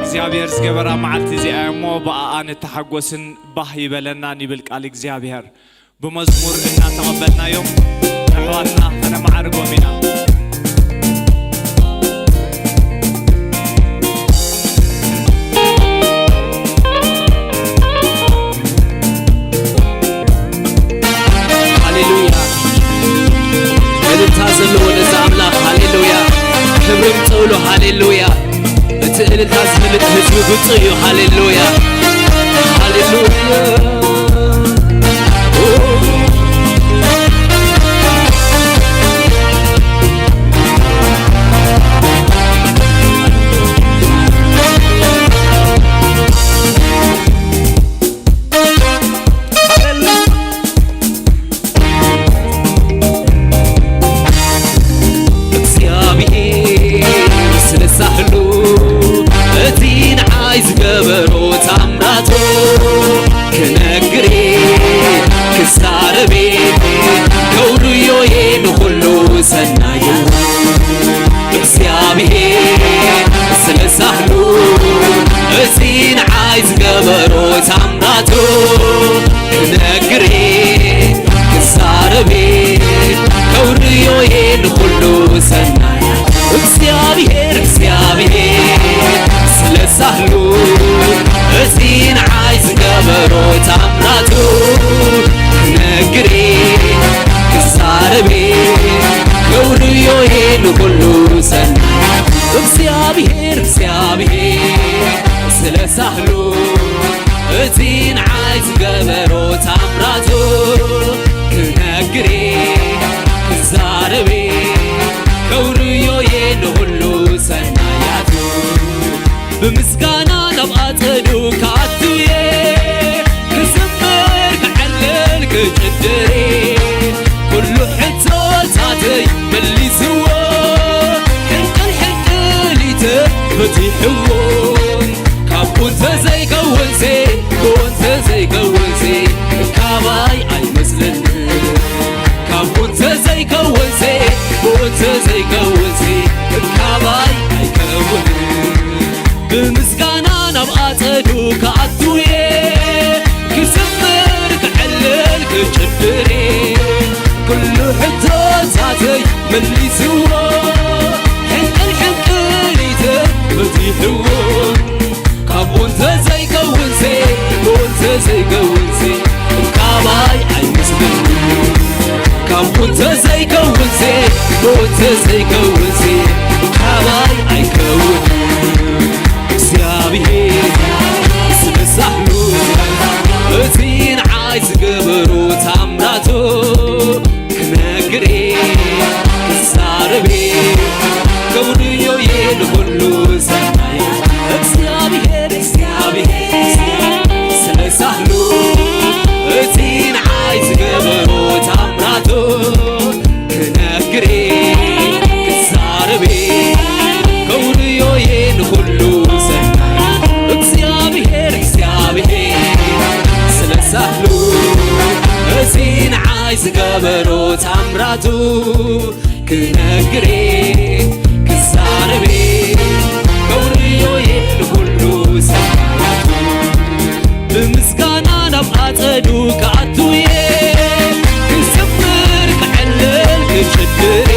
እግዚኣብሔር ዝገበራ መዓልቲ እዚኣ እሞ ብኣኣ ንተሓጎስን ባህ ይበለናን ይብል ቃል እግዚኣብሔር። ብመዝሙር እናተቐበልናዮም ንኣሕዋትና ከነማዕርጎም ኢና። ሃሌሉያ። እልልታ ዘለዎ ነዚ ኣምላኽ። ሃሌሉያ። ክብሪ ምጸውሎ። ሃሌሉያ። እቲ እልልታ ዝፈልጥ ህዝቢ ብፁዕ እዩ። ሃሌሉያ። ሃሌሉያ። እግዚኣብሔር ስለ ሳህሉ እቲ ንዓይ ዝገበሮ ታምራቱ ክነግሬ ክዛረቤ ከውርዮዬ ንኹሉ ሰናዩ እግዚኣብሔር ስለ ሳህሉ እዚ ንዓይ ዝገበሮ ታምራቱ ክነግሬ ክዛረቤ ከውርዮዬ ንኹሉ ሰናይ እግዚኣብሔር እግዚኣብሔር ስለ ሳህሉ እዚ ንዓይ ዝገበሮ ታምራቱ ክነግሬ ክዛረቤ ከውርዮዬ ንኹሉ ሰናይ እግዚኣብሔር እግዚኣብሔር ስለ ሳህሉ እቲ ንዓይ ዝገበሮ ታምራቱ ክነግሬ ክዛረቤ ከውርዮዬ ንኹሉ ሰናያቱ ብምስጋና ናብ ኣጸዱ ክኣቱየ ክዝምር ክዕልል ክጭድሬ ኩሉ ሕቶታተይ መሊስዎ ሕንቅል ሕንቅሊተ ፈቲሕዎ ካብኡ እንተዘይከውንሲ ብኡ እንተዘይከውንሲ ካባይ ኣይመስልን ካብኡ እንተዘይከውንሲ ብኡ እንተዘይከውንሲ ካባይ ኣይከውንን ብምስጋና ናብ ኣጸዱ ክኣቱየ ክዝምር ክዕልል ክጭፍሬ ኩሉ ሕቶታተይ መሊስዎ ሕንቅል ሕንቅሊተ ፈቲሕዎ ካብኡ እንተዘይከውንሲ ብኡ እንተዘይከውንሲ ካባይ ኣይመስልን ካብኡ እንተዘይከውንሲ ብኡ እንተዘይከውንሲ ካባይ ኣይከውንን እግዚኣብሔር ስለ ሳህሉ እቲ ንዓይ ዝገበሮ ታምራቱ ክነግሬ ክዛረቤ ከውንዮዬ ንኹሉ ሰናይ እግዚኣብሔር እግዚኣብሔር ስለ ሳህሉ እቲ ንዓይ ዝገበሮ ታምራቱ ክነግሬ ክዛረቤ ከውንዮዬ ንኹሉ ሰናይ እግዚኣብሔር እግዚኣብሔር ስለ ሳህሉ እዚ ንዓይ ዝገበሮ ታምራቱ ክነግሬ ክዛረቤ ከውንዮዬ ንኹሉ ሰናያቱ ብምስጋና ናብ ኣጸዱ ክኣቱየ ክዝምር ክዕልል ክጭድሬ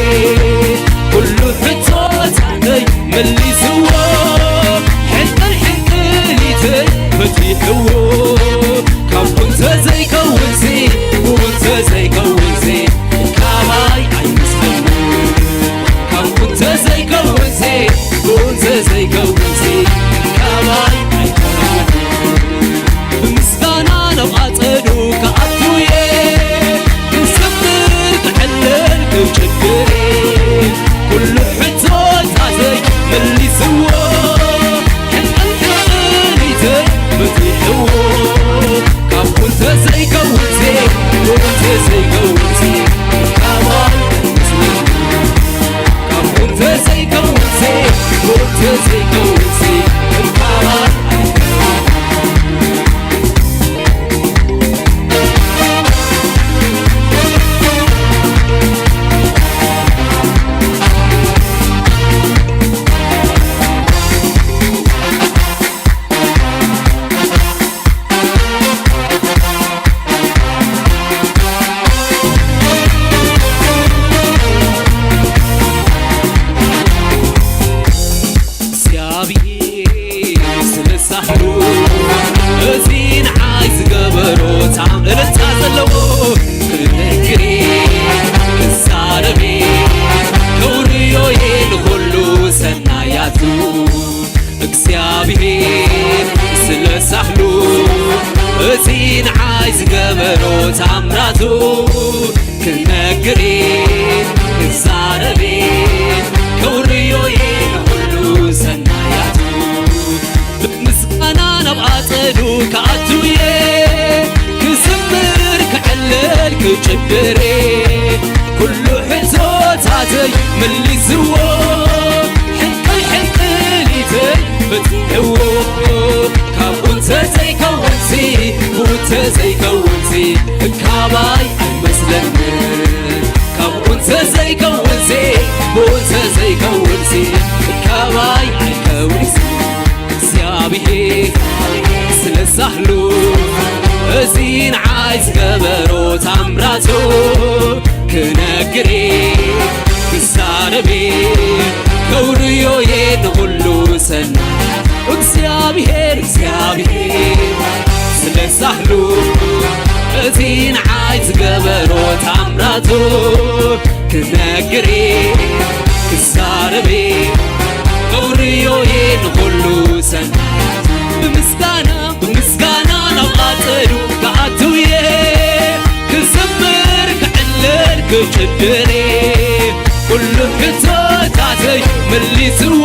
ኩሉ ሕቶታተይ መሊስዎ ሕንቅል ሕንቅሊተይ ፈቲሕዎ ካብኡ እንተዘይከውንሲ ብኡ እንተዘይከውንሲ ካባይ ኣይመስለኒ ካብኡ እንተዘይከውንሲ ብኡ እንተዘይከውንሲ ካባይ ኣይከውንን ብምስጋና ናብ ኣጸዱ ክኣቱየ ክዝምር ክዕልል ክጭፍሬ ኩሉ ሕቶታተይ መሊስዎ ሕንቅል ሕንቅሊተይ ፈቲሕዎ ካብኡ እንተዘይከውንሲ ብኡ እንተዘይከውንሲ ካባይ ኣይመስለኒ ካብኡ እንተዘይከውንሲ ብኡ እንተዘይከውንሲ ካባይ ኣይከውንን እዚ ንዓይ ዝገበሮ ታም እልልታ ዘለዎ ክነግሬ ክዛረቤ ከውርዮዬ ንኹሉ ሰናያቱ እግዚኣብሔር ስለ ሳህሉ እዚ ንዓይ ዝገበሮ ታምራቱ ክነግሬ ክዛረቤ ከውርዮዬ ንኹሉ ሰናያቱ ብምስጋና ናብ ኣጸዱ ክኣቱየ ክዝምር ክዕልል ክጭድሬ ኩሉ ሕቶታተይ መሊስዎ ሕንቅል ሕንቅሊተይ ፈትሕዎ ካብኡ እንተዘይከውንሲ ብኡ እንተዘይከውንሲ ካባይ ኣይመስለኒ ካብኡ እንተዘይከውንሲ ብኡ እንተዘይከውንሲ ካባይ ኣይከውንሲ እግዚኣብሔር ስለ ሳህሉ እዚ ንዓይ ዝገበሮ ታምራቱ ክነግሬ ክሳረቤ ከውርዮዬ ንኹሉ ሰና እግዚኣብሔር እግዚኣብሔር ስለ ሳህሉ እዚ ንዓይ ዝገበሮ ታምራቱ ክነግሬ ክሳረቤ ከውርዮዬ ንኹሉ ሰና ብምስጋና ብምስጋና ናብ ኣጸዱ ክኣትውየ ክዝምር ክዕልል ክጭድሬ ኩሉ ሕቶታተይ መሊስዎ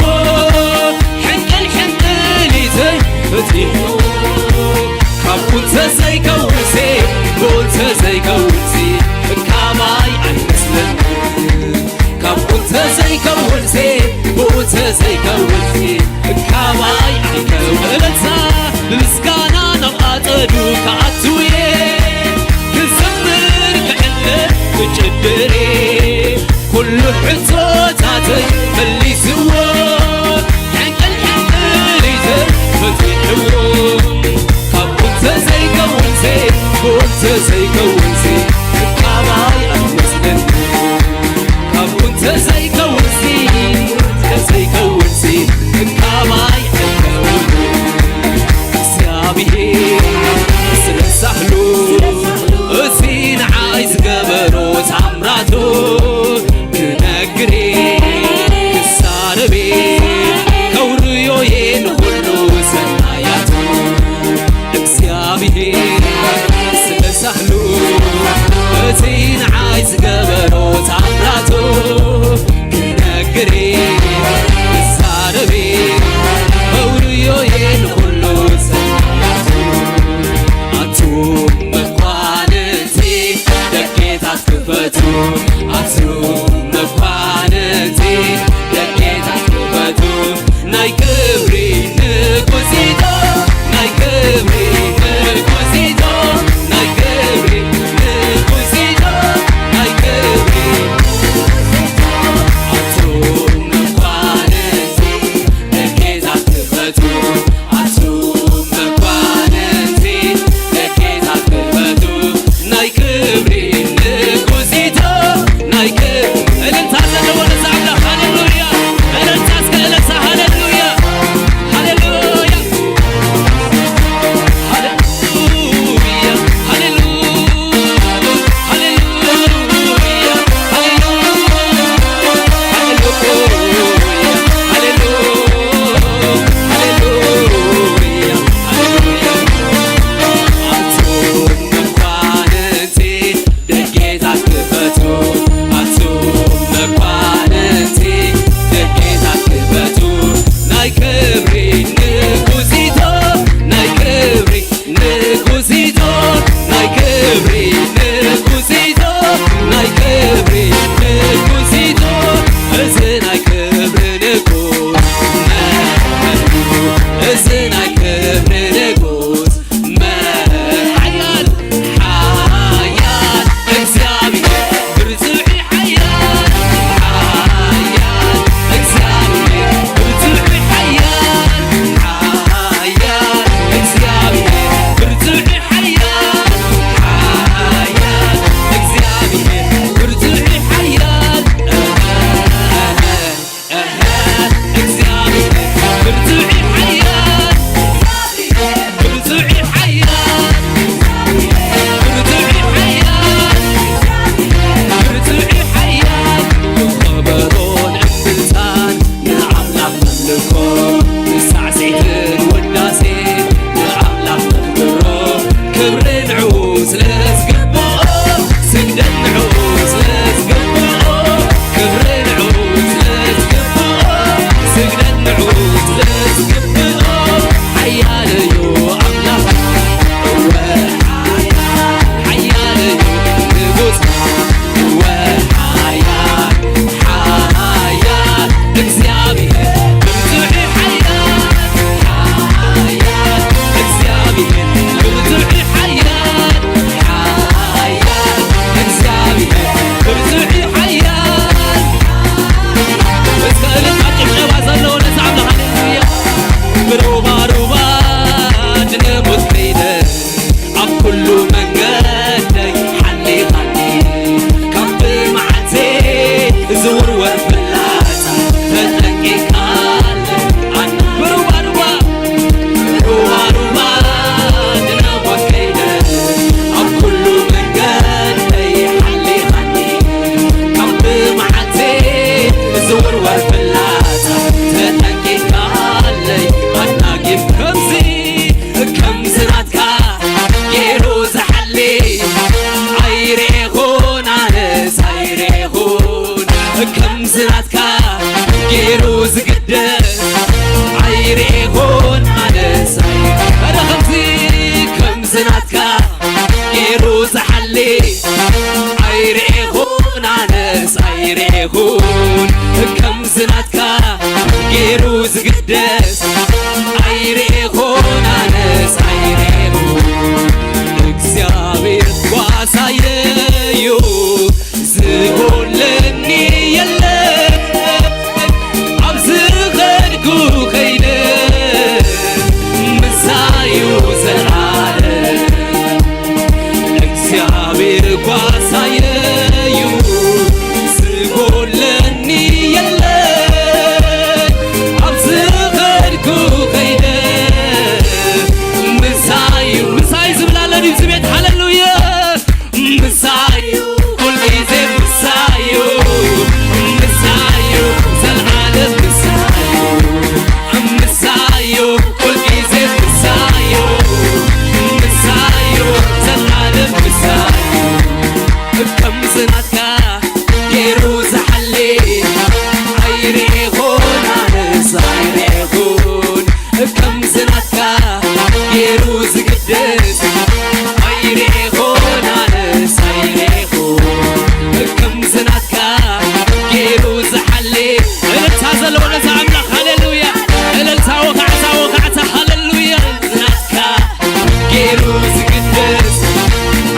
ሕንቅል ሕንቅሊተይ ፈቲሕዎ ካብኡ እንተዘይከውንሲ ብኡ እንተዘይከውንሲ ካባይ ኣይመስለኒ ካብኡ እንተዘይከውንሲ ብኡ እንተዘይከውንሲ ካባይ ኣይከውን እልልታ ብምስጋና ናብ ኣጸዱ ክኣትውየ ክዝምር ክዕልል ክጭድሬ ኩሉ ሕቶታተይ መሊስዎ ሕንቅል ሕንቅሊተይ ፈቲሕዎ ካብኡ እንተዘይከውንሲ ብኡ እንተዘይከውንሲ ካባይ ኣይመስለኒ ካብኡ እንተዘይከውንሲ እንተዘይከውንሲ ካባይ ኣይከውን እግዚኣብሔር ስለ ሳህሉ እዚ ንዓይ ዝገበሮ ታምራቱ ክነግሬ ክሳረቤ ከውርዮዬ ንኹሉ ሰናያቱ እግዚኣብሔር ስለ ሳህሉ እቲ ንዓይ ዝገበሮ ታምራቱ ክነግሬ ክሳረቤ ከውርዮዬ ንኹሉ ሰናያቱ ኣቱም መኳንንቲ ደጌታት ክፈቱ ኣቱም መኳንንቲ ደጌታት ክፈቱ ናይ ክብሪ ንጉሲቶ ናይ ክብሪ ንጉሲቶ ናይ ክብሪ ንጉሲቶ ናይ ክብሪ ኣቱም መኳንንቲ ደጌታት ክፈቱ ኣቱም መኳንንቲ ደጌታት ክፈቱ ናይ ክብሪ ንጉሲቶ ናይ ክብሪ እልልታ ዘለዎ ነዚ ኣምላኽ ሃሌሉያ ከምዚ ናትካ ገይሩ ዝግደስ ኣይርኤኹን ኣነስ ኣይ-፣ ኣረ ከምዚ፣ ከምዚ ናትካ ገይሩ ዝሓሊ ኣይርኤኹን ኣነስ ኣይርኤኹን። ከምዚ ናትካ ገይሩ ዝግደስ ኣይርኤኹን ኣነስ ኣይርኤኹን። እግዚኣብሔር ጓሳየዩ ዝጎለኒ የለን። ኣብ ዝኸድኩ ከይደ ምሳዩ ዘላለም። እግዚኣብሔር ጓሳየዩ ዝጎለኒ የለን። ኣብ ዝኸድኩ ከይደ ምሳዩ፣ ምሳዩ ዝብላለኒ ኣብዚ ቤት። ሃሌሉያ። ምሳዩ፣ ኩልጊዜ ምሳዩ፣ ምሳዩ፣ ዘልዓለም ምሳዩ፣ ምሳዩ፣ ኩልጊዜ ምሳዩ፣ ምሳዩ፣ ዘልዓለም ምሳዩ። ከምዚ ናትካ ገይሩ ዝሓሊ ኣይርኤኹን ኣነስ ኣይርኤኹን። ከምዚ ናትካ ገይሩ ዝግደስ ኣይርኤኹን ኣነስ ኣይርኤኹን። ከምዚ ናትካ ገይሩ ዝሓሊ እልልታ ዘለዎ ነዚ ኣምላኽ። ሃሌሉያ። እልልታ ወካዕታ ወካዕታ። ሃሌሉያ። ናትካ ገይሩ ዝግደስ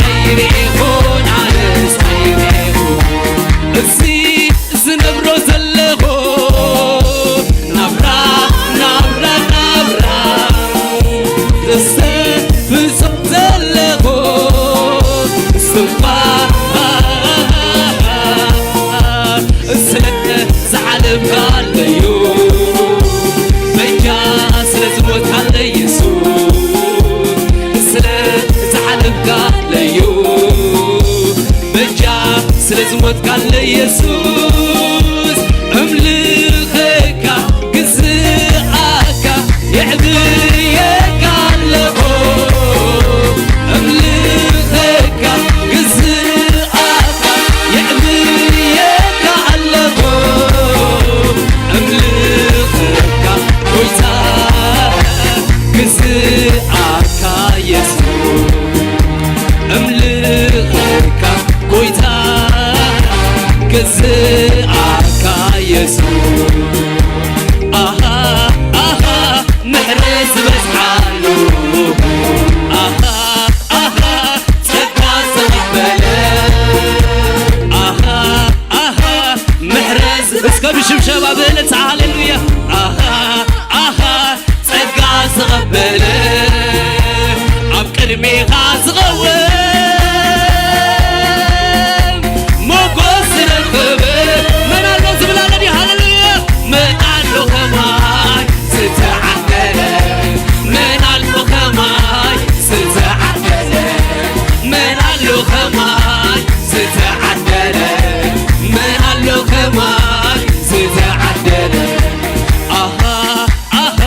ኣይርኤኹን ኣነስ ኣይርኤኹን። እዚ ዝነብሮ ዘለኹ ናብራ፣ ናብራ፣ ናብራ፣ እስተንፍሶ ዘለኹ ስንፋ፣ ስለ ዝሓለፍካለዩ፣ በጃ ስለ ዝሞትካለይ የሱስ፣ ስለ ዝሓለፍካለዩ፣ በጃ ስለ ዝሞትካለይ የሱስ፣ እምልኸካ፣ ግዝኣካ፣ የዕብየካ ኣለኹ። እምልኸካ፣ ግዝኣካ፣ የዕብየካ ኣለኹ። እምልኸካ፣ ጎይታ፣ ግዝኣካ የሱስ። እምልኸካ ጎይታ፣ ግዝኣካ የሱስ። ኣሃ፣ ኣሃ፣ ምሕረት ዝበዝሓሉ። ኣሃ፣ ኣሃ፣ ጸጋ ዝተቐበለ። ኣሃ፣ ኣሃ፣ ምሕረት ዝ-፣ እስከ ብሽብሸባ ብእልልታ ሃሌሉያ። ኣሃ፣ ኣሃ፣ ጸጋ ዝተቐበለ ኣብ ቅድሜኻ ዝቐውም ሞጎስ ዝረኽብ መን ኣሎ ዝብል ኣሎ ድዩ? ሃሌሉያ። መን ኣሎ ከማይ ዝተዓደለ? መን ኣሎ ከማይ ዝተዓደለ? መን ኣሎ ከማይ ዝተዓደለ? መን ኣሎ ከማይ ዝተዓደለ? ኣሃ ኣሃ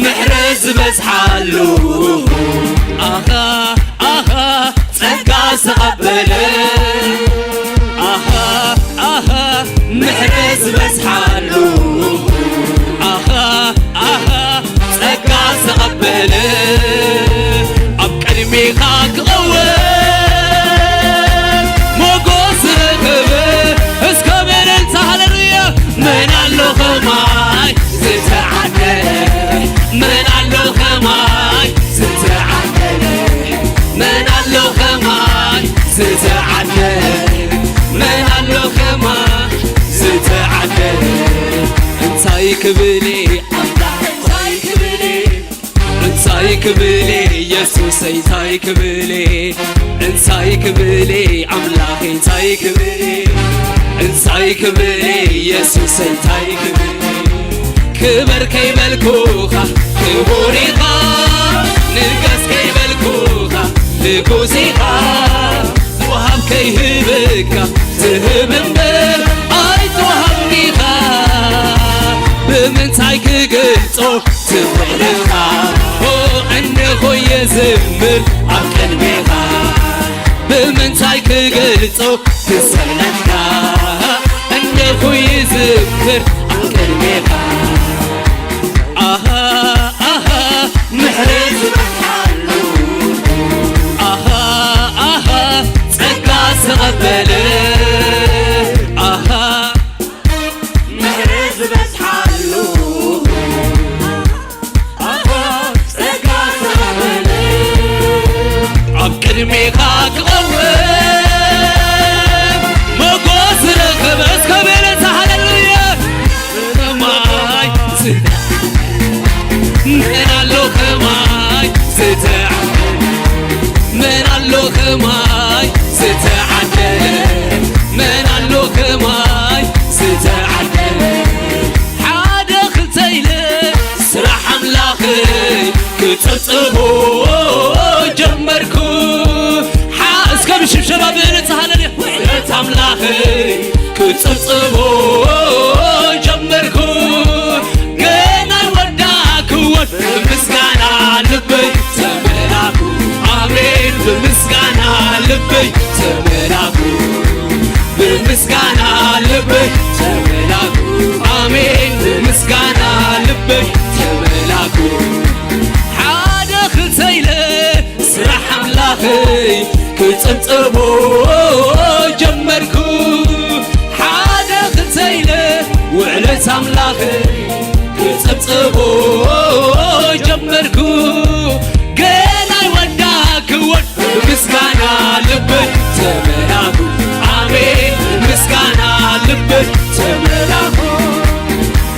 ምሕረት ዝበዝሓሉ ኣሃ ኣሃ ጸጋ ዝተቐበለ ኣሃ ኣሃ ምሕረት ዝበዝሓሉ ኣሃ ኣሃ ጸጋ ዝተቐበለ ኣብ ቅድሜኻ ክቐውም ሞጎስ ዝረኸበ እስከ ብእልልታ ሃሌሉያ መን ኣሎ ከማይ ዝተዓደለ መን ኣሎ ከማይ ዝተዓደለ መን ኣሎ ከማይ ዝተዓደለ መን ኣሎ ከማይ ዝተዓደለ እንታይ ክብል ኣምላኽ እንታይ ክብል እንታይ ክብል የሱሰይ እንታይ ክብል እንታይ ክብል ኣምላኸይ እንታይ ክብል እንታይ ክብል የሱሰይ እንታይ ክብል ክበር ከይበልኩኻ ክቡር ኢኻ ንገስ ከይበልኩኻ ንጉስ ኢኻ ተዋሃብ ከይህበካ ትህብ እምበር ኣይተዋሃብኒኻ ብምንታይ ክገልጾ ትኽእልኻ ኦ እንኾ የዝምር ኣብ ቅድሜኻ ብምንታይ ክገልጾ ክሰለካ እንደ ኩ ይዝክር ኣብ ቅድሜኻ። ኣሃ ኣሃ ምሕረት ዝበዝሓሉ። ኣሃ ኣሃ ጸጋ ዝተቐበለ። ኣሃ ምሕረት ዝበዝሓሉ። ኣሃ ጸጋ ዝተቐበለ። ኣብ ቅድሜኻ ክቐውም ሞጎስ ዝረኸበ እስከ ብእልልታ ሃሌሉያ። ከማይ ዝተዓደለ መን ኣሎ ከማይ ዝተዓደለ መን ኣሎ ከማይ ዝተዓደለ መን ኣሎ ከማይ ዝተዓደለ ሓደ ክልተ ኢለ ስራሕ ኣምላኸይ ክጽብጽቦ ጀመርኩ። ሓ-፣ እስከ ብሽብሸባ ብእልልታ ሃለልያ። ውዕለት ኣምላኸይ ክጽብጽቦ ጀመርኩ። ገና ወዳክዎን ብምስጋና ልበይ ተመላኩ። ኣሜን። ብምስጋና ልበይ ተመላኩ። ብምስጋና ልበይ ተመላኩ። ኣሜን። ብምስጋና ልበይ ተመላኩ። ሓደ ክልተ ኢለ ስራሕ ኣምላኸይ ክጽብጽቦ ጀመርኩ። ሓደ ክልተ ኢለ ውዕለት ኣምላኸይ ክጽብጽቦ ጀመርኩ። ገና ኣይወዳክዎን ብምስጋና ልበይ ተመላኩ። ኣሜን። ብምስጋና ልበይ ተመላኩ።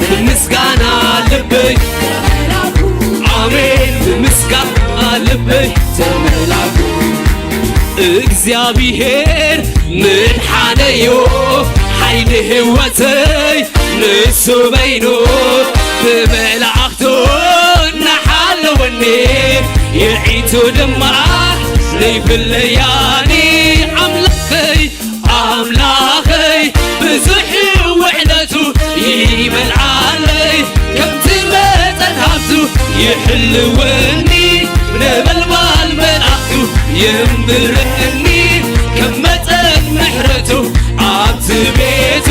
ብምስጋና ልበይ ተመላኩ። ኣሜን። ብምስጋና ልበይ ተመላኩ። እግዚኣብሔር ምድሓነዮ ሓይሊ ህይወተይ ንሱ በይኑ ብመላእኽቱ እናሓለወኒ የዒንቱ ድማ ዘይፍለያኒ ኣምላኸይ ኣምላኸይ ብዙሕ ውዕለቱ ይመልኣለይ ከምቲ መጠን ሃብቱ ይሕልወኒ ነበልባል መልኣኽቱ የንብረኒ ከም መጠን ምሕረቱ ኣብቲ ቤቱ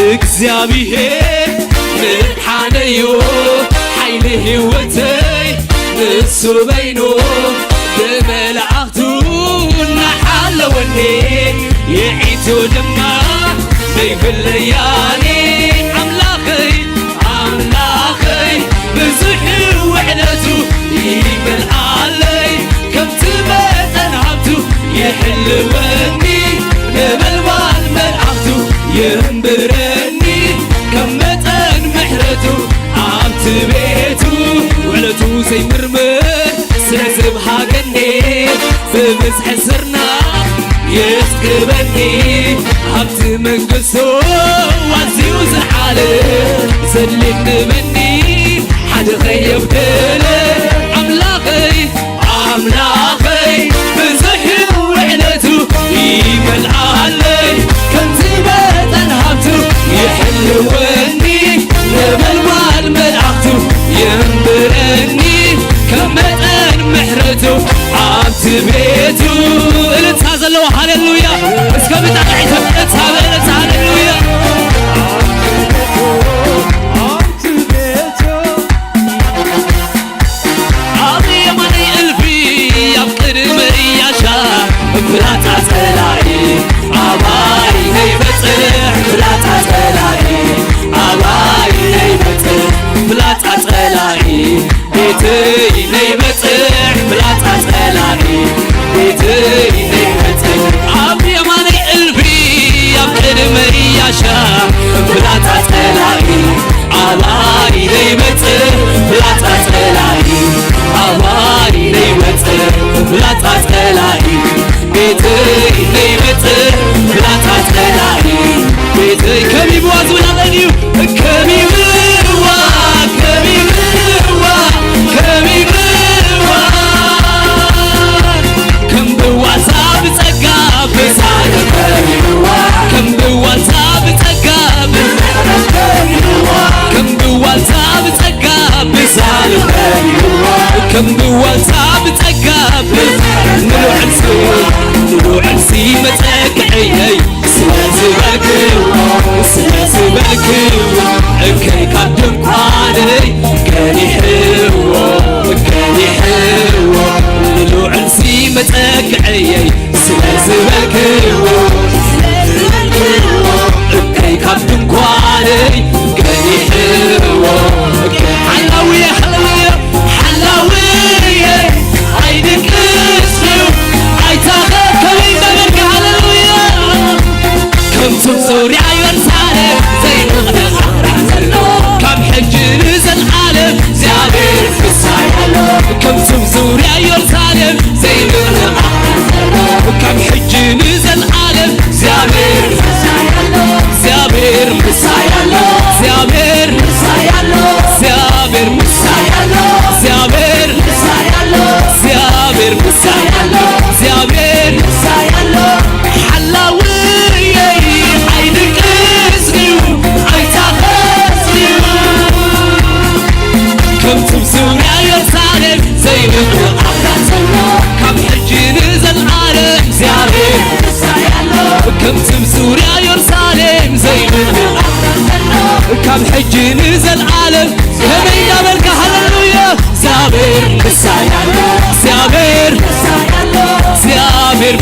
እግዚኣብሔር ምድሓነዮ ሓይሊ ህይወተይ ንሱ በይኑ ብመላእኽቱ እናሓለወኒ የዒንቱ ድማ ዘይፍለያኒ ኣምላኸይ ኣምላኸይ ብዙሕ ውዕለቱ ይመልኣለይ ከምቲ መጠን ሃብቱ ይሕልወኒ ነበልባል መልኣኽቱ የንብረኒ ከም መጠን ምሕረቱ ኣብቲ ቤቱ ውዕለቱ ዘይምርምር ስለ ዝብሃገኒ ብብዝሒ ስርና የስክበኒ ኣብቲ መንግስቱ ኣዝዩ ዝዓለ ዘድልየኒ ሓደ ኸየብደለ ኣምላኸይ ኣምላኸይ ብዙሕ ውዕለቱ ይመልኣለይ ከምቲ መጠን ሃብቱ ይሕልወኒ ነበልባል መልኣኽቱ የንብረኒ ከም መጠን ምሕረቱ ኣብቲ ቤቱ እልልታ ዘለዎ ሃሌሉያ እስከ ብጣዕዒት እልልታ ብእልልታ ሃሌሉያ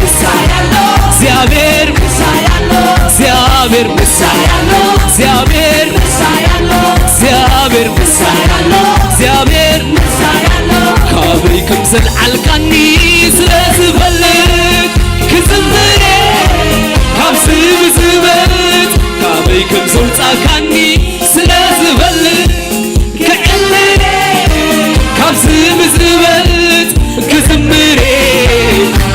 ምሳይ ኣሎ፣ እግዚኣብሔር ምሳይ ኣሎ፣ እግዚኣብሔር ምሳይ ኣሎ፣ እግዚኣብሔር ምሳይ ኣሎ፣ እግዚኣብሔር ምሳይ ኣሎ፣ እግዚኣብሔር ምሳይ ኣሎ። ካበይ ከም ዘልዓልካኒ ስለ ዝፈልጥ ክዝምር እየ፣ ካብዚ ብዝበልጥ ካበይ ከም ዘውጻእካኒ ስለ ዝፈልጥ ክዕልል እየ፣ ካብዚ ብዝበልጥ ክዝምር እየ፣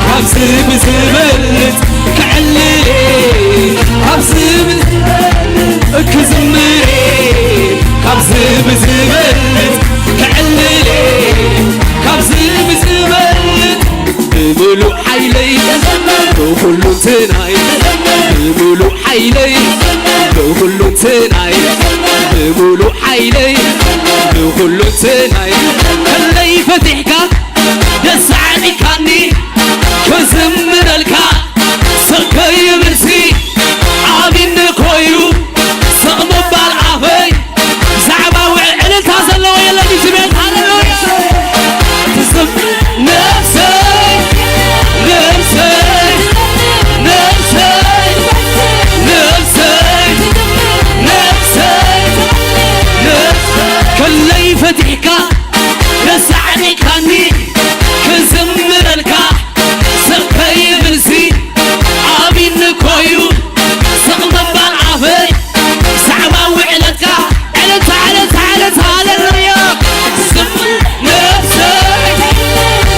ካብዚ ብዝበልጥ ክዕልል እየ፣ ካብዚ ብዝበልጥ ክዝምር እየ፣ ካብዚ ብዝበልጥ ክዕልል እየ፣ ካብዚ ብዝበልጥ ብምሉእ ሓይለይ ብኹሉ እንትናይ ብምሉእ ሓይለይ ብኹሉ እንትናይ ብምሉእ ሓይለይ ብኹሉ እንትናይ ከለይ ፈቲሕካ ደስ ኣዕጢካኒ ክዝምረልካ ሰከይ ብልሲ ኣቢኒ ኮዩ ሰቕ ምባል ኣፈይ ብዛዕባ ውዕ ዕልልታ ዘለዎ የለን እዩ ዝቤት ሃሌሉያ ትስም ነፍሰይ ነፍሰይ ነፍሰይ ነፍሰይ ነፍሰይ ነፍሰይ ከለይ ፈቲሕካ ደስ ኣዕጢካኒ ክዝምረልካ ሰብከይ ብልሲ ኣቢኒ ኮዩ ስቕ ምባል ኣፈይ ብዛዕባ ውዕለትካ ዕልልታ ዕልልታ ዕልልታ ሃሌሉያ ስም ነፍሰይ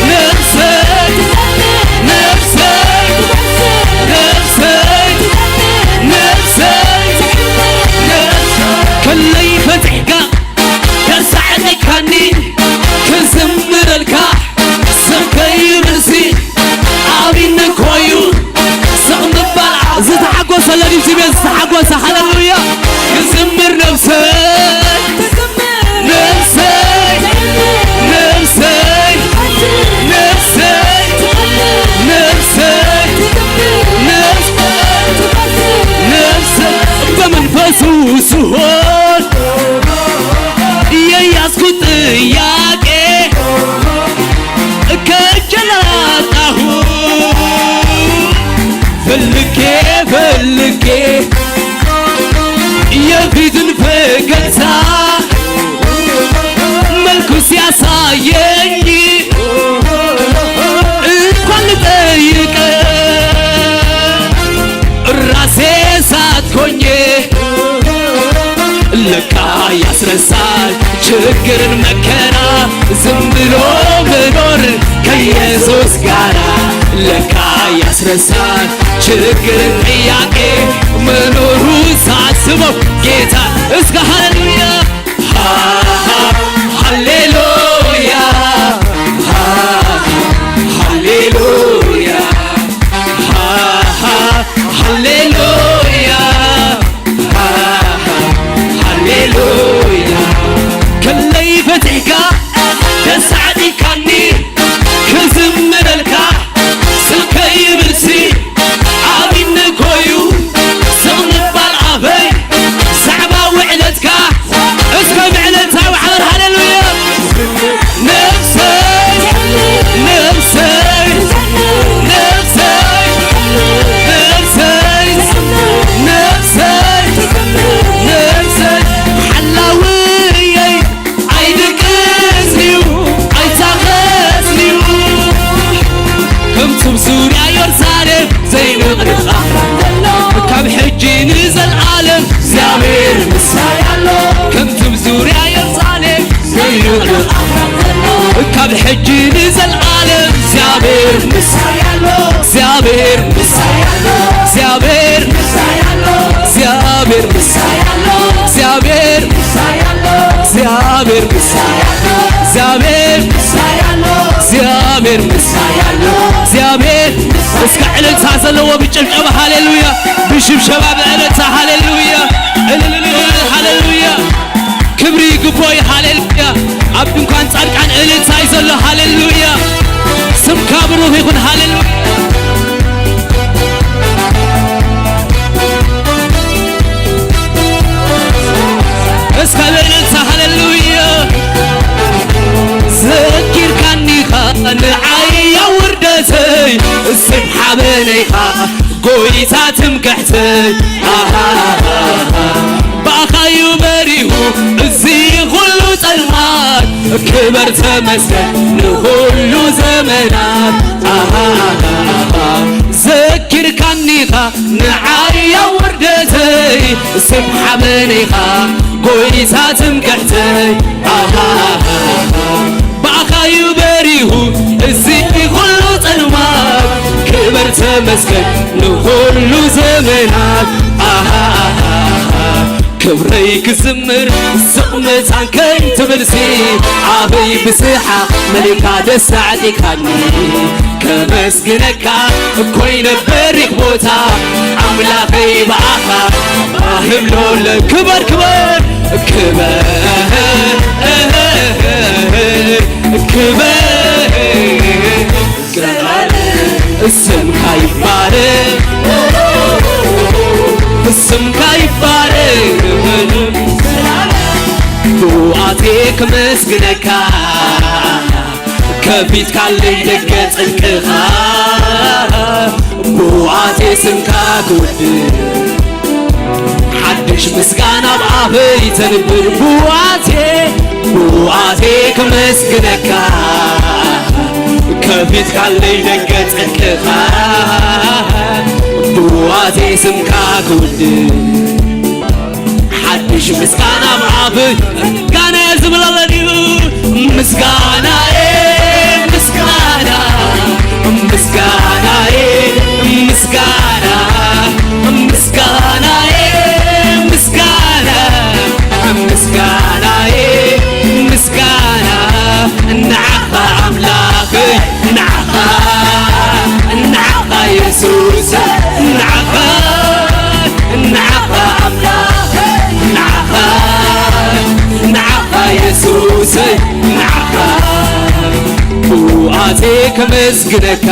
ነፍሰይ ነፍሰይ ነፍሰይ ነፍሰይ ከለይ ፈቲሕካ ተሳዕኒካኒ ክዝምረልካ ስም ከይብልሲ ኣቢኒ ኮዩ ስቕ ምባል ዝተሓጎሰ ለዲብ ሲቤት ዝተሓጎሰ ሃሌሉያ ክዝምር ነብሰይ ነብሰይ ነብሰይ ነብሰይ ነብሰይ ነብሰይ በመንፈሱ ስሆን የያዝኩት ጥያቄ ከእጄ ላጣሁ ፈልጌ ፈልጌ የፊቱን ፈገግታ መልኩ ሲያሳየኝ እንኳን ልጠይቅ ራሴ ሳትኮኝ ለካ ያስረሳል ችግርን መከራ ዝም ብሎ መኖር ከኢየሱስ ጋራ ለካ ያስረሳል ችግርን ጥያቄ መኖሩ ሳስበው ጌታ እስከ ሃሌሉያ ሃሌሉያ ሃሌሉያ ሃሌሉያ ሃሌሉያ ከለይ ፈቲሕካ ደሳዕዲካኒ ክዝምረልካ ስልከይ ይብልሲ ኣቢኒ ኮዩ ስቕ ምባል ኣፈይ ዛዕባ ውዕለትካ እስከ ምዕለታ ውዓል ሃሌሉያ ነብሰይ ነብሰይ ነብሰይ ነብሰይ ነብሰይ ነብሰይ ሓላውየይ ኣይድቅስንዩ ኣይታኸስንዩ ከምቱም ዙርያ ዮርሳሌም ዘይንቕንቕ ካብ ሕጂ ንዘልዓለም እግዚኣብሔር ምሳይ ኣሎ ከምቱም ዙርያ ዮርሳሌም ካብ ሕጂ ንዘልዓለም እግዚኣብሔር ምሳይ ኣሎ እግዚኣብሔር ምሳይ ኣሎ እግዚኣብሔር ምሳይ ኣሎ እግዚኣብሔር ምሳይ ኣሎ እግዚኣብሔር ምሳይ ኣሎ እግዚኣብሔር ምሳይ ኣሎ እግዚኣብሔር ምሳይ ኣሎ እግዚኣብሔር ምሳይ ኣሎ እግዚኣብሔር እስከ ዕልልታ ዘለዎ ብጭብጨባ ሃሌሉያ ብሽብሸባ ብዕልልታ ሃሌሉያ እልልልል ሃሌሉያ ክብሪ ይግቦ እዩ ሃሌሉያ ኣብ ድንኳን ጻድቃን እልልታ እዩ ዘሎ ሃሌሉያ ስምካ ብሩኽ ይኹን ሃሌሉያ እስከ ብእልልታ ሃሌሉያ ዘኪርካኒኻ ንዓይ ኣብ ውርደተይ ስብሓበነይኻ ጎይታ ትምክሕተይ ኣሃ ብኣኻዩ በሪሁ እዚ ኩሉ ጸልማት ክበር ተመስገን ንኹሉ ዘመናት ኣሃ ዘኪርካኒኻ ንዓይ ኣብ ውርደተይ ስብሓበነይኻ ጎይታ ትምክሕተይ ኣሃ ብኣኻዩ በሪሁ እዚ ኩሉ ጸልማት ክበር ተመስገን ንኹሉ ዘመናት ኣሃ ክብረይ ክዝምር ስቕ መታን ከይትብልሲ ኣበይ ብስሓ መሊካ ደስ ኣዕጢካኒ ከመስግነካ እኮይ ነበር ይክ ቦታ ኣምላኸይ ብኣኻ ኣህብሎለ ክበር ክበር ክበር ክበር ስምካ ይባረክ ስምካ ይባረክ ብኣቴ ክመስግነካ ከፊትካለይ ደገ ጽድቅኻ ብኣቴ ስምካ ክውድስ ሓድሽ ምስጋና ኣብ ኣፈይ ተንብር ብኣቴ ብኣቴ ክመስግነካ ከፊትካለይ ደገ ጽድቅኻ ብኣቴ ስምካ ክውድስ ሓድሽ ምስጋና ኣብ ኣፈይ ጋና ዝብለለድዩ ምስጋናኤ ምስጋና ምስጋናኤ ምስጋና ምስጋናኤ ምስጋና ምስጋናኤ ምስጋና ንዓኻ ኣምላኸይ ንዓኻ ንዓኻ የሱስ ንዓኻ ንዓኻ ኣምላኸይ ንዓኻ ንዓኻ የሱሰይ ንዓኻ ብኣቴ ከመስግነካ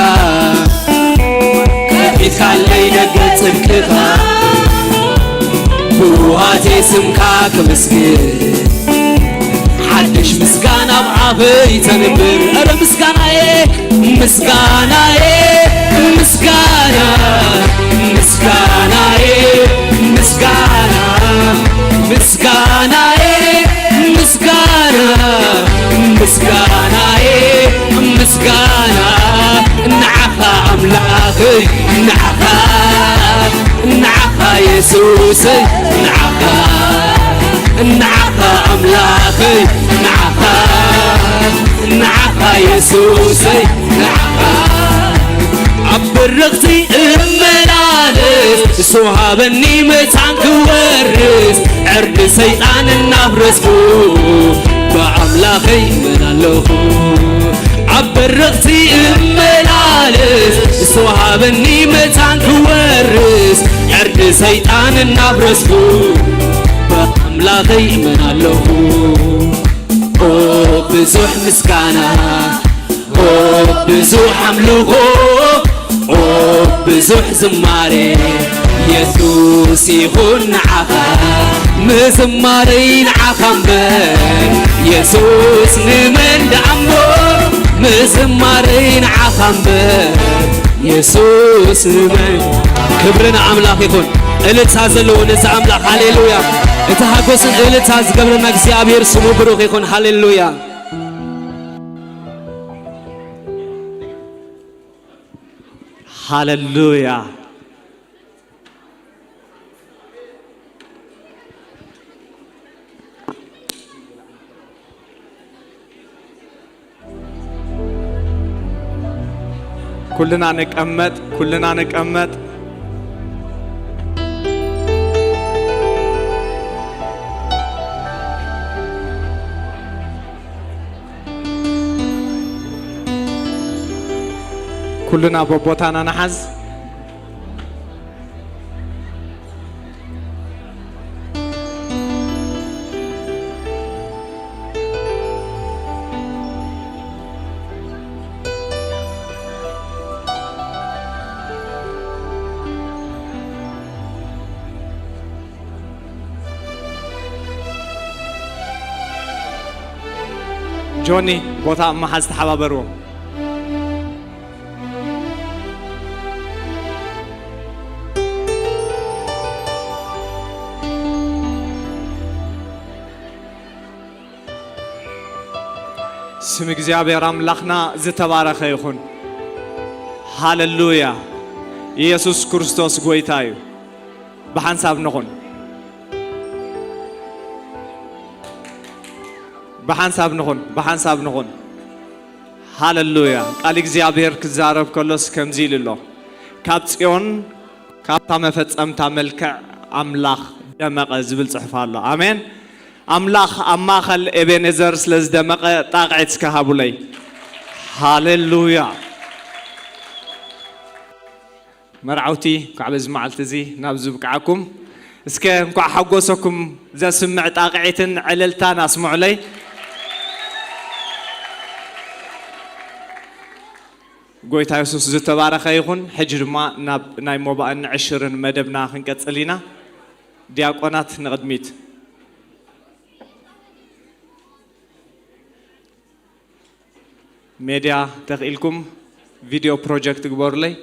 ከፊትካለይ ደገ ጽድቅኻ ብኣቴ ስምካ ክምስግን ሓድሽ ምስጋና ኣብ ኣፈይ ተንብር እረ ምስጋናዬ ምስጋናዬ ምስጋና ምስጋናዬ ምስጋና ምስጋናዬ ምስጋና ምስጋናዬ ምስጋና ንዓኻ ኣምላኸይ ንዓኻ ንዓኻ የሱሰይ ንዓኻ ንዓኻ ኣምላኸይ ንዓኻ ንዓኻ የሱሰይ ንዓኻ ኣብ ብርኽቲ እመላለስ እሱ ሃበኒ መታን ክወርስ ዕርዲ ሰይጣን እናፍረስኩ ብኣምላኸይ እመን ኣለኹ ኣብ በረኽቲ እመላለስ እሱ ሃበኒ መታን ክወርስ ዕርዲ ሰይጣን እናፍረስኩ ብኣምላኸይ እመን ኣለኹ ኦ ብዙሕ ምስጋና ኦ ብዙሕ ኣምልኾ ኦ ብዙሕ ዝማሬ የሱስ ይኹን ንዓኻ ምዝማረይ ንዓኻ እምበር የሱስ ንመን ደኣሞ ምዝማረይ ንዓኻ እምበር የሱስ ንመን ክብሪ ንኣምላኽ ይኹን እልልታ ዘለዎ ነዚ ኣምላኽ ሃሌሉያ እቲ ሓጎስን እልልታ ዝገብረና እግዚኣብሔር ስሙ ብሩኽ ይኹን ሃሌሉያ ሃሌሉያ ኩልና ንቀመጥ ኩልና ንቀመጥ ኩልና በቦታና ንሓዝ ጆኒ ቦታ ኣብ መሓዝ ተሓባበርዎም ስም እግዚኣብሔር ኣምላኽና ዝተባረኸ ይኹን። ሃሌሉያ! ኢየሱስ ክርስቶስ ጐይታ እዩ። ብሓንሳብ ንኹን፣ ብሓንሳብ ንኹን፣ ብሓንሳብ ንኹን። ሃሌሉያ! ቃል እግዚኣብሔር ክዛረብ ከሎስ ከምዚ ኢሉ ኣሎ፣ ካብ ጽዮን፣ ካብታ መፈጸምታ መልክዕ ኣምላኽ ደመቐ ዝብል ጽሑፍ ኣሎ። ኣሜን። ኣምላኽ ኣብ ማእከል ኤቤኔዘር ስለ ዝደመቐ ጣቕዒት እስከ ሃቡለይ። ሃሌሉያ። መርዓውቲ፣ እንኳዕ በዚ መዓልቲ እዚ ናብ ዝብቅዓኩም። እስከ እንኳዕ ሓጎሰኩም ዘስምዕ ጣቕዒትን ዕልልታን ኣስምዑለይ። ጎይታ የሱስ ዝተባረኸ ይኹን። ሕጂ ድማ ናብ ናይ ሞባእን ዕሽርን መደብና ክንቀጽል ኢና። ዲያቆናት ንቕድሚት። ሜድያ ተኽኢልኩም ቪድዮ ፕሮጀክት ግበሩለይ።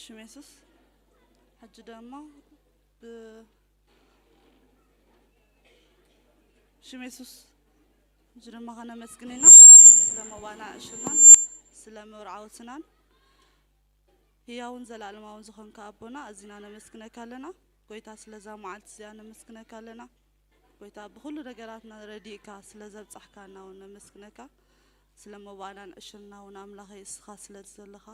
ሽም የሱስ። ሕጂ ድማ ብ-፣ ሽም የሱስ። ሕጂ ድማ ከነመስግን ኢና፣ ስለ መባና ዕሽርናን ስለ መርዓውትናን። ህያውን ዘለኣለማውን ዝኾንካ ኣቦና፣ ኣዚና ነመስግነካ ኣለና። ጎይታ፣ ስለዛ መዓልቲ እዚኣ ነመስግነካ ኣለና። ጎይታ፣ ብኹሉ ነገራትና ረዲእካ ስለ ዘብጻሕካና እውን ነመስግነካ። ስለ መባእናን ዕሽርና እውን ኣምላኸይ እስኻ ስለ ዘለኻ፣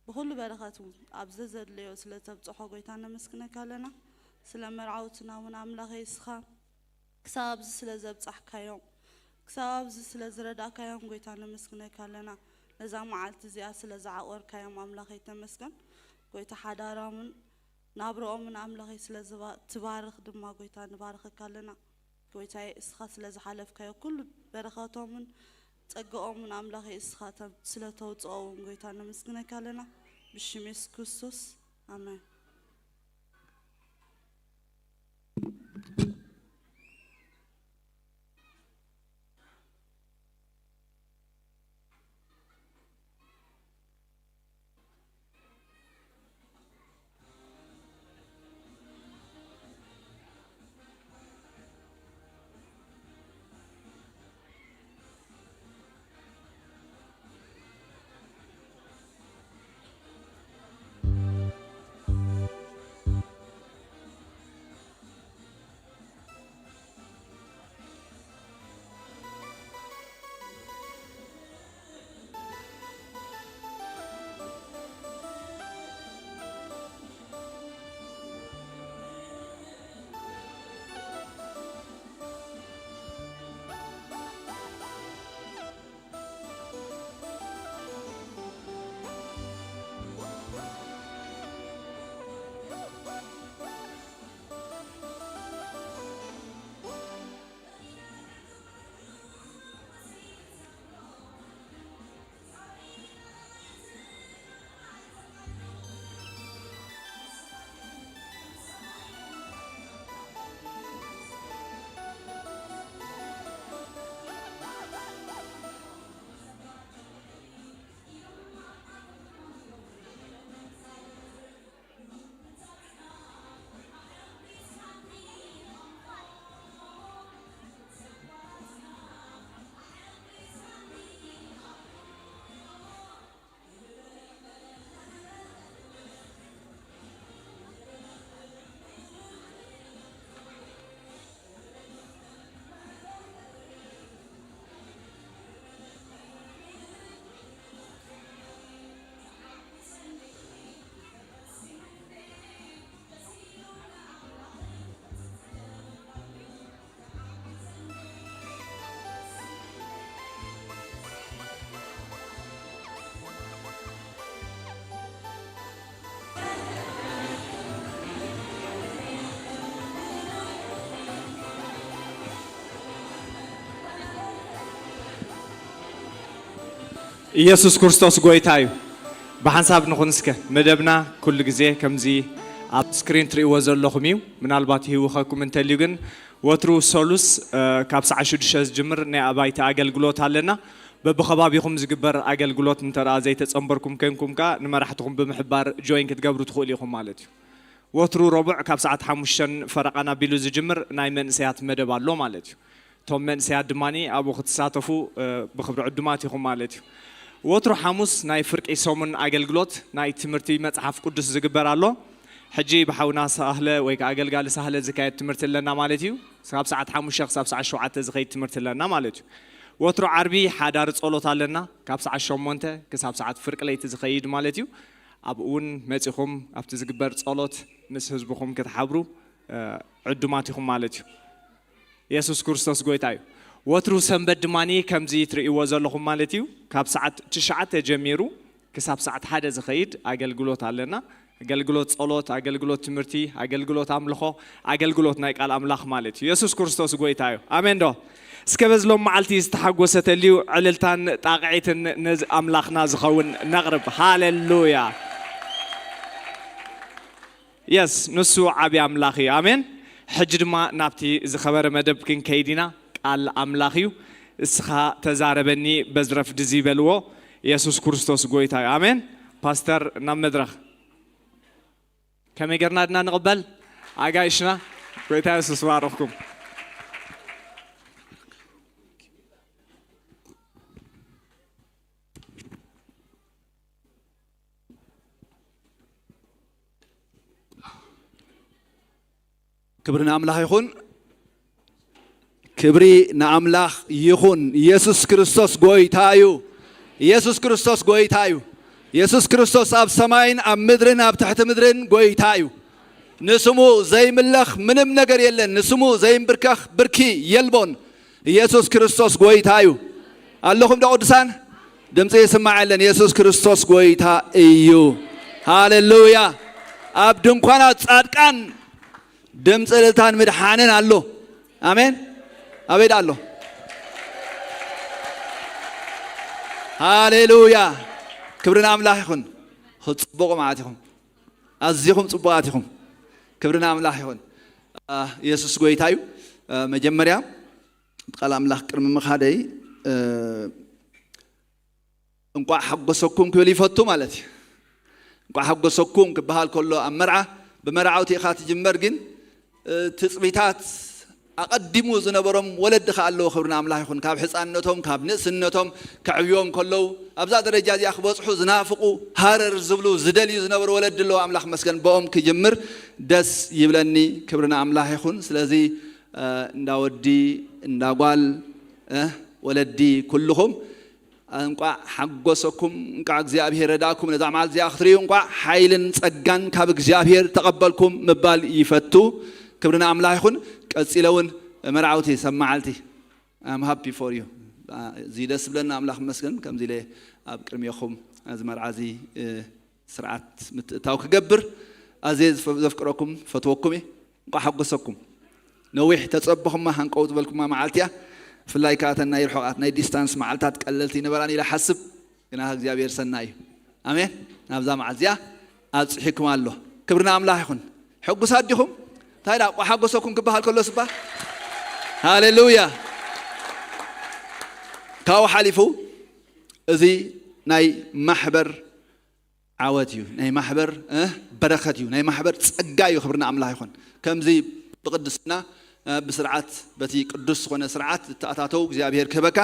ብኹሉ በረኸት እውን ኣብ ዘዘድለዮ ስለ ተብጽሖ ጎይታ ነመስግነካ ኣለና። ስለ መርዓውትና እውን ኣምላኸይ እስኻ ክሳብ ኣብዚ ስለ ዘብጻሕካዮም፣ ክሳብ ኣብዚ ስለ ዝረዳእካዮም ጎይታ ነመስግነካ ኣለና። ነዛ መዓልቲ እዚኣ ስለ ዝዓቆርካዮም ኣምላኸይ ተመስገን። ጎይታ ሓዳሮምን ናብርኦምን ኣምላኸይ ስለ ዝባ-፣ ትባርኽ ድማ ጎይታ ንባርኸካ ኣለና። ጎይታዬ እስኻ ስለ ዝሓለፍካዮ ኩሉ በረኸቶምን ጸግኦምን ኣምላኸይ እስኻ ተ-፣ ስለ ተውጽኦ እውን ጎይታ ነመስግነካ ኣለና። ብሽም የሱስ ክርስቶስ ኣሜን። ኢየሱስ ክርስቶስ ጎይታ እዩ። ብሓንሳብ ንኹን እስከ። መደብና ኩሉ ግዜ ከምዚ ኣብ ስክሪን ትርእይዎ ዘለኹም እዩ። ምናልባት ይህውኸኩም እንተልዩ ግን፣ ወትሩ ሰሉስ፣ እ፣ ካብ ሰዓት ሽዱሽተ ዝጅምር ናይ ኣባይቲ ኣገልግሎት ኣለና። በብኸባቢኹም ዝግበር ኣገልግሎት እንተ ደኣ ዘይተጸንበርኩም ኮንኩም ከኣ ንመራሕትኹም ብምሕባር ጆይን ክትገብሩ ትኽእሉ ኢኹም ማለት እዩ። ወትሩ ረቡዕ ካብ ሰዓት ሓሙሽተ ፈረቓን ኣቢሉ ዝጅምር ናይ መንእሰያት መደብ ኣሎ ማለት እዩ። እቶም መንእሰያት ድማ ኣብኡ ክትሳተፉ፣ እ፣ ብኽብሪ ዕዱማት ኢኹም ማለት እዩ። ወትሩ ሓሙስ ናይ ፍርቂ ሰሙን ኣገልግሎት ናይ ትምህርቲ መጽሓፍ ቅዱስ ዝግበር ኣሎ። ሕጂ ብሓውና ሳህለ ወይ ከኣ ኣገልጋሊ ሳህለ ዝካየድ ትምህርቲ ኣለና ማለት እዩ። ካብ ሰዓት ሓሙሽተ ክሳብ ሰዓት ሸውዓተ ዝኸይድ ትምህርቲ ኣለና ማለት እዩ። ወትሩ ዓርቢ ሓዳር ጸሎት ኣለና፣ ካብ ሰዓት ሸሞንተ ክሳብ ሰዓት ፍርቂ ለይቲ ዝኸይድ ማለት እዩ። ኣብኡ እውን መጺኹም ኣብቲ ዝግበር ጸሎት ምስ ህዝብኹም ክትሓብሩ፣ እ፣ ዕዱማት ኢኹም ማለት እዩ። የሱስ ክርስቶስ ጎይታ እዩ። ወትሩ ሰንበት ድማ ከምዚ ትርእይዎ ዘለኹም ማለት እዩ። ካብ ሰዓት ትሽዓተ ጀሚሩ ክሳብ ሰዓት ሓደ ዝኸይድ ኣገልግሎት ኣለና። ኣገልግሎት ጸሎት፣ ኣገልግሎት ትምህርቲ፣ ኣገልግሎት ኣምልኾ፣ ኣገልግሎት ናይ ቃል ኣምላኽ ማለት እዩ። የሱስ ክርስቶስ ጎይታ እዩ። ኣሜን ዶ? እስከ በዚ ሎም መዓልቲ ዝተሓጎሰ ተልዩ ዕልልታን ጣቕዒትን ነዚ ኣምላኽና ዝኸውን ነቕርብ። ሃሌሉያ! የስ፣ ንሱ ዓቢ ኣምላኽ እዩ። ኣሜን። ሕጂ ድማ ናብቲ ዝኸበረ መደብ ክንከይድ ኢና። ቃል ኣምላኽ እዩ። እስኻ ተዛረበኒ በዝረፍ ድዚ በልዎ። የሱስ ክርስቶስ ጎይታ እዩ። ኣሜን። ፓስተር ናብ መድረኽ። ከመይ ጌርና ድና ንቕበል? ኣጋይሽና፣ ጎይታ የሱስ ባርኽኩም። ክብሪ ንኣምላኽ ይኹን። ክብሪ ንኣምላኽ ይኹን። ኢየሱስ ክርስቶስ ጎይታ እዩ። ኢየሱስ ክርስቶስ ጎይታ እዩ። ኢየሱስ ክርስቶስ ኣብ ሰማይን ኣብ ምድርን ኣብ ትሕቲ ምድርን ጎይታ እዩ። ንስሙ ዘይምለኽ ምንም ነገር የለን። ንስሙ ዘይንብርከኽ ብርኪ የልቦን። ኢየሱስ ክርስቶስ ጎይታ እዩ። ኣለኹም ዶ ቅዱሳን? ድምፂ ይስማዕ የለን። ኢየሱስ ክርስቶስ ጎይታ እዩ። ሃሌሉያ። ኣብ ድንኳናት ጻድቃን ድምፂ እልልታን ምድሓንን ኣሎ። ኣሜን። ኣበይ ደኣ ኣሎ? ሃሌሉያ። ክብሪ ንኣምላኽ ይኹን። ጽቡቕ መዓት ኢኹም። ኣዚኹም ጽቡቓት ኢኹም። ክብሪ ንኣምላኽ ይኹን። አ፣ ኢየሱስ ጎይታ እዩ። አ፣ መጀመርያ ቃል ኣምላኽ ቅድሚ ምኻደይ፣ እ፣ እንቋዕ ሓጎሰኩም ክብል ይፈቱ ማለት እዩ። እንቋዕ ሓጎሰኩም ክበሃል ከሎ ኣብ መርዓ ብመርዓውቲ ኢኻ ትጅመር፣ ግን፣ እ፣ ትጽቢታት ኣቐዲሙ ዝነበሮም ወለዲ ኸኣ ኣለዉ። ክብሪ ንኣምላኽ ይኹን። ካብ ሕፃንነቶም፣ ካብ ንእስነቶም ከዕብዮም ከለዉ ኣብዛ ደረጃ እዚኣ ክበጽሑ ዝናፍቑ፣ ሃረር ዝብሉ፣ ዝደልዩ ዝነበሩ ወለዲ ኣለዉ። ኣምላኽ መስገን ብኦም ክጅምር ደስ ይብለኒ። ክብሪ ንኣምላኽ ይኹን። ስለዚ፣ እ፣ እንዳ ወዲ፣ እንዳ ጓል፣ እ፣ ወለዲ ኩልኹም እንቋዕ ሓጎሰኩም፣ እንቋዕ እግዚኣብሄር ረዳእኩም። ነዛ መዓልቲ እዚኣ ክትርእዩ እንቋዕ ሓይልን ጸጋን ካብ እግዚኣብሄር ተቐበልኩም ምባል ይፈቱ። ክብሪ ንኣምላኽ ይኹን። ቀጺለ እውን መርዓውቲ ሰብ መዓልቲ፣ I'm happy for you። እዚ ደስ ዝብለና ኣምላኽ ይመስገን። ከምዚ ኢለ ኣብ ቅድሜኹም እዚ መርዓ እዚ፣ እ፣ ስርዓት ምትእታው ክገብር ኣዝየ ዝፈ-፣ ዘፍቅረኩም፣ ፈትወኩም እየ። እንቋዕ ሓጎሰኩም። ነዊሕ ተጸበኹማ፣ ሃንቀው ዝበልኩማ መዓልቲ እያ። ብፍላይ ከኣ እተን ናይ ርሑቓት ናይ ዲስታንስ መዓልታት ቀለልቲ ይነበራን ኢለ ሓስብ፣ ግና እግዚኣብሔር ሰናይ እዩ። ኣሜን። ናብዛ መዓልቲ እዚኣ ኣብጽሒኩም ኣሎ። ክብሪ ንኣምላኽ ይኹን። ሕጉሳት ዲኹም? እንታይ ደኣ፣ እንቋዕ ሓጎሰኩም ክበሃል ከሎ ስባ? ሃሌሉያ። ካብኡ ሓሊፉ እዚ ናይ ማሕበር ዓወት እዩ፣ ናይ ማሕበር፣ እ፣ በረኸት እዩ፣ ናይ ማሕበር ጸጋ እዩ። ክብሪ ንኣምላኽ ይኹን። ከምዚ ብቕድስና፣ እ፣ ብስርዓት በቲ ቅዱስ ዝኾነ ስርዓት እተኣታተው እግዚኣብሔር ክህበካ፣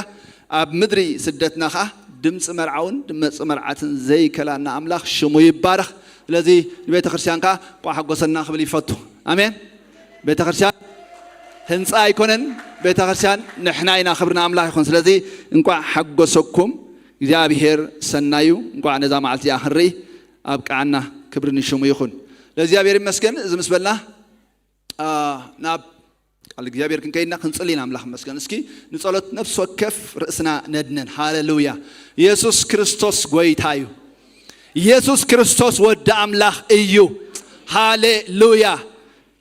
ኣብ ምድሪ ስደትና ኸኣ ድምፂ መርዓውን ድምፂ መርዓትን ዘይከላና ኣምላኽ ሽሙ ይባረኽ። ስለዚ ንቤተ ክርስቲያን ከኣ እንቋዕ ሓጎሰና ክብል ይፈቱ። ኣሜን። ቤተ ክርስቲያን ህንፃ ኣይኮነን፣ ቤተ ክርስቲያን ንሕና ኢና። ክብሪ ንኣምላኽ ይኹን። ስለዚ እንቋዕ ሓጎሰኩም። እግዚኣብሔር ሰናዩ። እንቋዕ ነዛ መዓልቲ እዚኣ ክንርኢ ኣብቅዓና። ክብሪ ንሽሙ ይኹን። ለእግዚኣብሔር ይመስገን። እዚ ምስ በልና፣ አ፣ ናብ ቃል እግዚኣብሔር ክንከይድና ክንጽሊ ኢና። ኣምላኽ ይመስገን። እስኪ ንጸሎት ነፍሲ ወከፍ ርእስና ነድንን። ሃሌሉያ። ኢየሱስ ክርስቶስ ጎይታ እዩ። ኢየሱስ ክርስቶስ ወዲ ኣምላኽ እዩ። ሃሌሉያ።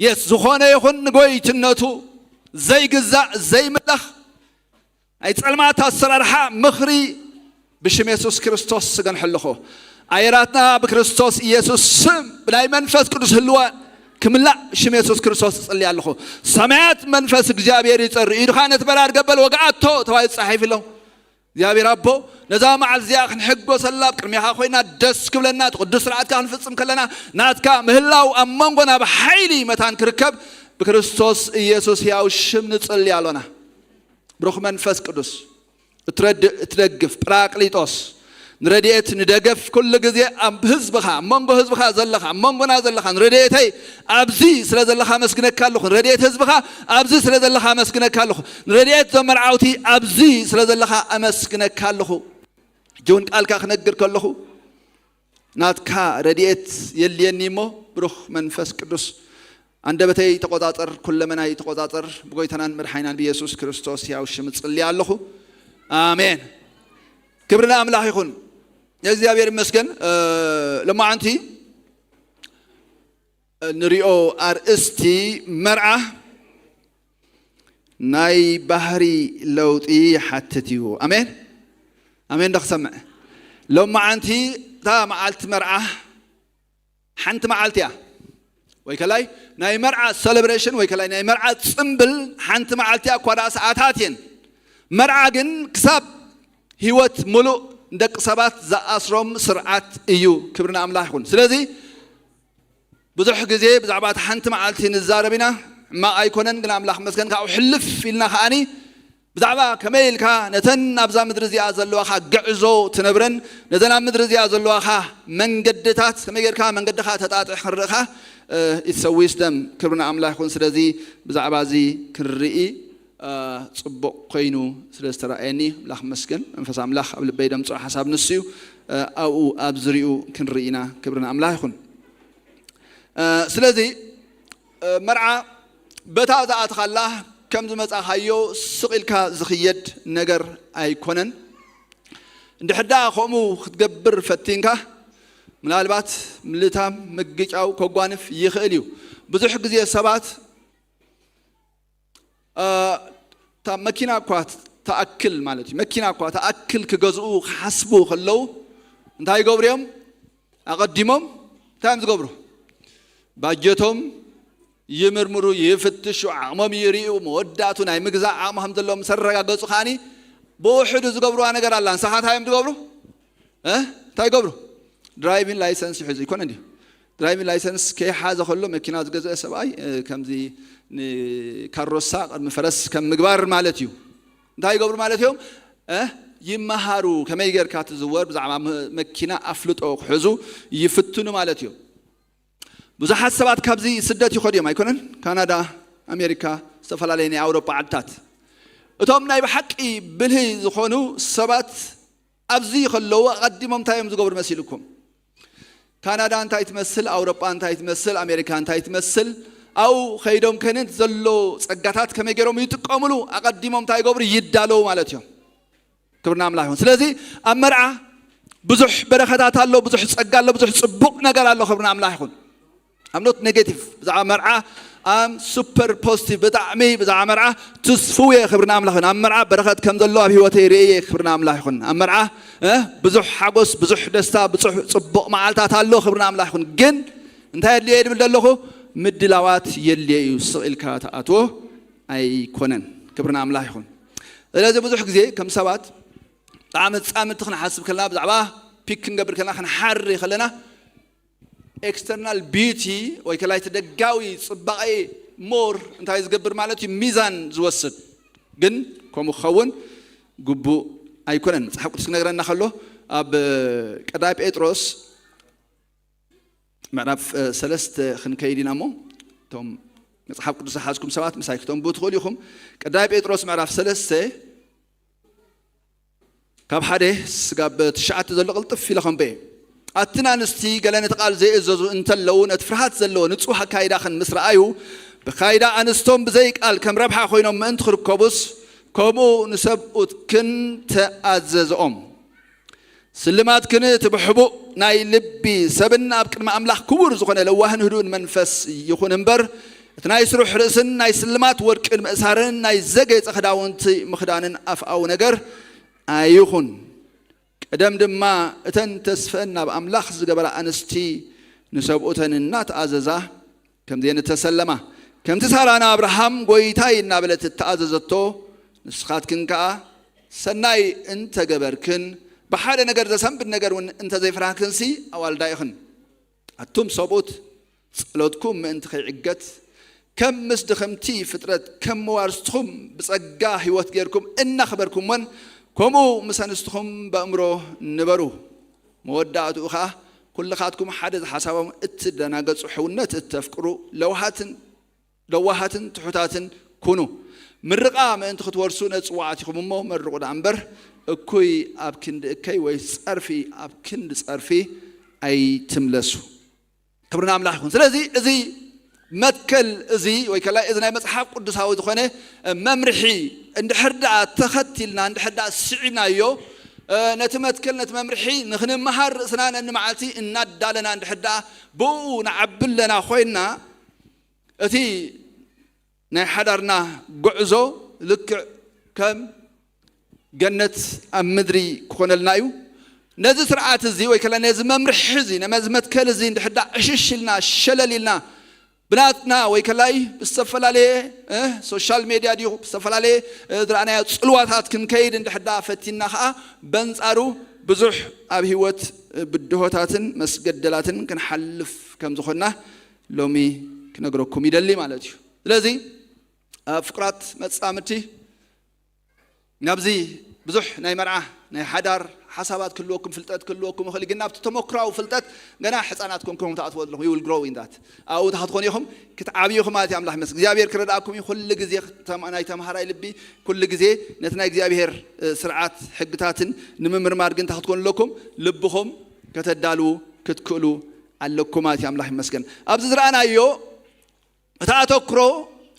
የስ፣ ዝኾነ ይኹን ንጎይትነቱ ዘይግዛእ ዘይምለኽ ናይ ጸልማት ኣሰራርሓ ምኽሪ ብሽም የሱስ ክርስቶስ ስገንሐ ኣለኹ። ኣየራትና ብክርስቶስ ኢየሱስ ስም ብናይ መንፈስ ቅዱስ ህልዋ ክምላእ ብሽም የሱስ ክርስቶስ እጽሊ ኣለኹ። ሰማያት መንፈስ እግዚኣብሔር ይጸሪ። ኢድኻ ነቲ በራድ ገበል ወግኣቶ ተባሂሉ ተጻሒፉ ኣሎ። እግዚኣብሔር ኣቦ፣ ነዛ መዓልቲ እዚኣ ክንሕጎሰላ ኣብ ቅድሜኻ ኮይና ደስ ክብለና፣ እቲ ቅዱስ ስርዓትካ ክንፍጽም ከለና ናትካ ምህላው ኣብ መንጎና ብሓይሊ መታን ክርከብ ብክርስቶስ ኢየሱስ ሕያው ሽም ንጽሊ ኣሎና። ብሩኽ መንፈስ ቅዱስ፣ እትረድእ እትደግፍ ጳራቅሊጦስ፣ ንረድኤት ንደገፍ ኩሉ ግዜ ኣብ ህዝብኻ፣ ኣብ መንጎ ህዝብኻ ዘለኻ፣ ኣብ መንጎና ዘለኻ፣ ንረድኤተይ ኣብዚ ስለ ዘለኻ ኣመስግነካ ኣለኹ። ንረድኤት ህዝብኻ ኣብዚ ስለ ዘለኻ ኣመስግነካ ኣለኹ። ንረድኤት ዞም መርዓውቲ ኣብዚ ስለ ዘለኻ ኣመስግነካ ኣለኹ። ሕጂ እውን ቃልካ ክነግር ከለኹ ናትካ ረድኤት የድልየኒ እሞ ብሩኽ መንፈስ ቅዱስ፣ ኣንደበተይ ተቆጻጸር፣ ኩለመናይ ተቆጻጸር። ብጎይታናን መድሓኒናን ብኢየሱስ ክርስቶስ ሕያው ሽም እጽሊ ኣለኹ። ኣሜን። ክብሪ ንኣምላኽ ይኹን። እግዚኣብሔር ይመስገን። እ፣ ሎማዓንቲ ንሪኦ ኣርእስቲ መርዓ ናይ ባህሪ ለውጢ ይሓትት እዩ። ኣሜን፣ ኣሜን። ዶ ክሰምዕ? ሎማዓንቲ እታ መዓልቲ መርዓ ሓንቲ መዓልቲ እያ። ወይ ከላይ ናይ መርዓ ሴሌብሬሽን ወይ ከላይ ናይ መርዓ ጽምብል ሓንቲ መዓልቲ እያ፣ እኳ ደኣ ሰዓታት እየን። መርዓ ግን ክሳብ ህይወት ሙሉእ ንደቂ ሰባት ዝኣስሮም ስርዓት እዩ። ክብሪ ንኣምላኽ ይኹን። ስለዚ ብዙሕ ግዜ ብዛዕባ እቲ ሓንቲ መዓልቲ ንዛረብ ኢና። ሕማቕ ኣይኮነን፣ ግን ኣምላኽ መስገን ካብኡ ሕልፍ ኢልና ከኣኒ ብዛዕባ ከመይ ኢልካ ነተን ኣብዛ ምድሪ እዚኣ ዘለዋኻ ግዕዞ ትነብረን፣ ነዘን ኣብ ምድሪ እዚኣ ዘለዋኻ መንገድታት ከመይ ጌርካ መንገድኻ ተጣጥሕ ክንርእኻ፣ እ፣ it's a wisdom። ክብሪ ንኣምላኽ ይኹን። ስለዚ ብዛዕባ እዚ ክንርኢ፣ እ፣ ጽቡቕ ኮይኑ ስለ ዝተራእየኒ ኣምላኽ መስገን። መንፈስ ኣምላኽ ኣብ ልበይ ደምጽኦ ሓሳብ ንሱ እዩ። እ፣ ኣብኡ ኣብ ዝሪኡ ክንርኢ ኢና። ክብሪ ንኣምላኽ ይኹን። እ፣ ስለዚ፣ እ፣ መርዓ በታ ዝኣትኻላ ከም ዝመጻኻዮ ስቕ ኢልካ ዝኽየድ ነገር ኣይኮነን። እንድሕር ደኣ ከምኡ ክትገብር ፈቲንካ፣ ምናልባት ምልታም፣ ምግጫው ከጓንፍ ይኽእል እዩ። ብዙሕ ግዜ ሰባት፣ እ፣ እታ መኪና እኳ ትኣክል ማለት እዩ፣ መኪና እኳ ትኣክል ክገዝኡ ክሓስቡ ከለዉ እንታይ ይገብሩ እዮም? ኣቐዲሞም እንታይ እዮም ዝገብሩ? ባጀቶም ይምርምሩ፣ ይፍትሹ፣ ዓቕሞም ይርእዩ፣ መወዳእቱ ናይ ምግዛእ ዓቕሚ ከም ዘለዎም ምስ ኣረጋገጹ ከኣኒ ብውሕዱ ዝገብርዋ ነገር ኣላ። ንሳኻ እንታይ እዮም ዝገብሩ? እ? እንታይ ይገብሩ? ድራይቪን ላይሰንስ ይሕዙ። ይኮነ እንዲሁ ድራይቪን ላይሰንስ ከይሓዘ ከሎ መኪና ዝገዝአ ሰብኣይ፣ እ፣ ከምዚ ንካሮሳ ቅድሚ ፈረስ ከም ምግባር ማለት እዩ። እንታይ ይገብሩ ማለት እዮም? እ? ይመሃሩ፣ ከመይ ጌርካ ትዝወር፣ ብዛዕባ መ-፣ መኪና ኣፍልጦ ክሕዙ ይፍትኑ ማለት እዮም። ብዙሓት ሰባት ካብዚ ስደት ይኸዱ እዮም ኣይኮነን? ካናዳ፣ ኣሜሪካ፣ ዝተፈላለየ ናይ ኣውሮጳ ዓድታት። እቶም ናይ ብሓቂ ብልሂ ዝኾኑ ሰባት ኣብዚ ከለዉ ኣቐዲሞም እንታይ እዮም ዝገብሩ መሲልኩም? ካናዳ እንታይ ትመስል፣ ኣውሮጳ እንታይ ትመስል፣ ኣሜሪካ እንታይ ትመስል፣ ኣብኡ ከይዶም ከነት ዘሎ ጸጋታት ከመይ ገይሮም ይጥቀምሉ፣ ኣቐዲሞም እንታይ ይገብሩ? ይዳለዉ ማለት እዮም። ክብሪ ንኣምላኽ ይኹን። ስለዚ ኣብ መርዓ ብዙሕ በረኸታት ኣሎ፣ ብዙሕ ጸጋ ኣሎ፣ ብዙሕ ጽቡቕ ነገር ኣሎ። ክብሪ ንኣምላኽ ይኹን። I'm not negative ብዛዕባ መርዓ፣ I'm super positive። ብጣዕሚ ብዛዕባ መርዓ ትስፉው እየ። ክብሪ ንኣምላኽ ይኹን። ኣብ መርዓ በረኸት ከም ዘሎ ኣብ ህይወተይ ርእየ። ክብሪ ንኣምላኽ ይኹን። ኣብ መርዓ፣ እ፣ ብዙሕ ሓጎስ፣ ብዙሕ ደስታ፣ ብዙሕ ጽቡቕ መዓልታት ኣሎ። ክብሪ ንኣምላኽ ይኹን። ግን እንታይ የድልየ ድብል ዘለኹ? ምድላዋት የድልየ እዩ። ስቕ ኢልካ ትኣትዎ ኣይኮነን። ክብሪ ንኣምላኽ ይኹን። ስለዚ ብዙሕ ግዜ ከም ሰባት ብጣዕሚ ጻምቲ ክንሓስብ ከለና፣ ብዛዕባ ፒክ ክንገብር ከለና፣ ክንሓሪ ከለና፣ ኤክስተርናል ቢዩቲ ወይ ከላይ እቲ ደጋዊ ጽባቐ ሞር እንታይ ዝገብር ማለት እዩ? ሚዛን ዝወስድ። ግን ከምኡ ክኸውን ግቡእ ኣይኮነን። መጽሓፍ ቅዱስ ክነግረና ከሎ ኣብ ቀዳማይ ጴጥሮስ ምዕራፍ፣ እ፣ ሰለስተ ክንከይድ ኢና እሞ እቶም መጽሓፍ ቅዱስ ዝሓዝኩም ሰባት ምሳይ ክተንብቡ ትኽእሉ ኢኹም። ቀዳማይ ጴጥሮስ ምዕራፍ ሰለስተ ካብ ሓደ ስጋብ ትሽዓተ ዘሎ ቅልጥፍ ኢለ ከንበየ። ኣትን ኣንስቲ ገለ ነቲ ቃል ዘይእዘዙ እንተለዉ፣ ነቲ ፍርሃት ዘለዎ ንጹህ ኣካይዳኽን ምስ ረኣዩ፣ ብካይዳ ኣንስቶም ብዘይ ቃል ከም ረብሓ ኮይኖም ምእንቲ ክርከቡስ፣ ከምኡ ንሰብኡትክን ተኣዘዝኦም። ስልማትክን እቲ ብሕቡእ ናይ ልቢ ሰብን ኣብ ቅድሚ ኣምላኽ ክቡር ዝኾነ ለዋህን ህዱእን መንፈስ ይኹን እምበር፣ እቲ ናይ ስሩሕ ርእስን ናይ ስልማት ወርቅን ምእሳርን ናይ ዘጌጸ ክዳውንቲ ምኽዳንን ኣፍኣዊ ነገር ኣይኹን። ቀደም ድማ እተን ተስፈን ናብ ኣምላኽ ዝገበራ ኣንስቲ ንሰብኡተን እናተኣዘዛ ከምዚኤን እተሰለማ። ከምቲ ሳራ ንኣብርሃም ጎይታይ እናበለት እተኣዘዘቶ፣ ንስኻትክን ከኣ ሰናይ እንተገበርክን ብሓደ ነገር ዘሰንብድ ነገር እውን እንተዘይፈራህክንሲ ኣዋልዳ ኢኽን። ኣቱም ሰብኡት፣ ጸሎትኩም ምእንቲ ከይዕገት፣ ከም ምስ ድኽምቲ ፍጥረት፣ ከም መዋርስትኹም ብጸጋ ህይወት ጌርኩም እናኽበርኩምወን፣ ከምኡ ምስ ኣንስትኹም በእምሮ ንበሩ። መወዳእትኡ ኸኣ፣ ኩልኻትኩም ሓደ ዝሓሳቦም እትደናገጹ፣ ሕውነት እተፍቅሩ፣ ለውሃትን ለዋሃትን ትሑታትን ኩኑ። ምርቓ ምእንቲ ክትወርሱ ነጽዋዓት ኢኹም እሞ፣ መርቑ ደኣ እምበር፣ እኩይ ኣብ ክንዲ እከይ ወይ ጸርፊ ኣብ ክንዲ ጸርፊ ኣይትምለሱ። ክብሪ ንኣምላኽ ይኹን። ስለዚ እዚ መትከል እዚ ወይ ከላይ እዚ ናይ መጽሓፍ ቅዱሳዊ ዝኾነ መምርሒ እንድሕር ደኣ ተኸቲልና፣ እንድሕር ደኣ ስዒብናዮ፣ ነቲ መትከል፣ ነቲ መምርሒ ንኽንመሃር ርእስና ነንመዓልቲ እናዳለና እንድሕር ደኣ ብኡ ንዓቢ ኣለና ኮይንና፣ እቲ ናይ ሓዳርና ጉዕዞ ልክዕ ከም ገነት ኣብ ምድሪ ክኾነልና እዩ። ነዚ ስርዓት እዚ ወይ ከላ ነዚ መምርሒ እዚ፣ ነዚ መትከል እዚ እንድሕር ደኣ ዕሽሽ ኢልና፣ ሸለል ኢልና፣ ብናትና ወይ ከላይ ብዝተፈላለየ፣ እ፣ ሶሻል ሜድያ ድዩ፣ ብዝተፈላለየ፣ እ፣ ዝረኣናዮ ጽልዋታት ክንከይድ እንድሕር ደኣ ፈቲና ኸኣ፣ በንጻሩ ብዙሕ ኣብ ህይወት፣ እ፣ ብድሆታትን መስገደላትን ክንሓልፍ ከም ዝኾንና ሎሚ ክነግረኩም ይደሊ ማለት እዩ። ስለዚ፣ እ፣ ፍቁራት መጻምድቲ፣ ናብዚ ብዙሕ ናይ መርዓ፣ ናይ ሓዳር ሓሳባት ክህልወኩም፣ ፍልጠት ክህልወኩም ይኽእል፣ ግን ናብቲ ተመክራዊ ፍልጠት ገና ሕጻናት ኮንኩም ትኣትዎ ኣለኹም፣ you will grow in that። ኣብኡ እንታይ ክትኾኑ ኢኹም? ክትዓብዩ ኢኹም ማለት እዩ። ኣምላኽ ይመስገን። እግዚኣብሔር ክረድኣኩም እዩ። ኩሉ ግዜ ተማ-፣ ናይ ተምሃራይ ልቢ፣ ኩሉ ግዜ ነቲ ናይ እግዚኣብሔር፣ እ፣ ስርዓት ሕግታትን ንምምርማር ግን እንታይ ክትኮኑ ኣለኩም? ልብኹም ከተዳልዉ ክትክእሉ ኣለኩም ማለት እዩ። ኣምላኽ ይመስገን። ኣብዚ ዝረኣናዮ እቲ ኣተኩሮ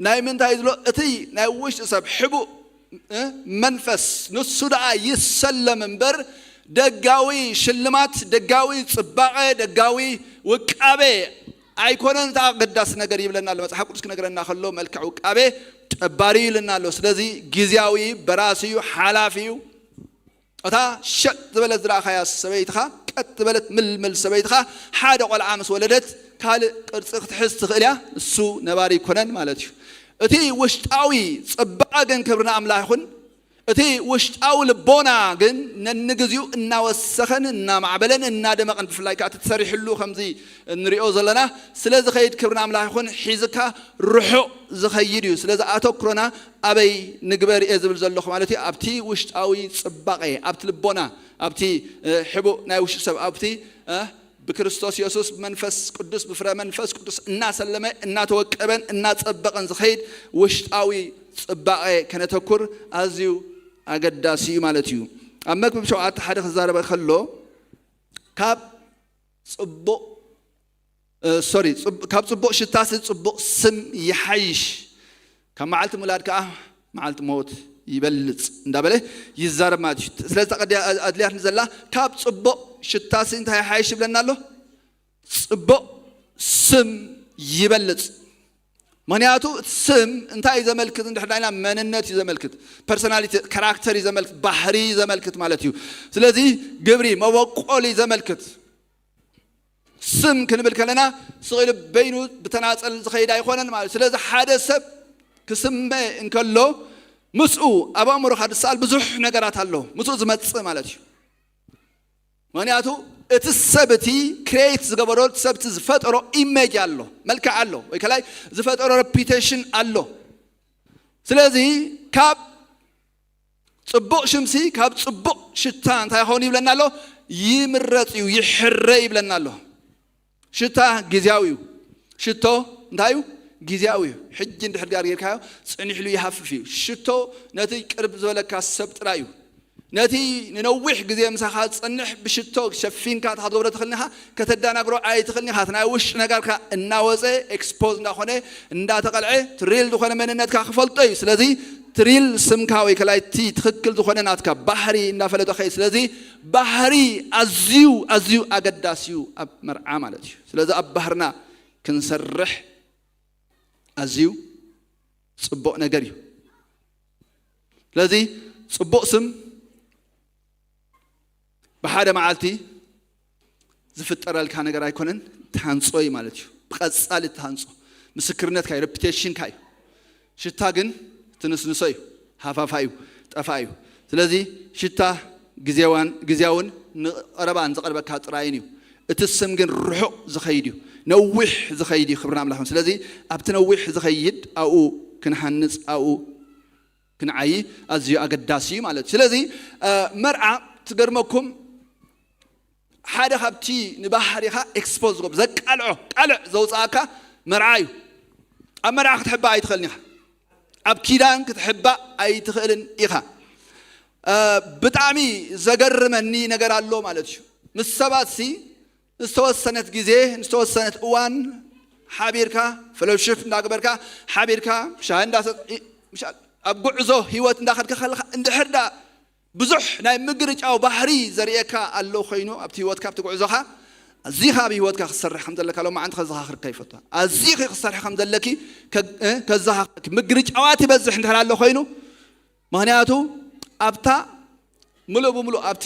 ናይ ምንታይ ዝሎ፣ እቲ ናይ ውሽጢ ሰብ ሕቡእ፣ እ፣ መንፈስ ንሱ ደኣ ይሰለም እምበር፣ ደጋዊ ሽልማት፣ ደጋዊ ጽባቐ፣ ደጋዊ ውቃበ ኣይኮነን። እቲ ኣገዳሲ ነገር ይብለና ኣሎ መጽሓፍ ቅዱስ ክነግረና ከሎ፣ መልክዕ ውቃበ ጠባሪ እዩ ይብለና ኣሎ። ስለዚ ግዝያዊ፣ በራሲ እዩ፣ ሓላፊ እዩ። እታ ሸጥ ዝበለት ዝረኣኻያ ሰበይትኻ፣ ቀጥ ዝበለት ምልምል ሰበይትኻ፣ ሓደ ቆልዓ ምስ ወለደት ካልእ ቅርጺ ክትሕዝ ትኽእል እያ፣ እሱ ነባሪ ኣይኮነን ማለት እዩ። እቲ ውሽጣዊ ጽባቐ ግን፣ ክብሪ ንኣምላኽ ይኹን፣ እቲ ውሽጣዊ ልቦና ግን ነንግዚኡ እናወሰኸን እናማዕበለን እናደመቐን፣ ብፍላይ ከኣ እቲ ተሰሪሕሉ ከምዚ እንሪኦ ዘለና ስለ ዝኸይድ፣ ክብሪ ንኣምላኽ ይኹን፣ ሒዝካ ርሑቕ ዝኸይድ እዩ። ስለዚ ኣተኩሮና ኣበይ ንግበር እየ ዝብል ዘለኹ ማለት እዩ። ኣብቲ ውሽጣዊ ጽባቐ፣ ኣብቲ ልቦና፣ ኣብቲ፣ እ፣ ሕቡእ ናይ ውሽጢ ሰብ፣ ኣብቲ፣ እ፣ ብክርስቶስ የሱስ ብመንፈስ ቅዱስ፣ ብፍረ መንፈስ ቅዱስ እናሰለመ፣ እናተወቀበን እናጸበቐን ዝኸይድ ውሽጣዊ ጽባቐ ከነተኩር ኣዝዩ ኣገዳሲ እዩ ማለት እዩ። ኣብ መክብብ ሸውዓተ ሓደ ክዛረበ ከሎ፣ ካብ ጽቡቕ፣ እ፣ ሶሪ፣ ጽብ-፣ ካብ ጽቡቕ ሽታሲ ጽቡቕ ስም ይሓይሽ፣ ካብ መዓልቲ ምውላድ ከኣ መዓልቲ ሞት ይበልጽ እንዳበለ ይዛረብ ማለት እዩ። ስለዚ እታ ቀዲያ ኣድልያትኒ ዘላ፣ ካብ ጽቡቕ ሽታሲ እንታይ ይሓይሽ ይብለና ኣሎ? ጽቡቕ ስም ይበልጽ። ምኽንያቱ እቲ ስም እንታይ እዩ ዘመልክት? እንድሕር ዳይና መንነት እዩ ዘመልክት፣ ፐርሶናሊቲ፣ ካራክተር እዩ ዘመልክት፣ ባህሪ እዩ ዘመልክት ማለት እዩ። ስለዚ ግብሪ፣ መበቆል እዩ ዘመልክት። ስም ክንብል ከለና ስቕ ኢሉ በይኑ ብተናጸል ዝኸይድ ኣይኮነን ማለት እዩ። ስለዚ ሓደ ሰብ ክስመ እንከሎ ምስኡ ኣብ ኣእምሮኻ ዝሰኣል ብዙሕ ነገራት ኣሎ፣ ምስኡ ዝመጽእ ማለት እዩ። ምኽንያቱ እቲ ሰብ እቲ ክሬት ዝገበሮ፣ እቲ ሰብ እቲ ዝፈጠሮ ኢሜጅ ኣሎ፣ መልክዕ ኣሎ፣ ወይ ከላይ ዝፈጠሮ ሬፒቴሽን ኣሎ። ስለዚ ካብ ጽቡቕ ሽምሲ ካብ ጽቡቕ ሽታ እንታይ ይኸውን ይብለና ኣሎ? ይምረጽ እዩ፣ ይሕረ ይብለና ኣሎ። ሽታ ግዝያዊ እዩ። ሽቶ እንታይ እዩ? ግዝያዊ እዩ። ሕጂ እንድሕር ጋር ጌርካዮ፣ ጽኒሕሉ ይሃፍፍ እዩ። ሽቶ ነቲ ቅርብ ዝበለካ ሰብ ጥራይ እዩ። ነቲ ንነዊሕ ግዜ ምሳኻ ዝጸንሕ ብሽቶ ሸፊንካ፣ እንታይ ክትገብሮ ትኽእል ኢኻ? ከተደናግሮ ኣይትኽእልን ኢኻ። እቲ ናይ ውሽጢ ነገርካ እናወጸ፣ ኤክስፖዝ እንዳኾነ፣ እንዳተቐልዐ፣ እቲ ሪል ዝኾነ መንነትካ ክፈልጦ እዩ። ስለዚ እቲ ሪል ስምካ ወይ ከላይ እቲ ትኽክል ዝኾነ ናትካ ባህሪ እንዳፈለጠ ኸይ-፣ ስለዚ ባህሪ ኣዝዩ፣ ኣዝዩ ኣገዳሲ እዩ ኣብ መርዓ ማለት እዩ። ስለዚ ኣብ ባህርና ክንሰርሕ ኣዝዩ ጽቡቕ ነገር እዩ። ስለዚ ጽቡቕ ስም ብሓደ መዓልቲ ዝፍጠረልካ ነገር ኣይኮነን። ትሃንጾ እዩ ማለት እዩ። ብቐጻሊ ትሃንጾ። ምስክርነትካ እዩ፣ ሬፒቴሽንካ እዩ። ሽታ ግን ትንስንሶ እዩ፣ ሃፋፋ እዩ፣ ጠፋ እዩ። ስለዚ ሽታ ግዜዋን ግዜያውን ንቐረባን ዝቐርበካ ጥራይን እዩ። እቲ ስም ግን ርሑቕ ዝኸይድ እዩ፣ ነዊሕ ዝኸይድ እዩ። ክብርን ኣምላኽን። ስለዚ ኣብቲ ነዊሕ ዝኸይድ ኣብኡ ክንሃንጽ፣ ኣብኡ ክንዓይ ኣዝዩ ኣገዳሲ እዩ ማለት እዩ። ስለዚ መርዓ ትገርመኩም ሓደ ካብቲ ንባህሪኻ ኤክስፖዝ ዝገብር ዘቃልዖ ቃልዕ ዘውፅኣካ መርዓ እዩ። ኣብ መርዓ ክትሕባእ ኣይትኽእልን ኢኻ። ኣብ ኪዳን ክትሕባእ ኣይትኽእልን ኢኻ። ብጣዕሚ ዘገርመኒ ነገር ኣሎ ማለት እዩ። ምስ ሰባት ሲ ዝተወሰነት ግዜ ዝተወሰነት እዋን ሓቢርካ ፈሎሽፕ እንዳገበርካ ሓቢርካ ሻሂ እንዳሰ ኣብ ጉዕዞ ህይወት እንዳኸድካ ከለካ እንድሕር ዳ ብዙሕ ናይ ምግርጫው ባህሪ ዘርእየካ ኣሎ ኮይኑ ኣብቲ ህይወትካ ኣብቲ ጉዕዞኻ ኣዚኻ ኣብ ህይወትካ ክሰርሕ ከም ዘለካ ሎማዓንቲ ከዘኻኽርካ ይፈቱ። ኣዚኺ ክሰርሕ ከም ዘለኪ ከዘኻኽርክ ምግርጫዋት ይበዝሕ እንድሕር ኣሎ ኮይኑ ምክንያቱ ኣብታ ምሉእ ብምሉእ ኣብቲ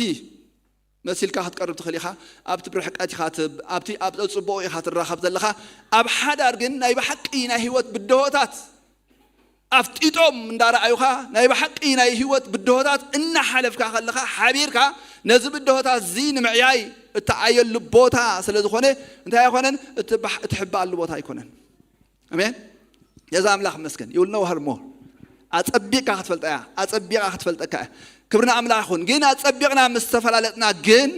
መሲልካ ክትቀርብ ትኽእል ኢኻ። ኣብቲ ብርሕቀት ኢኻ ትብ ኣብቲ ኣብ ፅቡቕ ኢኻ ትራኸብ ዘለኻ። ኣብ ሓዳር ግን ናይ ብሓቂ ናይ ህይወት ብድሆታት ኣፍጢጦም እንዳረኣዩኻ ናይ ብሓቂ ናይ ህይወት ብድሆታት እናሓለፍካ ከለኻ ሓቢርካ ነዚ ብድሆታት እዚ ንምዕያይ እትዓየሉ ቦታ ስለ ዝኾነ እንታይ ኣይኮነን፣ እትሕባኣሉ ቦታ ኣይኮነን። ኣሜን። የዛ ኣምላኽ መስገን ይውል ነው ሀርሞ ኣጸቢቕካ ክትፈልጣ እያ። ኣጸቢቓ ክትፈልጠካ እያ። ክብርና ኣምላኽ ይኹን። ግን ኣጸቢቕና ምስ ተፈላለጥና ግን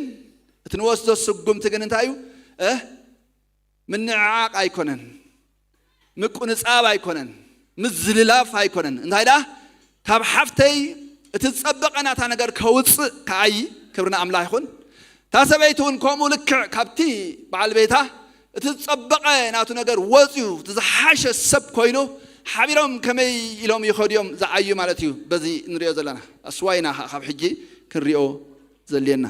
እቲ ንወስዶ ስጉምቲ ግን እንታይ እዩ? ምንዕዓቕ ኣይኮነን፣ ምቁንጻብ ኣይኮነን፣ ምዝልላፍ ኣይኮነን። እንታይ ደኣ ካብ ሓፍተይ እቲ ዝጸበቐ ናታ ነገር ከውጽእ ከዓይ ክብርና ኣምላኽ ይኹን። እታ ሰበይቲ እውን ከምኡ ልክዕ ካብቲ በዓል ቤታ እቲ ዝጸበቐ ናቱ ነገር ወጽዩ እቲ ዝሓሸ ሰብ ኮይኑ ሓቢሮም ከመይ ኢሎም ይኸዱ እዮም ዝዓዩ ማለት እዩ። በዚ ንሪኦ ዘለና ኣስዋይና ካብ ሕጂ ክንሪኦ ዘልየና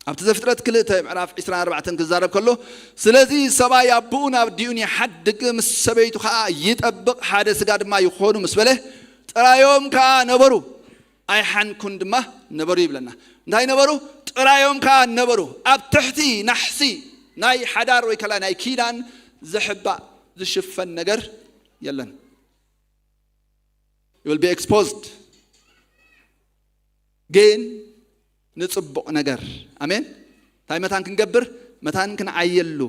ኣብቲ ዘፍጥረት ክልተ ምዕራፍ ዕስራን ኣርባዕተን ክዛረብ ከሎ ስለዚ ሰብኣይ ኣቦኡ ናብ ዲኡን ይሓድግ ምስ ሰበይቱ ከዓ ይጠብቕ ሓደ ስጋ ድማ ይኾኑ ምስ በለ ጥራዮም ከዓ ነበሩ ኣይሓንኩን ድማ ነበሩ ይብለና። እንታይ ነበሩ? ጥራዮም ከዓ ነበሩ። ኣብ ትሕቲ ናሕሲ ናይ ሓዳር ወይ ከላ ናይ ኪዳን ዝሕባእ ዝሽፈን ነገር የለን። You will be exposed ግን ንፅቡቕ ነገር ኣሜን። እንታይ መታን ክንገብር መታን ክንዓየሉ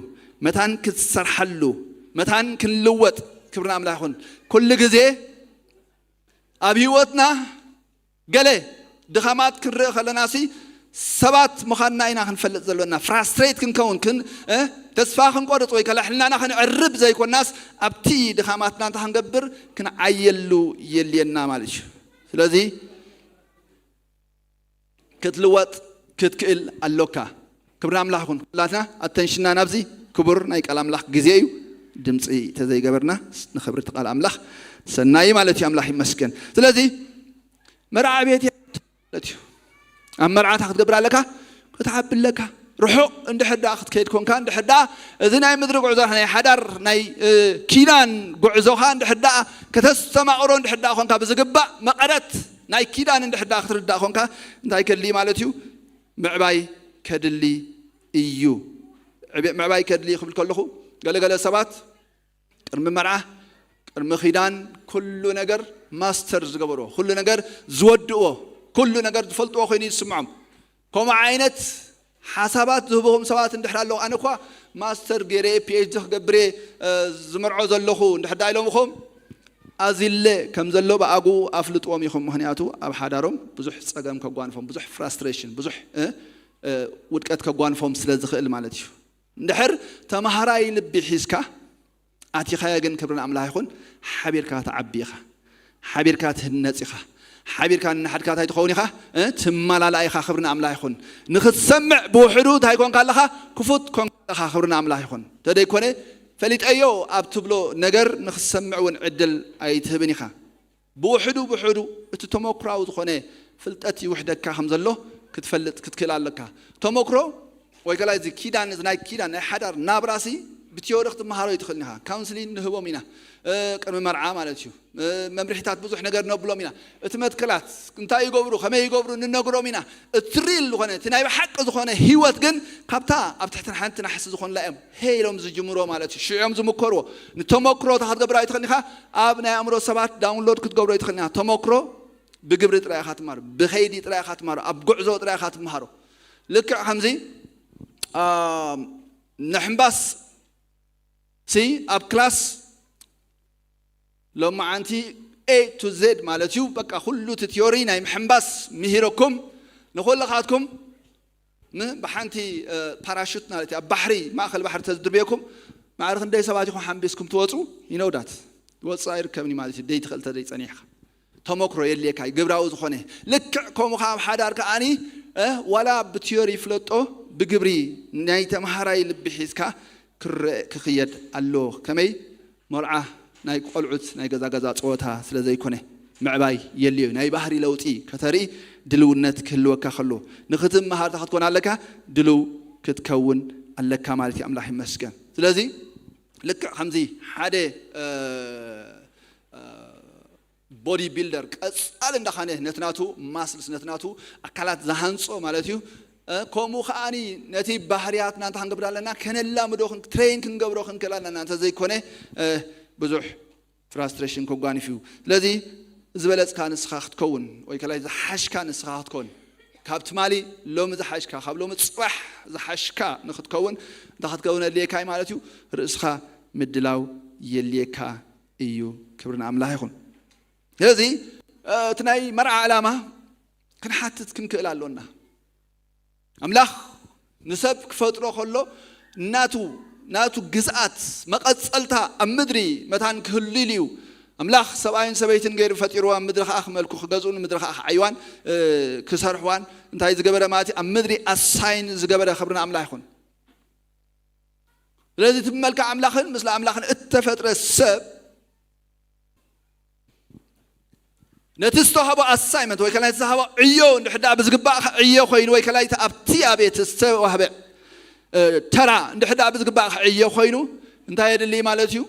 መታን ክትሰርሓሉ መታን ክንልወጥ ክብርና ኣምላኽ ይኹን። ኩሉ ግዜ ኣብ ህይወትና ገለ ድኻማት ክንርኢ ከለና ሲ ሰባት ምዃንና ኢና ክንፈልጥ ዘለና። ፍራስትሬት ክንከውን ክን ተስፋ ክንቆርፅ ወይ ከላ ሕልናና ክንዕርብ ዘይኮናስ ኣብቲ ድኻማትና እንተ ክንገብር ክንዓየሉ የልየና ማለት እዩ። ስለዚ ክትልወጥ ክትክእል ኣሎካ። ክብሪ ኣምላኽ ይኹን። ኩላትና ኣተንሽና ናብዚ ክቡር ናይ ቃል ኣምላኽ ግዜ እዩ። ድምፂ ተዘይገበርና ንኽብሪ ቃል ኣምላኽ ሰናይ ማለት እዩ። ኣምላኽ ይመስገን። ስለዚ መርዓ ቤት ማለት እዩ። ኣብ መርዓታ ክትገብር ኣለካ፣ ክትዓቢ ኣለካ። ርሑቕ እንድሕር ደኣ ክትከይድ ኮንካ እንድሕር ደኣ እዚ ናይ ምድሪ ጉዕዞ ናይ ሓዳር ናይ ኪዳን ጉዕዞኻ እንድሕር ደኣ ከተስተማቕሮ እንድሕር ደኣ ኮንካ ብዝግባእ መቐረት ናይ ኪዳን እንድሕር ደኣ ክትርዳእ ኮንካ እንታይ ከድሊ ማለት እዩ? ምዕባይ ከድሊ እዩ። ምዕባይ ከድሊ ክብል ከለኹ ገለገለ ሰባት ቅድሚ መርዓ ቅድሚ ኪዳን ኩሉ ነገር ማስተር ዝገበርዎ ኩሉ ነገር ዝወድእዎ ኩሉ ነገር ዝፈልጥዎ ኮይኑ ይስምዖም። ከምኡ ዓይነት ሓሳባት ዝህብኹም ሰባት እንድሕር ኣለዉ ኣነ እኳ ማስተር ገይረ ፒኤችዲ ክገብር እየ ዝመርዖ ዘለኹ እንድሕር ዳ ኢሎምኹም ኣዚለ ከም ዘሎ ብኣጉ ኣፍልጥዎም ኢኹም። ምክንያቱ ኣብ ሓዳሮም ብዙሕ ፀገም ከጓንፎም ብዙሕ ፍራስትሬሽን ብዙሕ ውድቀት ከጓንፎም ስለ ዝኽእል ማለት እዩ። እንድሕር ተምሃራይ ልቢ ሒዝካ ኣቲኻዮ ግን ክብሪ ንኣምላኽ ይኹን ሓቢርካ ትዓቢ ኢኻ። ሓቢርካ ትህነጽ ኢኻ። ሓቢርካ ንሓድካ እንታይ ትኸውን ኢኻ? ትመላላእ ኢኻ። ክብሪ ንኣምላኽ ይኹን። ንኽትሰምዕ ብውሕዱ እንታይ ኮንካ ኣለኻ? ክፉት ኮንካ ኣለኻ። ክብሪ ንኣምላኽ ይኹን። ተደይኮነ ፈሊጠዮ ኣብ ትብሎ ነገር ንኽትሰምዕ እውን ዕድል ኣይትህብን ኢኻ። ብውሕዱ ብውሕዱ እቲ ተመክራዊ ዝኾነ ፍልጠት ይውሕደካ ከም ዘሎ ክትፈልጥ ክትክእል ኣለካ። ተመክሮ ወይ ከላ እዚ ኪዳን እዚ ናይ ኪዳን ናይ ሓዳር ናብራሲ ብቲዮሪ ክትመሃሮ ይትኽእል ኢኻ። ካውንስሊን ንህቦም ኢና፣ ቅድሚ መርዓ ማለት እዩ። መምርሒታት ብዙሕ ነገር ነብሎም ኢና። እቲ መትከላት እንታይ ይገብሩ፣ ከመይ ይገብሩ ንነግሮም ኢና። እቲ ሪል ዝኾነ፣ እቲ ናይ ብሓቂ ዝኾነ ህይወት ግን ካብታ ኣብ ትሕቲ ሓንቲ ናሕሲ ዝኾንላ እዮም ሄ ኢሎም ዝጅምሮ ማለት እዩ። ሽዑ እዮም ዝምከርዎ። ንተመክሮ እታ ክትገብር ኣይትኽእል ኢኻ። ኣብ ናይ ኣእምሮ ሰባት ዳውንሎድ ክትገብሮ ኣይትኽእል ኢኻ። ተመክሮ ብግብሪ ጥራይ ኢኻ ትማር፣ ብኸይዲ ጥራይ ኢኻ ትማር፣ ኣብ ጉዕዞ ጥራይ ኢኻ ትምሃሮ። ልክዕ ከምዚ ንሕምባስ ሲ ኣብ ክላስ ሎማዓንቲ ኤ ቱ ዜድ ማለት እዩ። በቃ ኩሉ እቲ ቲዮሪ ናይ ምሕምባስ ምሂረኩም ንኹልኻትኩም ም ብሓንቲ ፓራሹት ማለት እዩ ኣብ ባሕሪ ማእኸል ባሕሪ ተዝድርብየኩም ማዕረ ክንደይ ሰባት ኢኹም ሓምቢስኩም ትወፁ ይነውዳት ወፃ ይርከብኒ ማለት እዩ ደይ ትኽእል ተዘይፀኒሕካ ተመክሮ የድልየካ ግብራዊ ዝኾነ ልክዕ ከምኡ ከዓ ኣብ ሓዳር ከዓኒ ዋላ ብቲዮሪ ይፍለጦ ብግብሪ ናይ ተምሃራይ ልቢ ሒዝካ ክረአ ክኽየድ ኣለዎ። ከመይ መርዓ ናይ ቆልዑት ናይ ገዛ ገዛ ፀወታ ስለ ዘይኮነ ምዕባይ የድልዮ እዩ። ናይ ባህሪ ለውጢ ከተርኢ ድልውነት ክህልወካ ከሎ ንክትመሃር እንታይ ክትኮን ኣለካ? ድልው ክትከውን ኣለካ ማለት እዩ። ኣምላኽ ይመስገን። ስለዚ ልክዕ ከምዚ ሓደ ቦዲ ቢልደር ቀፃሊ እንዳኻነ ነቲ ናቱ ማስልስ ነቲ ናቱ ኣካላት ዝሃንፆ ማለት እዩ። ከምኡ ከዓኒ ነቲ ባህርያትና እንታይ ክንገብር ኣለና? ከነላምዶ ትሬን ክንገብሮ ክንክእል ኣለና። እንተዘይኮነ ብዙሕ ፍራስትሬሽን ከጓንፍ እዩ። ስለዚ ዝበለፅካ ንስኻ ክትከውን ወይ ከላይ ዝሓሽካ ንስኻ ክትከውን ካብ ትማሊ ሎሚ ዝሓሽካ ካብ ሎሚ ፅባሕ ዝሓሽካ ንክትከውን እንታይ ክትከውን ኣድልየካ እዩ ማለት እዩ። ርእስኻ ምድላው የድልየካ እዩ። ክብሪ ንኣምላኽ ይኹን። ስለዚ እቲ ናይ መርዓ ዕላማ ክንሓትት ክንክእል ኣሎና። ኣምላኽ ንሰብ ክፈጥሮ ከሎ ናቱ ናቱ ግዝኣት መቐፀልታ ኣብ ምድሪ መታን ክህሉ ኢሉ እዩ። ኣምላኽ ሰብኣይን ሰበይትን ገይሩ ፈጢርዎ ኣብ ምድሪ ከዓ ክመልኩ ክገዝኡን ምድሪ ከዓ ክዓይዋን ክሰርሕዋን እንታይ ዝገበረ ማለት እዩ ኣብ ምድሪ ኣሳይን ዝገበረ ክብሪ ንኣምላኽ ይኹን። ስለዚ እቲ ብመልክዕ ኣምላኽን ምስለ ኣምላኽን እተፈጥረ ሰብ ነቲ ዝተዋህቦ ኣሳይመንት ወይ ከላይ ዝተዋህቦ ዕዮ እንድሕዳ ብዝግባእ ዕዮ ኮይኑ ወይ ከላይ ኣብቲ ኣቤት ዝተዋህበ ተራ እንድሕዳ ብዝግባእ ዕዮ ኮይኑ እንታይ የድሊ ማለት እዩ?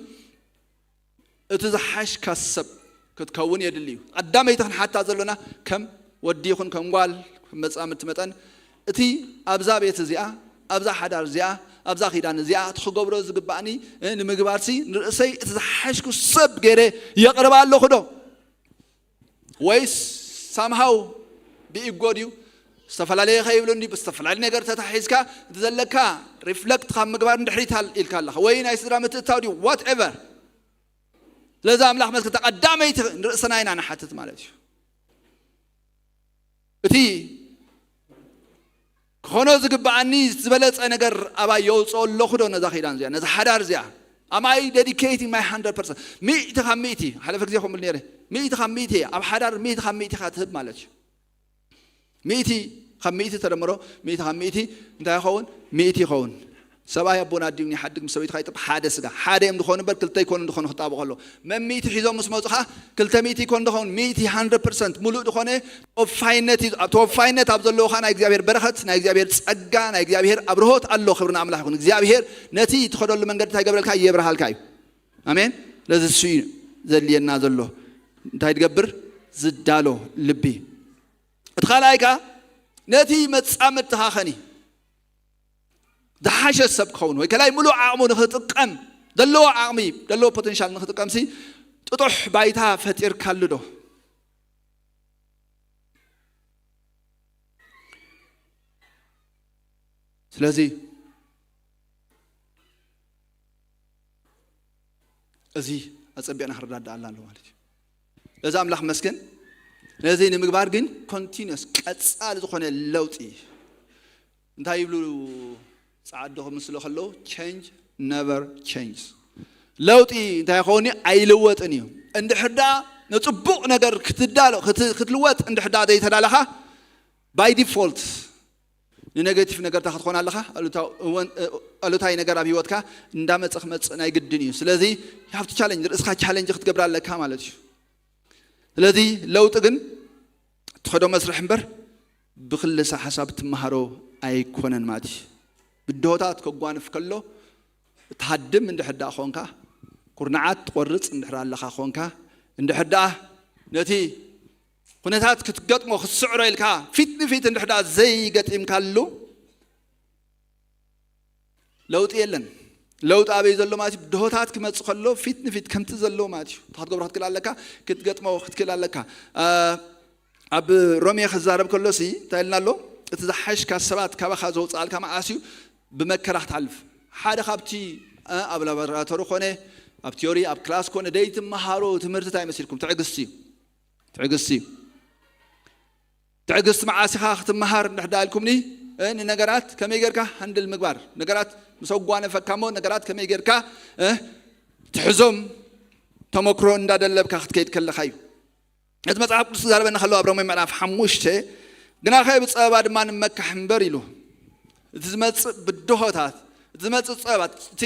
እቲ ዝሓሽካ ሰብ ክትከውን የድሊ እዩ። ቀዳመይቲ ክንሓታ ዘሎና ከም ወዲ ይኹን ከም ጓል መጻምድቲ መጠን እቲ ኣብዛ ቤት እዚኣ ኣብዛ ሓዳር እዚኣ ኣብዛ ኪዳን እዚኣ እቲ ክገብሮ ዝግባእኒ ንምግባርሲ ንርእሰይ እቲ ዝሓሽኩ ሰብ ገይረ የቕርባ ኣለኹ ዶ ወይስ ሳምሃው ብኢጎ ድዩ ዝተፈላለየ ከይብሉ እንዲ ብዝተፈላለየ ነገር ተታሒዝካ እቲ ዘለካ ሪፍለክት ካብ ምግባር ንድሕሪት ኢልካ ኣለኻ ወይ ናይ ስድራ ምትእታው ድዩ ዋት ኤቨር ስለዚ ኣምላኽ መስክር ተቐዳመይቲ ንርእስና ኢና ንሓትት ማለት እዩ እቲ ክኾኖ ዝግብኣኒ ዝበለፀ ነገር ኣባይ የውፅኦ ኣለኹ ዶ ነዛ ኺዳን እዚኣ ነዛ ሓዳር እዚኣ ኣማይ ደዲኬቲ ማይ ሓንድረድ ፐርሰንት ሚእቲ ካብ ሚእቲ ሓለፈ ግዜ ከምብል ነይረ ሚእቲ ካብ ሚእቲ ኣብ ሓዳር ሚእቲ ካብ ሚእቲ ኢኻ ትህብ ማለት እዩ ሚእቲ ካብ ሚእቲ ተደምሮ ሚእቲ ካብ ሚእቲ እንታይ ይኸውን ሚእቲ ይኸውን ሰብኣይ ኣቦን ኣዲኡን ይሓድግ ምስ ሰበይቱ ከይጥብ ሓደ ስጋ ሓደ እዮም ዝኾኑ እምበር ክልተ ይኮኑ ዝኾኑ ክጣበ ከሎ መሚእቲ ሒዞም ምስ መፁ ከዓ ክልተ ሚእቲ ይኮን ዝኾን ሚእቲ ሃንድረድ ፐርሰንት ሙሉእ ዝኾነ ተወፋይነት እዩ ኣብ ተወፋይነት ኣብ ዘለዎ ከዓ ናይ እግዚኣብሔር በረኸት ናይ እግዚኣብሔር ፀጋ ናይ እግዚኣብሔር ኣብርሆት ኣሎ ክብሪ ንኣምላኽ ይኹን እግዚኣብሔር ነቲ ትኸደሉ መንገዲ እንታይ ገብረልካ የብርሃልካ እዩ ኣሜን ስለዚ እሱ እዩ ዘድልየና ዘሎ እንታይ ትገብር ዝዳሎ ልቢ እቲ ካልኣይ ከዓ ነቲ መፃምድትኻ ኸኒ ዝሓሸ ሰብ ክኸውን ወይ ከላይ ምሉእ ዓቕሙ ንክጥቀም ዘለዎ ዓቕሚ ዘለዎ ፖቴንሻል ንክጥቀምሲ ጥጡሕ ባይታ ፈጢርካሉ ዶ ስለዚ እዚ ኣፀቢቕና ክረዳዳእ ኣላ ኣሎ ማለት እዩ ነዚ ኣምላኽ መስግን ነዚ ንምግባር ግን ኮንቲኒስ ቀፃሊ ዝኾነ ለውጢ እንታይ ይብሉ ፀዓዶ ክምስሎ ከለዉ ቸንጅ ነቨር ቸንጅ ለውጢ እንታይ ይኸውን እዩ ኣይልወጥን እዩ እንድሕር ደኣ ንፅቡቕ ነገር ክትዳሎ ክትልወጥ እንድሕር ደኣ ዘይተዳለኻ ባይ ዲፎልት ንነገቲቭ ነገርታ ክትኾን ኣለኻ ኣሉታዊ ነገር ኣብ ህይወትካ እንዳመፀ ክመፅእ ናይ ግድን እዩ ስለዚ you have to challenge ርእስኻ ቻለንጅ ክትገብር ኣለካ ማለት እዩ ስለዚ ለውጢ ግን ትኸዶ መስርሕ እምበር ብክልሰ ሓሳብ ትመሃሮ ኣይኮነን ማለት እዩ ብድሆታት ከጓንፍ ከሎ እትሃድም እንድሕር ደኣ ኾንካ፣ ኩርናዓት ትቆርጽ እንድሕር ኣለኻ ኾንካ፣ እንድሕር ደኣ ነቲ ኩነታት ክትገጥሞ ክትስዕሮ ኢልካ ፊት ንፊት እንድሕር ደኣ ዘይገጢምካሉ ለውጢ የለን። ለውጢ ኣበይ ዘሎ ማለት እዩ? ብድሆታት ክመጽእ ከሎ ፊት ንፊት ከምቲ ዘሎ ማለት እዩ። እንታይ ክትገብሮ ክትክእል ኣለካ? ክትገጥሞ ክትክእል ኣለካ። ኣብ ሮሜ ክዛረብ ከሎ ሲ እንታይ ኢልና ኣሎ? እቲ ዝሓሽካ ሰባት ካባኻ ዘውፅኣልካ መዓስ እዩ? ብመከራ ክትሓልፍ። ሓደ ካብቲ ኣብ ላቦራቶሪ ኮነ ኣብ ቲዮሪ ኣብ ክላስ ኮነ ደይትመሃሮ ትምህርቲ እንታይ መሲልኩም? ትዕግስቲ እዩ። ትዕግስቲ እዩ። ትዕግስቲ መዓስ ኢኻ ክትመሃር እንድሕዳ ኢልኩምኒ፣ ንነገራት ከመይ ጌርካ ሃንድል ምግባር፣ ነገራት ምስ ኣጓነፈካ እሞ ነገራት ከመይ ጌርካ ትሕዞም፣ ተመክሮ እንዳደለብካ ክትከይድ ከለኻ እዩ። እቲ መጽሓፍ ቅዱስ ክዛረበና ከለዎ ኣብ ሮሜ ምዕራፍ ሓሙሽተ፣ ግናኸ ብጸበባ ድማ ንመካሕ እምበር ኢሉ፣ እቲ ዝመጽእ ብድሆታት፣ እቲ ዝመጽእ ጸበባ፣ እቲ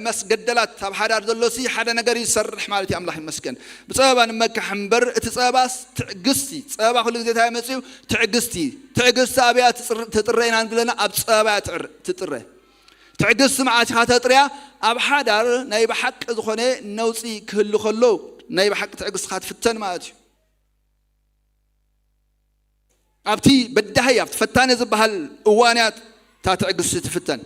መስገደላት ኣብ ሓዳር ዘሎ ሲ ሓደ ነገር ይሰርሕ ማለት እዩ። ኣምላኽ ይመስገን። ብጸበባ ንመካሕ እምበር እቲ ጸበባስ ትዕግስቲ፣ ጸበባ ኩሉ ግዜ እንታይ መጽዩ? ትዕግስቲ። ትዕግስቲ ኣብያ ትጥረ ኢና ንብለና፣ ኣብ ጸበባ እያ ትጥረ። ትዕግስቲ መዓት ኢኻ ተጥርያ? ኣብ ሓዳር ናይ ብሓቂ ዝኾነ ነውፂ ክህሉ ከሎ ናይ ብሓቂ ትዕግስትኻ ትፍተን ማለት እዩ። ኣብቲ በዳሂ ኣብቲ ፈታኒ ዝበሃል እዋንያት እታ ትዕግስቲ ትፍተን።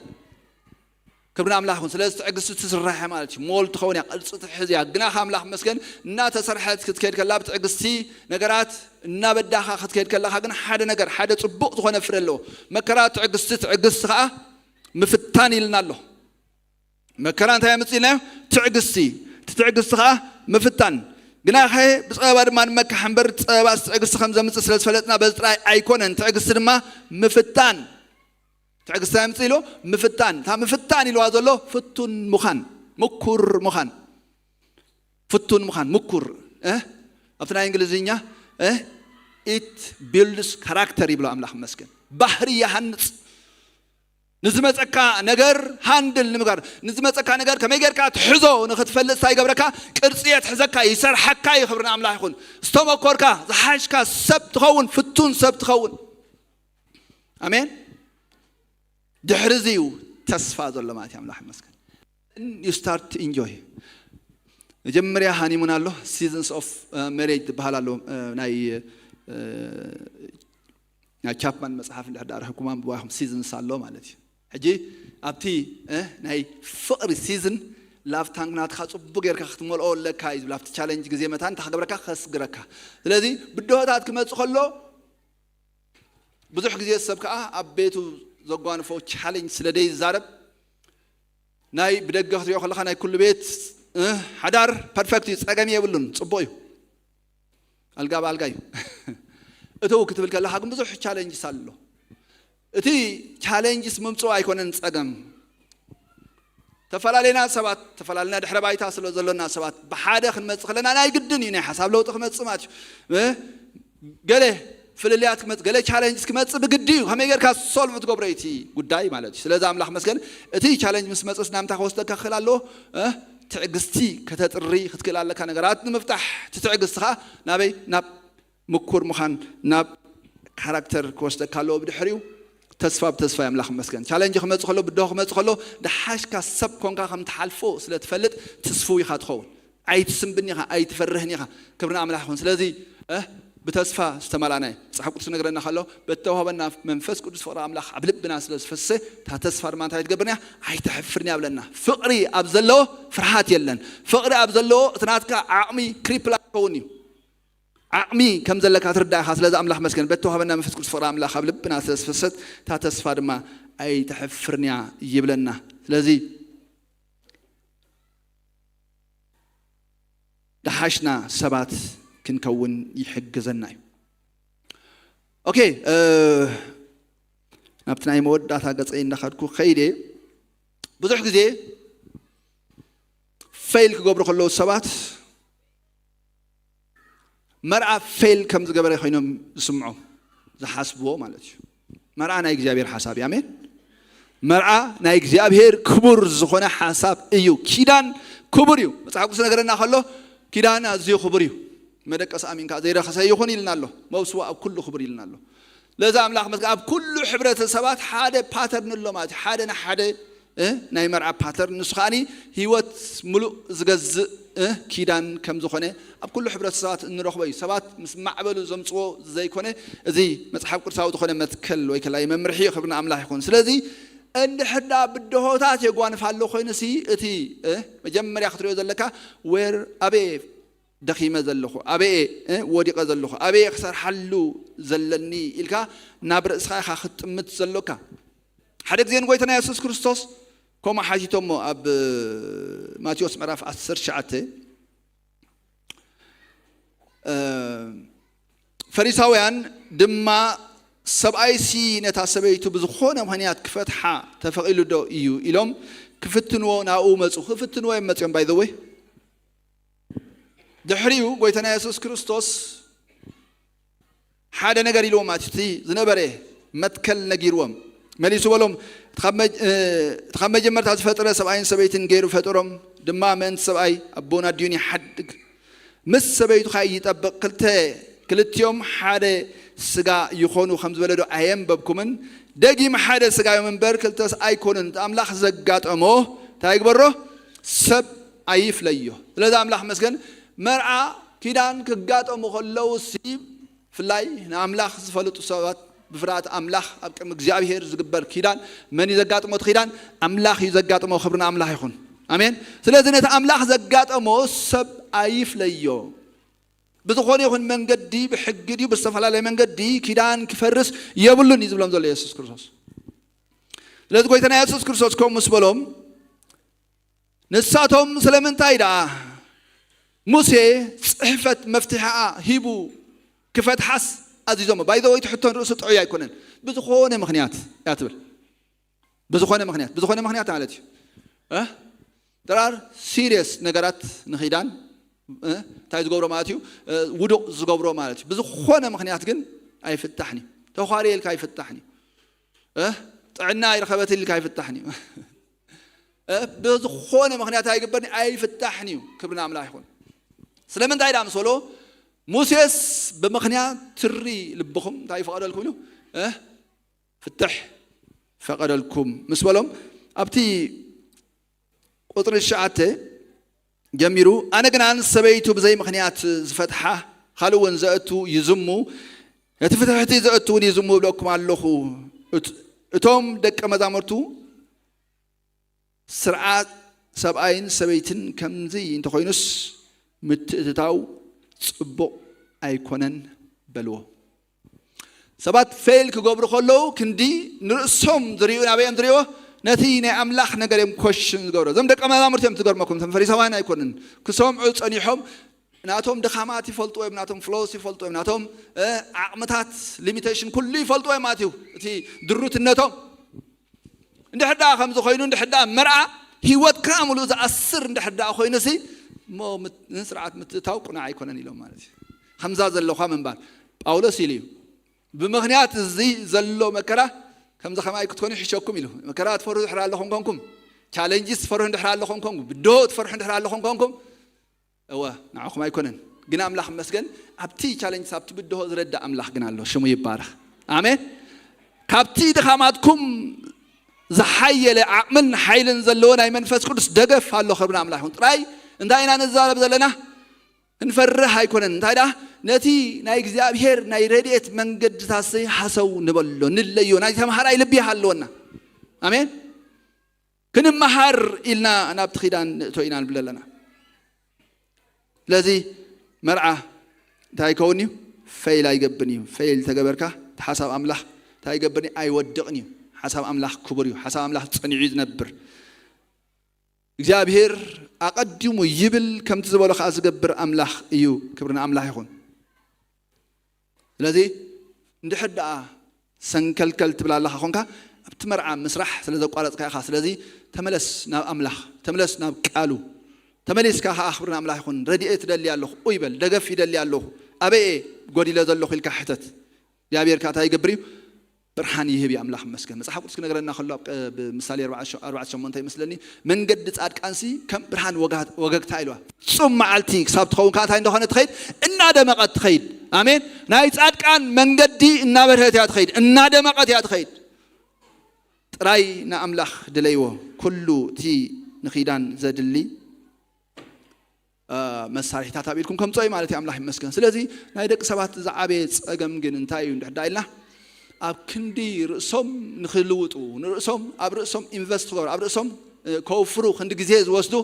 ክብሪ ኣምላኽ ይኹን። ስለዚ ትዕግስቲ ትስራሕ ማለት እዩ። ሞል ትኸውን እያ፣ ቅርፂ ትሕዝ እያ። ግና ከኣምላኽ መስገን እናተሰርሐት ክትከይድ ከላ ብትዕግስቲ ነገራት እናበዳኻ ክትከይድ ከለኻ ግን ሓደ ነገር ሓደ ፅቡቕ ዝኾነ ፍረ ኣለዎ። መከራ ትዕግስቲ፣ ትዕግስቲ ከዓ ምፍታን ኢልና ኣሎ። መከራ እንታይ የምፅእ ኢልናዮ? ትዕግስቲ። እቲ ትዕግስቲ ከዓ ምፍታን። ግናኸ ብፀበባ ድማ ንመካሕ እምበር ፀበባስ ትዕግስቲ ከም ዘምፅእ ስለ ዝፈለጥና በዚ ጥራይ ኣይኮነን። ትዕግስቲ ድማ ምፍታን። ትዕግስቲ እንታይ የምፅእ ኢሉ? ምፍታን። እታ ምፍታን ኢልዋ ዘሎ ፍቱን ምዃን፣ ምኩር ምዃን። ፍቱን ምዃን፣ ምኩር ኣብቲ ናይ እንግሊዝኛ it builds character ይብሎ ኣምላኽ መስገን። ባህሪ ይሃንፅ። ንዝመፀካ ነገር ሃንድል ንምጋር፣ ንዝመፀካ ነገር ከመይ ጌርካ ትሕዞ ንክትፈልጥ እንታይ ይገብረካ? ቅርፂ የትሕዘካ፣ ይሰርሓካ እዩ። ክብሪ ንኣምላኽ ይኹን። ዝተመኮርካ ዝሓሽካ ሰብ ትኸውን፣ ፍቱን ሰብ ትኸውን። ኣሜን። ድሕሪ እዚ እዩ ተስፋ ዘሎ ማለት እዩ። ኣምላኽ ይመስገን። You start to enjoy። መጀመርያ ሃኒሙን ኣሎ፣ seasons of marriage ዝበሃል ኣሎ። ናይ ናይ ቻፕማን መፅሓፍ እንድሕር ዳኣ ረኽብኩም ኣንብብዋ ኢኹም፣ ሲዝንስ ኣሎ ማለት እዩ። ሕጂ ኣብቲ ናይ ፍቕሪ ሲዝን ላቭ ታንክ ናትካ ፅቡቅ ጌርካ ክትመልኦ ኣለካ እዩ ዝብል። ኣብቲ ቻለንጅ ግዜ መታን እንታይ ክገብረካ? ከስግረካ። ስለዚ ብድሆታት ክመፅእ ከሎ ብዙሕ ግዜ ሰብ ከዓ ኣብ ቤቱ ዘጓንፎ ቻለንጅ ስለ ደይዛረብ ናይ ብደገ ክትሪኦ ከለካ ናይ ኩሉ ቤት ሓዳር ፐርፌክት እዩ፣ ፀገም የብሉን፣ ፅቡቅ እዩ፣ ኣልጋ ብኣልጋ እዩ። እትው ክትብል ከለካ ግን ብዙሕ ቻለንጅስ ኣሎ። እቲ ቻለንጅስ ምምፅኡ ኣይኮነን ፀገም። ተፈላለና ሰባት፣ ተፈላለና ድሕረ ባይታ ስለ ዘሎና ሰባት ብሓደ ክንመፅእ ከለና ናይ ግድን እዩ ናይ ሓሳብ ለውጢ ክመፅእ ማለት እዩ። ገለ ፍልልያት ክመፅእ፣ ገለ ቻለንጅስ ክመፅእ ብግዲ እዩ። ከመይ ጌርካ ሶልቭ ትገብሮ እቲ ጉዳይ ማለት እዩ። ስለዚ ኣምላኽ መስገን እቲ ቻለንጅ ምስ መፅስ ናምታ ክወስደካ ክኽእል ኣለዎ። ትዕግስቲ ከተጥሪ ክትክእል ኣለካ ነገራት ንምፍታሕ። እቲ ትዕግስቲ ከዓ ናበይ? ናብ ምኩር ምዃን፣ ናብ ካራክተር ክወስደካ ኣለዎ ብድሕሪኡ። ተስፋ ብተስፋ ኣምላኽ መስገን። ቻለንጅ ክመፅእ ከሎ፣ ብድሆ ክመፅእ ከሎ፣ ደሓሽካ ሰብ ኮንካ ከም ትሓልፎ ስለ ትፈልጥ ትስፉው ኢኻ ትኸውን። ኣይትስንብን ኢኻ፣ ኣይትፈርህን ኢኻ። ክብሪ ንኣምላኽ ይኹን። ስለዚ ብተስፋ ዝተመላእና እዩ። መጽሓፍ ቅዱስ ክነግረና ከሎ በተዋህበና መንፈስ ቅዱስ ፍቕሪ ኣምላኽ ኣብ ልብና ስለ ዝፈሰሰ እታ ተስፋ ድማ እንታይ ትገብርና እያ? ኣይተሕፍርን እያ ብለና። ፍቕሪ ኣብ ዘለዎ ፍርሃት የለን። ፍቕሪ ኣብ ዘለዎ እቲ ናትካ ዓቕሚ ክሪፕል ኣይከውን እዩ። ዓቕሚ ከም ዘለካ ትርዳእ ኢኻ። ስለዚ ኣምላኽ መስገን በተዋህበና መንፈስ ቅዱስ ፍቕሪ ኣምላኽ ኣብ ልብና ስለ ዝፈሰሰት እታ ተስፋ ድማ ኣይተሕፍርን እያ ይብለና። ስለዚ ደሓሽና ሰባት ክንከውን ይሕግዘና እዩ። ኦኬ፣ ናብቲ ናይ መወዳእታ ገፀይ እንዳኸድኩ ከይደ። ብዙሕ ግዜ ፌል ክገብሩ ከለዉ ሰባት መርዓ ፌል ከም ዝገበረ ኮይኖም ዝስምዖም፣ ዝሓስብዎ ማለት እዩ። መርዓ ናይ እግዚኣብሔር ሓሳብ እዩ። ኣሜን። መርዓ ናይ እግዚኣብሔር ክቡር ዝኾነ ሓሳብ እዩ። ኪዳን ክቡር እዩ። መጽሓፍ ቅዱስ ነገረና ከሎ ኪዳን ኣዝዩ ክቡር እዩ። መደቀሲ ኣሚንካ ዘይረኸሰ ይኹን ኢልና ኣሎ። መውስዋ ኣብ ኩሉ ክቡር ኢልና ኣሎ። ለዛ ኣምላኽ መስገን ኣብ ኩሉ ሕብረተሰባት ሓደ ፓተርን ኣሎ ማለት እዩ። ሓደ ንሓደ እ፣ ናይ መርዓ ፓተርን፣ ንሱ ከዓኒ ህይወት ምሉእ ዝገዝእ፣ እ፣ ኪዳን ከም ዝኾነ ኣብ ኩሉ ሕብረተሰባት እንረኽቦ እዩ። ሰባት ምስ ማዕበሉ ዘምጽዎ ዘይኮነ፣ እዚ መጽሓፍ ቅዱሳዊ ዝኾነ መትከል ወይ ከላይ መምርሒ እዩ። ክብሪ ንኣምላኽ ይኹን። ስለዚ እንድሕር ደኣ ብድሆታት የጓንፍ ኣሎ ኮይኑሲ፣ እቲ፣ እ፣ መጀመርያ ክትሪኦ ዘለካ፣ ዌር፣ ኣበየ ደኺመ ዘለኹ፣ ኣበየ፣ እ፣ ወዲቐ ዘለኹ፣ ኣበየ ክሰርሓሉ ዘለኒ ኢልካ ናብ ርእስኻ ኢኻ ክትጥምት ዘሎካ። ሓደ ግዜ ንጎይታና የሱስ ክርስቶስ ከምኡ ሓቲቶሞ ኣብ ማቴዎስ ምዕራፍ ዓሰርተ ትሽዓተ፣ እ፣ ፈሪሳውያን ድማ፣ "ሰብኣይሲ ነታ ሰበይቱ ብዝኾነ ምኽንያት ክፈትሓ ተፈቒሉ ዶ እዩ?" ኢሎም ክፍትንዎ ናብኡ መጹ። ክፍትንዎ እዮም መጺኦም፣ by the way። ድሕሪኡ ጎይታና የሱስ ክርስቶስ ሓደ ነገር ኢልዎም፣ ማለት እቲ ዝነበረ መትከል ነጊርዎም። መሊሱ በሎም፣ "እቲ ካብ መ-፣ እ፣ እቲ ካብ መጀመርታ ዝፈጠረ ሰብኣይን ሰበይትን ገይሩ ፈጠሮም፣ ድማ ምእንቲ ሰብኣይ ኣቦን ኣዲኡን ይሓድግ፣ ምስ ሰበይቱ ኸኣ ይጠብቕ፣ ክልተ፣ ክልቲኦም ሓደ ስጋ ይኾኑ ከም ዝበለ ዶ ኣየንበብኩምን? ደጊም ሓደ ስጋ እዮም እምበር ክልተስ ኣይኮኑን። እቲ ኣምላኽ ዘጋጠሞ እንታይ ይግበሮ? ሰብ ኣይፍለዮ።" ስለዚ ኣምላኽ መስገን፣ መርዓ ኪዳን ክጋጠሙ ከለዉ ሲ፣ ብፍላይ ንኣምላኽ ዝፈልጡ ሰባት፣ ብፍርሃት ኣምላኽ ኣብ ቅድሚ እግዚኣብሔር ዝግበር ኪዳን፣ መን እዩ ዘጋጥሞ እቲ ኪዳን? ኣምላኽ እዩ ዘጋጥሞ። ክብሪ ንኣምላኽ ይኹን። ኣሜን። ስለዚ ነቲ ኣምላኽ ዘጋጠሞ ሰብ ኣይፍለዮ። ብዝኾነ ይኹን መንገዲ፣ ብሕጊ ድዩ ብዝተፈላለየ መንገዲ ኪዳን ክፈርስ የብሉን እዩ ዝብሎም ዘሎ የሱስ ክርስቶስ። ስለዚ ጎይታና የሱስ ክርስቶስ ከምኡ ምስ በሎም፣ ንሳቶም ስለምንታይ ደኣ ሙሴ ጽሕፈት መፍትሒኣ ሂቡ ክፈትሓስ ኣዚዞሞ? ባይ ዘ ወይ፣ እቲ ሕቶን ርእሱ ጥዑይ ኣይኮነን። ብዝኾነ ምኽንያት እያ ትብል። ብዝኾነ ምኽንያት፣ ብዝኾነ ምኽንያት ማለት እዩ። እ? There are serious ነገራት ንኺዳን፣ እ? እንታይ ዝገብሮ ማለት እዩ? እ፣ ውዱቕ ዝገብሮ ማለት እዩ። ብዝኾነ ምኽንያት ግን ኣይፍታሕን እዩ። ተዃርየ ኢልካ ኣይፍታሕን እዩ። እ? ጥዕና ኣይረኸበትን ኢልካ ኣይፍታሕን እዩ። እ? ብዝኾነ ምኽንያት ኣይግበርን፣ ኣይፍታሕን እዩ። ክብሪ ንኣምላኽ ይኹን። ስለምንታይ ደኣ ምስ በሎ፣ ሙሴስ ብምኽንያት ትሪ ልብኹም እንታይ ይፈቐደልኩም ኢሉ? እ? ፍትሕ ፈቐደልኩም ምስ በሎም፣ ኣብቲ ቁጽሪ ትሽዓተ ጀሚሩ፣ "ኣነ ግና ንሰበይቱ ብዘይ ምኽንያት ዝፈትሓ፣ ካልእ እውን ዘእቱ ይዝሙ፣ ነቲ ፍትሕ እቲ ዘእቱ እውን ይዝሙ እብለኩም ኣለኹ። እት-፣ እቶም ደቀ መዛሙርቱ ስርዓት ሰብኣይን ሰበይትን ከምዚ እንተኾይኑስ ምትእትታው ጽቡቕ ኣይኮነን" በልዎ። ሰባት ፌል ክገብሩ ከለዉ ክንዲ ንርእሶም ዝርእዩ ናበይ እዮም ዝርእይዎ? ነቲ ናይ ኣምላኽ ነገር እዮም ኮሽን ዝገብሩ። እዞም ደቀ መዛሙርቲ እዮም ትገርመኩም፣ እቶም ፈሪሳውያን ኣይኮኑን። ክሰምዑ ጸኒሖም ናቶም ድኻማት ይፈልጡ እዮም፣ ናቶም ፍሎስ ይፈልጡ እዮም፣ ናቶም፣ እ፣ ዓቕምታት ሊሚቴሽን ኩሉ ይፈልጡ እዮም ማለት እዩ። እቲ ድሩትነቶም እንድሕር ደኣ ከምዚ ኮይኑ፣ እንድሕር ደኣ መርዓ ህይወትካ ምሉእ ዝኣስር እንድሕር ደኣ ኮይኑሲ፣ እሞ ምት-፣ ንስርዓት ምትእታው ቅኑዕ ኣይኮነን ኢሎም ማለት እዩ። ከምዛ ዘለኳ ምንባር ጳውሎስ ኢሉ እዩ። ብምኽንያት እዚ ዘሎ መከራ ከምዚ ከማይ ክትኮኑ ይሕሸኩም ኢሉ። መከራ ትፈርሁ ድሕር ኣለኹም ኮንኩም፣ ቻለንጅስ ትፈርሑ ድሕር ኣለኹም ኮንኩም፣ ብድሆ ትፈርሑ ድሕር ኣለኹም ኮንኩም፣ እወ ንዓኹም ኣይኮነን። ግን ኣምላኽ መስገን፣ ኣብቲ ቻለንጅስ፣ ኣብቲ ብድሆ ዝረዳ ኣምላኽ ግን ኣሎ። ሽሙ ይባረኽ። ኣሜን። ካብቲ ድኻማትኩም ዝሓየለ ዓቕምን ሓይልን ዘለዎ ናይ መንፈስ ቅዱስ ደገፍ ኣሎ። ክብሪ ንኣምላኽ ይኹን። ጥራይ እንታይ ኢና ንዛረብ ዘለና? ክንፈርህ ኣይኮነን። እንታይ ደኣ? ነቲ ናይ እግዚኣብሔር ናይ ረድኤት መንገድታትሲ ሃሰው ንበሎ፣ ንለዮ። ናይ ተምሃራይ ልቢ ይሃለወና። ኣሜን። ክንመሃር ኢልና ናብቲ ኪዳን ንእቶ ኢና ንብል ኣለና። ስለዚ መርዓ እንታይ ይከውን እዩ? ፈይል ኣይገብን እዩ። ፈይል ተገበርካ፣ እቲ ሓሳብ ኣምላኽ እንታይ ይገብን እዩ? ኣይወድቕን እዩ። ሓሳብ ኣምላኽ ክቡር እዩ። ሓሳብ ኣምላኽ ጸኒዑ እዩ ዝነብር። እግዚኣብሔር ኣቐዲሙ ይብል፣ ከምቲ ዝበሎ ከኣ ዝገብር ኣምላኽ እዩ። ክብሪ ንኣምላኽ ይኹን። ስለዚ እንድሕር ደኣ ሰንከልከል ትብል ኣለኻ ኾንካ፣ ኣብቲ መርዓ ምስራሕ ስለ ዘቋረጽካ ኢኻ። ስለዚ ተመለስ ናብ ኣምላኽ፣ ተመለስ ናብ ቃሉ። ተመሊስካ ከኣ ክብሪ ንኣምላኽ ይኹን፣ ረድኤት ይደሊ ኣለኹ፣ ኡይ በል፣ ደገፍ ይደሊ ኣለኹ፣ ኣበይ እየ ጎዲለ ዘለኹ ኢልካ ሕተት። እግዚኣብሔር ከኣ እንታይ ይገብር እዩ? ብርሃን ይህብ እዩ። ኣምላኽ ይመስገን። መጽሓፍ ቅዱስ ክነግረና ከሎ ኣብ ቀ-፣ ብምሳሌ ኣርባዕተ ሸ-፣ ኣርባዕተ ሸሞንተ ይመስለኒ፣ መንገዲ ጻድቃንሲ ከም ብርሃን ወጋ-፣ ወገግታ ኢልዋ። ፍጹም መዓልቲ ክሳብ ትኸውን ከኣ እንታይ እንደኾነ ትኸይድ? እናደመቐት ትኸይድ። ኣሜን። ናይ ጻድቃን መንገዲ እናበርሀት እያ ትኸይድ፣ እናደመቐት እያ ትኸይድ። ጥራይ ንኣምላኽ ድለይዎ። ኩሉ እቲ ንኺዳን ዘድሊ መሳርሒታት ኣብ ኢድኩም ከምፅኦ እዩ ማለት እዩ። ኣምላኽ ይመስገን። ስለዚ ናይ ደቂ ሰባት ዝዓበየ ፀገም ግን እንታይ እዩ እንድሕዳ ኢልና፣ ኣብ ክንዲ ርእሶም ንክልውጡ፣ ንርእሶም ኣብ ርእሶም ኢንቨስት ክገብሩ፣ ኣብ ርእሶም ከውፍሩ ክንዲ ግዜ ዝወስዱ፣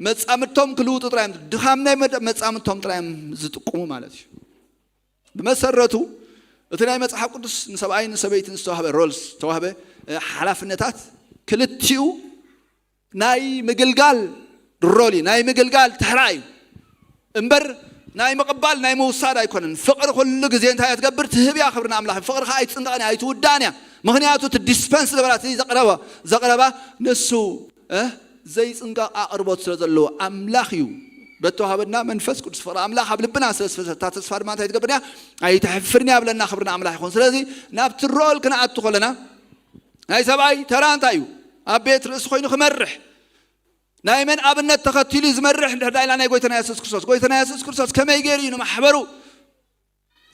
መፃምድቶም ክልውጡ ጥራዮም፣ ድኻም ናይ መፃምድቶም ጥራዮም ዝጥቁሙ ማለት እዩ። ብመሰረቱ እቲ ናይ መፅሓፍ ቅዱስ ንሰብኣይን ንሰበይትን ዝተዋህበ ሮልስ ዝተዋህበ ሓላፍነታት ክልቲኡ ናይ ምግልጋል ሮል እዩ፣ ናይ ምግልጋል ተራ እዩ እምበር ናይ ምቕባል ናይ ምውሳድ ኣይኮነን። ፍቕሪ ኩሉ ግዜ እንታይ እያ ትገብር? ትህብ እያ። ክብሪ ንኣምላኽ። ፍቕሪ ከዓ ኣይትፅንቀቕን እያ፣ ኣይትውዳእን እያ። ምክንያቱ እቲ ዲስፐንስ ዝበላ እቲ ዘቕረባ ዘቕረባ ንሱ ዘይፅንቀቕ ኣቕርቦት ስለ ዘለዎ ኣምላኽ እዩ። በተዋሃበና መንፈስ ቅዱስ ፍቕሪ ኣምላኽ ኣብ ልብና ስለ ዝፈሰታ ተስፋ ድማ እንታይ ትገብር እያ? ኣይተሕፍርን እያ ብለና። ክብሪ ንኣምላኽ ይኹን። ስለዚ ናብቲ ሮል ክንኣቱ ከለና ናይ ሰብኣይ ተራ እንታይ እዩ? ኣብ ቤት ርእሲ ኮይኑ ክመርሕ፣ ናይ መን ኣብነት ተኸቲሉ እዩ ዝመርሕ እንድሕር ዳኢልና ናይ ጎይታና የሱስ ክርስቶስ፣ ጎይታና የሱስ ክርስቶስ ከመይ ገይሩ እዩ ንማሕበሩ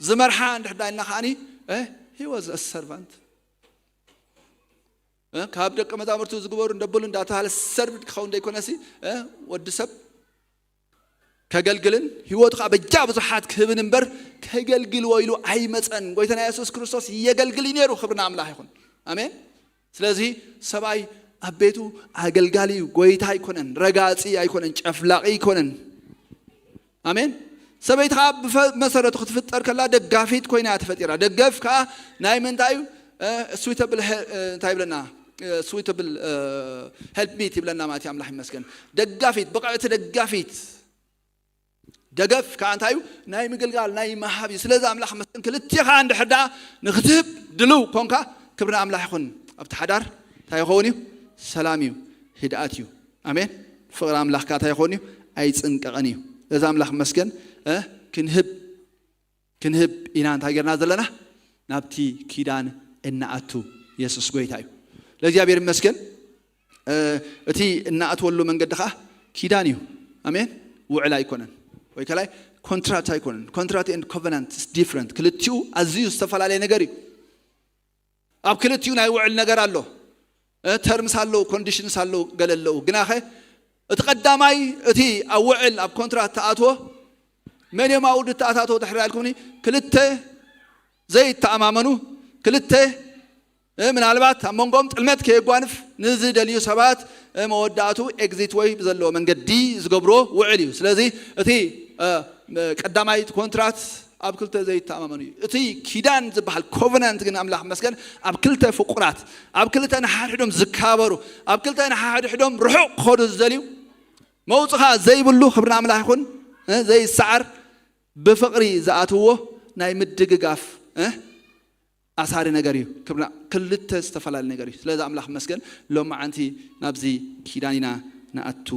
ዝመርሓ እንድሕር ዳኢልና ከዓኒ፣ he was a servant። ካብ ደቂ መዛሙርቱ ዝግበሩ እንደብሉ እንዳተባሃለ ሰርቭድ ክኸውን ዘይኮነሲ፣ ወዲ ሰብ ከገልግልን ህይወቱ ከዓ በጃ ብዙሓት ክህብን እምበር ከገልግልዎ ኢሉ ኣይመፀን። ጎይታና የሱስ ክርስቶስ የገልግል እዩ ነይሩ። ክብሪ ንኣምላኽ ይኹን። ኣሜን። ስለዚ ሰብኣይ ኣብ ቤቱ ኣገልጋሊ እዩ፣ ጎይታ ኣይኮነን፣ ረጋፂ ኣይኮነን፣ ጨፍላቂ ኣይኮነን። ኣሜን። ሰበይቲ ከዓ ብመሰረቱ ክትፍጠር ከላ ደጋፊት ኮይና እያ ተፈጢራ። ደገፍ ከዓ ናይ ምንታይ እዩ? ስዊተብል እንታይ ይብለና? ስዊተብል ሄልፕ ሚት ይብለና ማለት እዩ። ኣምላኽ ይመስገን። ደጋፊት፣ ብቕዕቲ ደጋፊት። ደገፍ ከዓ እንታይ እዩ? ናይ ምግልጋል ናይ ምሃብ እዩ። ስለዚ ኣምላኽ መስገን ክልቲኻ እንድሕር ደኣ ንክትህብ ድልው ኮንካ ክብሪ ኣምላኽ ይኹን። ኣብቲ ሓዳር እንታይ ይኸውን እዩ? ሰላም እዩ፣ ህድኣት እዩ። ኣሜን። ፍቕሪ ኣምላኽ ከዓ እንታይ ይኸውን እዩ? ኣይፅንቀቕን እዩ። እዚ ኣምላኽ መስገን ክንህብ ክንህብ ኢና እንታይ ጌርና ዘለና? ናብቲ ኪዳን እናኣቱ። የሱስ ጎይታ እዩ። ለእግዚኣብሔር ይመስገን። እቲ እናኣትወሉ መንገዲ ከዓ ኪዳን እዩ። ኣሜን። ውዕል ኣይኮነን ወይ ከላይ ኮንትራት ኣይኮነን። ኮንትራት and covenant is different። ክልቲኡ ኣዝዩ ዝተፈላለየ ነገር እዩ። ኣብ ክልቲኡ ናይ ውዕል ነገር ኣሎ። ተርምስ ኣለዉ፣ ኮንዲሽንስ ኣለዉ፣ ገለ ኣለዉ። ግናኸ እቲ ቀዳማይ እቲ ኣብ ውዕል ኣብ ኮንትራት ተኣትዎ መን እዮም ኣብኡ ዝተኣታተው ድሕር ኢልኩምኒ? ክልተ ዘይተኣማመኑ ክልተ ምናልባት ኣብ መንጎም ጥልመት ከየጓንፍ ንዝደልዩ ሰባት መወዳእቱ ኤግዚት ወይ ብዘለዎ መንገዲ ዝገብርዎ ውዕል እዩ። ስለዚ እቲ ቀዳማይ ኮንትራት ኣብ ክልተ ዘይተኣማመኑ እዩ። እቲ ኪዳን ዝበሃል ኮቨናንት ግን ኣምላኽ መስገን ኣብ ክልተ ፍቁራት፣ ኣብ ክልተ ንሓድሕዶም ዝከባበሩ፣ ኣብ ክልተ ንሓድሕዶም ርሑቕ ክኸዱ ዝደልዩ መውፅኻ ዘይብሉ ክብሪ ኣምላኽ ይኹን ዘይሰዓር ብፍቕሪ ዝኣትዎ ናይ ምድግጋፍ ኣሳሪ ነገር እዩ። ክብርና ክልተ ዝተፈላለዩ ነገር እዩ። ስለዚ ኣምላኽ መስገን ሎማዓንቲ ናብዚ ኪዳን ኢና ንኣቱ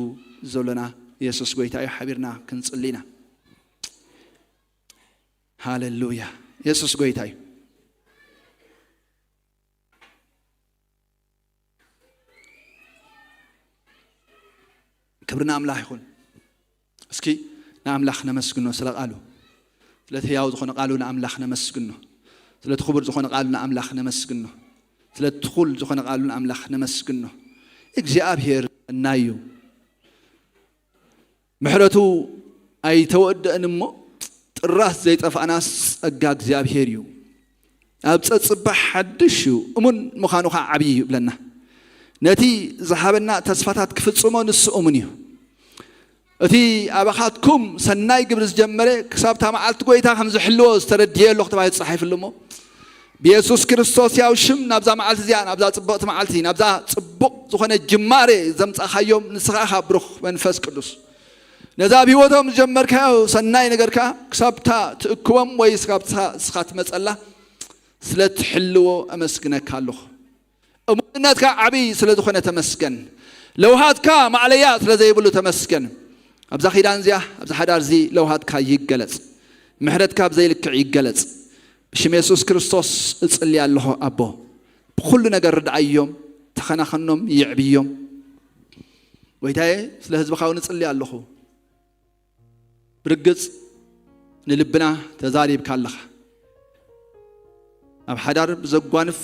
ዘሎና። የሱስ ጎይታ እዩ። ሓቢርና ክንጽሊ ኢና። ሃሌሉያ። የሱስ ጎይታ እዩ። ክብሪ ንኣምላኽ ይኹን። እስኪ ንኣምላኽ ነመስግኖ ስለ ቃሉ። ስለቲ ህያው ዝኾነ ቃሉ ንኣምላኽ ነመስግኖ። ስለቲ ክቡር ዝኾነ ቃሉ ንኣምላኽ ነመስግኖ። ስለቲ ትኹል ዝኾነ ቃሉ ንኣምላኽ ነመስግኖ። እግዚኣብሔር ሰናይ እዩ። ምሕረቱ ኣይተወደእን እሞ ጥራስ ዘይጠፋእናስ ጸጋ እግዚኣብሔር እዩ። ኣብ ጸጽባሕ ሓድሽ እዩ፣ እሙን ምዃኑ ኸዓ ዓብዪ እዩ ይብለና። ነቲ ዝሃበና ተስፋታት ክፍጽሞ ንሱ እሙን እዩ። እቲ ኣባኻትኩም ሰናይ ግብሪ ዝጀመረ ክሳብ እታ መዓልቲ ጎይታ ከም ዝሕልዎ ዝተረድየ ኣለኹ ተባሂሉ ተጻሒፉሉ እሞ ብየሱስ ክርስቶስ ያው ሽም ናብዛ መዓልቲ እዚኣ ናብዛ ጽብቕቲ መዓልቲ ናብዛ ጽቡቕ ዝኾነ ጅማሬ ዘምጻኻዮም ንስኻ ኢኻ ብሩኽ መንፈስ ቅዱስ ነዛ ኣብ ህይወቶም ዝጀመርካዮ ሰናይ ነገርካ ክሳብታ ትእክቦም ወይ ስካብታ ስኻ ትመጸላ ስለ ትሕልዎ ኣመስግነካ ኣለኹ። እሙንነትካ ዓብዪ ስለ ዝኾነ ተመስገን። ለውሃትካ ማዕለያ ስለ ዘይብሉ ተመስገን። ኣብዛ ኺዳን እዚኣ ኣብዚ ሓዳር እዚ ለውሃትካ ይገለጽ። ምሕረትካ ብዘይልክዕ ይገለጽ። ብሽም የሱስ ክርስቶስ እጽሊ ኣለኹ ኣቦ። ብኩሉ ነገር ርድኣዮም፣ ተኸናኸኖም፣ ይዕብዮም። ጎይታዬ ስለ ህዝብኻ እውን እጽሊ ኣለኹ። ብርግጽ ንልብና ተዛሪብካ ኣለኻ። ኣብ ሓዳር ብዘጓንፍ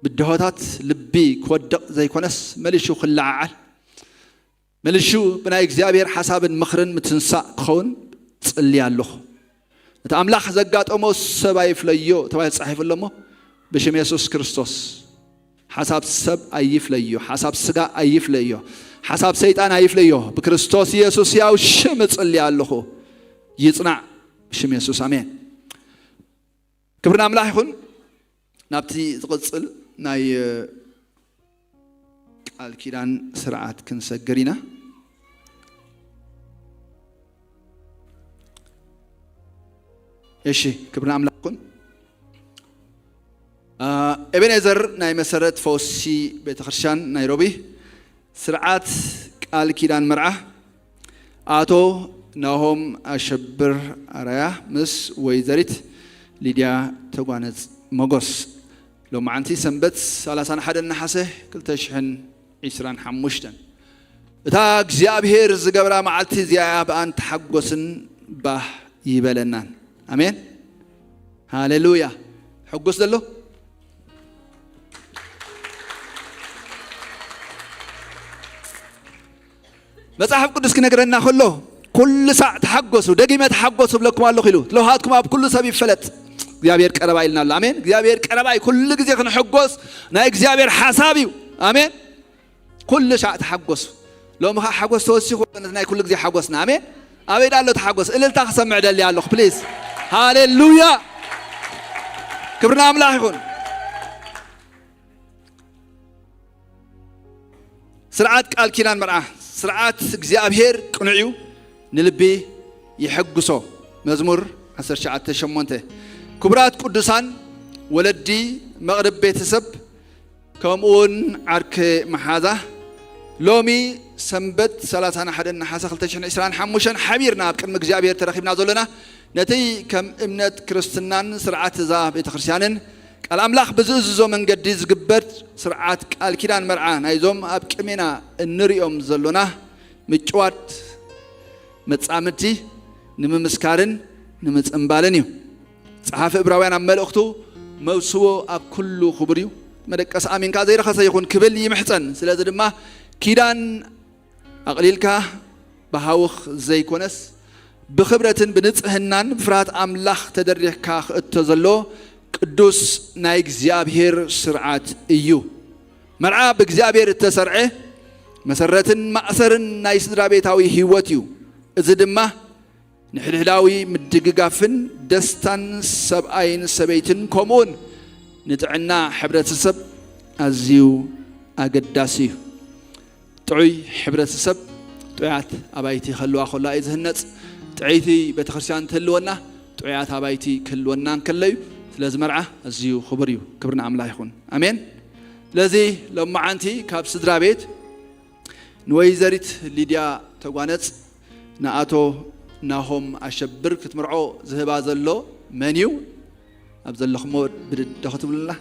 ብድሆታት ልቢ ክወድቕ ዘይኮነስ፣ መሊሹ ክለዓዓል፣ መሊሹ ብናይ እግዚኣብሔር ሓሳብን ምኽርን ምትንሳእ ክኸውን ጽሊ ኣለኹ። እቲ ኣምላኽ ዘጋጠሞ ሰብ ኣይፍለዮ ተባሂሉ ተጻሒፉ ኣሎ እሞ፣ ብሽም የሱስ ክርስቶስ ሓሳብ ሰብ ኣይፍለዮ፣ ሓሳብ ስጋ ኣይፍለዮ፣ ሓሳብ ሰይጣን ኣይፍለዮ። ብክርስቶስ የሱስ ያው ሽም እጽሊ ኣለኹ። ይጽናዕ ብሽም የሱስ፣ ኣሜን። ክብሪ ንኣምላኽ ይኹን። ናብቲ ዝቕጽል ናይ ቃል ኪዳን ስርዓት ክንሰግር ኢና። እሺ፣ ክብሪ ንኣምላኽ ይኹን። አ፣ ኤቤኔዘር ናይ መሰረት ፈውሲ ቤተክርስትያን ናይሮቢ ስርዓት ቃል ኪዳን መርዓ ኣቶ ናሆም ኣሸብር ኣራያ ምስ ወይዘሪት ሊድያ ተጓነጽ መጎስ። ሎማዓንቲ ሰንበት ሰላሳን ሓደን ነሓሰ ክልተ ሽሕን ዕስራን ሓሙሽተን። እታ እግዚኣብሔር ዝገብራ መዓልቲ እዚኣ ብኣን ተሓጎስን ባህ ይበለናን። ኣሜን። ሃሌሉያ። ሕጉስ ዘሎ? መጽሓፍ ቅዱስ ክነግረና ከሎ፣ "ኩሉ ሳዕ ተሓጎሱ፣ ደጊመ ተሓጎሱ ብለኩም ኣለኹ" ኢሉ። "ለውሃትኩም ኣብ ኩሉ ሰብ ይፈለጥ፣ እግዚኣብሔር ቀረባ" ኢልና ኣሎ። ኣሜን። እግዚኣብሔር ቀረባ እዩ። ኩሉ ግዜ ክንሕጎስ ናይ እግዚኣብሔር ሓሳብ እዩ። ኣሜን። "ኩሉ ሳዕ ተሓጎሱ"። ሎሚ ኸዓ ሓጎስ ተወሲኹ፣ ነቲ ናይ ኩሉ ግዜ ሓጎስና። ኣሜን። ኣበይ ዳሎ ተሓጎስ? እልልታ ክሰምዕ ደሊ ኣለኹ፣ ፕሊዝ። ሃሌሉያ። ክብሪ ንኣምላኽ ይኹን። ስርዓት ቃል ኪዳን መርዓ፣ ስርዓት እግዚኣብሔር ቅኑዕ እዩ፣ ንልቢ ይሕጉሶ። መዝሙር ዓሰርተ ትሽዓተ ሸሞንተ። ክቡራት ቅዱሳን፣ ወለዲ፣ መቕርብ ቤተሰብ፣ ከምኡውን ዓርከ መሓዛ፣ ሎሚ ሰንበት ሰላሳን ሓደን ነሓሰ ክልተ ሽሕን ዕስራን ሓሙሽተን ሓቢርና ኣብ ቅድሚ እግዚኣብሔር ተረኺብና ዘሎና፣ ነቲ ከም እምነት ክርስትናን ስርዓት እዛ ቤተክርስትያንን ቃል ኣምላኽ ብዝእዝዞ መንገዲ ዝግበር ስርዓት ቃል ኪዳን መርዓ ናይዞም ኣብ ቅድሜና እንርእዮም ዘሎና ምጭዋት መጻምድቲ ንምምስካርን ንምጽንባልን እዩ። ጸሓፊ ዕብራውያን ኣብ መልእኽቱ፣ "መውስቦ ኣብ ኩሉ ክቡር እዩ፣ መደቀሲ ኣሚንካ ዘይረኸሰ ይኹን" ክብል ይምሕጸን። ስለዚ ድማ ኪዳን ኣቕሊልካ ብሃውኽ ዘይኮነስ፣ ብኽብረትን ብንጽህናን ብፍርሃት ኣምላኽ ተደሪኽካ ክእቶ ዘሎ ቅዱስ ናይ እግዚኣብሔር ስርዓት እዩ። መርዓ ብእግዚኣብሔር እተሰርዐ መሰረትን ማእሰርን ናይ ስድራ ቤታዊ ህይወት እዩ። እዚ ድማ ንሕድሕዳዊ ምድግጋፍን ደስታን ሰብኣይን ሰበይትን፣ ከምኡውን ንጥዕና ሕብረተሰብ ኣዝዩ ኣገዳሲ እዩ። ጥዑይ ሕብረተሰብ ጥዑያት ኣባይቲ ክህልዋ ከለዋ እዩ ዝህነጽ። ጥዕይቲ ቤተክርስትያን ትህልወና ጥዑያት ኣባይቲ ክህልወና እንከሎ እዩ። ስለዚ መርዓ ኣዝዩ ክቡር እዩ። ክብሪ ንኣምላኽ ይኹን። ኣሜን። ስለዚ ሎማዓንቲ ካብ ስድራ ቤት ንወይዘሪት ሊድያ ተጓነጽ ንኣቶ ናሆም ኣሸብር ክትምርዖ ዝህባ ዘሎ መን እዩ? ኣብ ዘለኹሞ ብድድ ዶ ክትብሉና?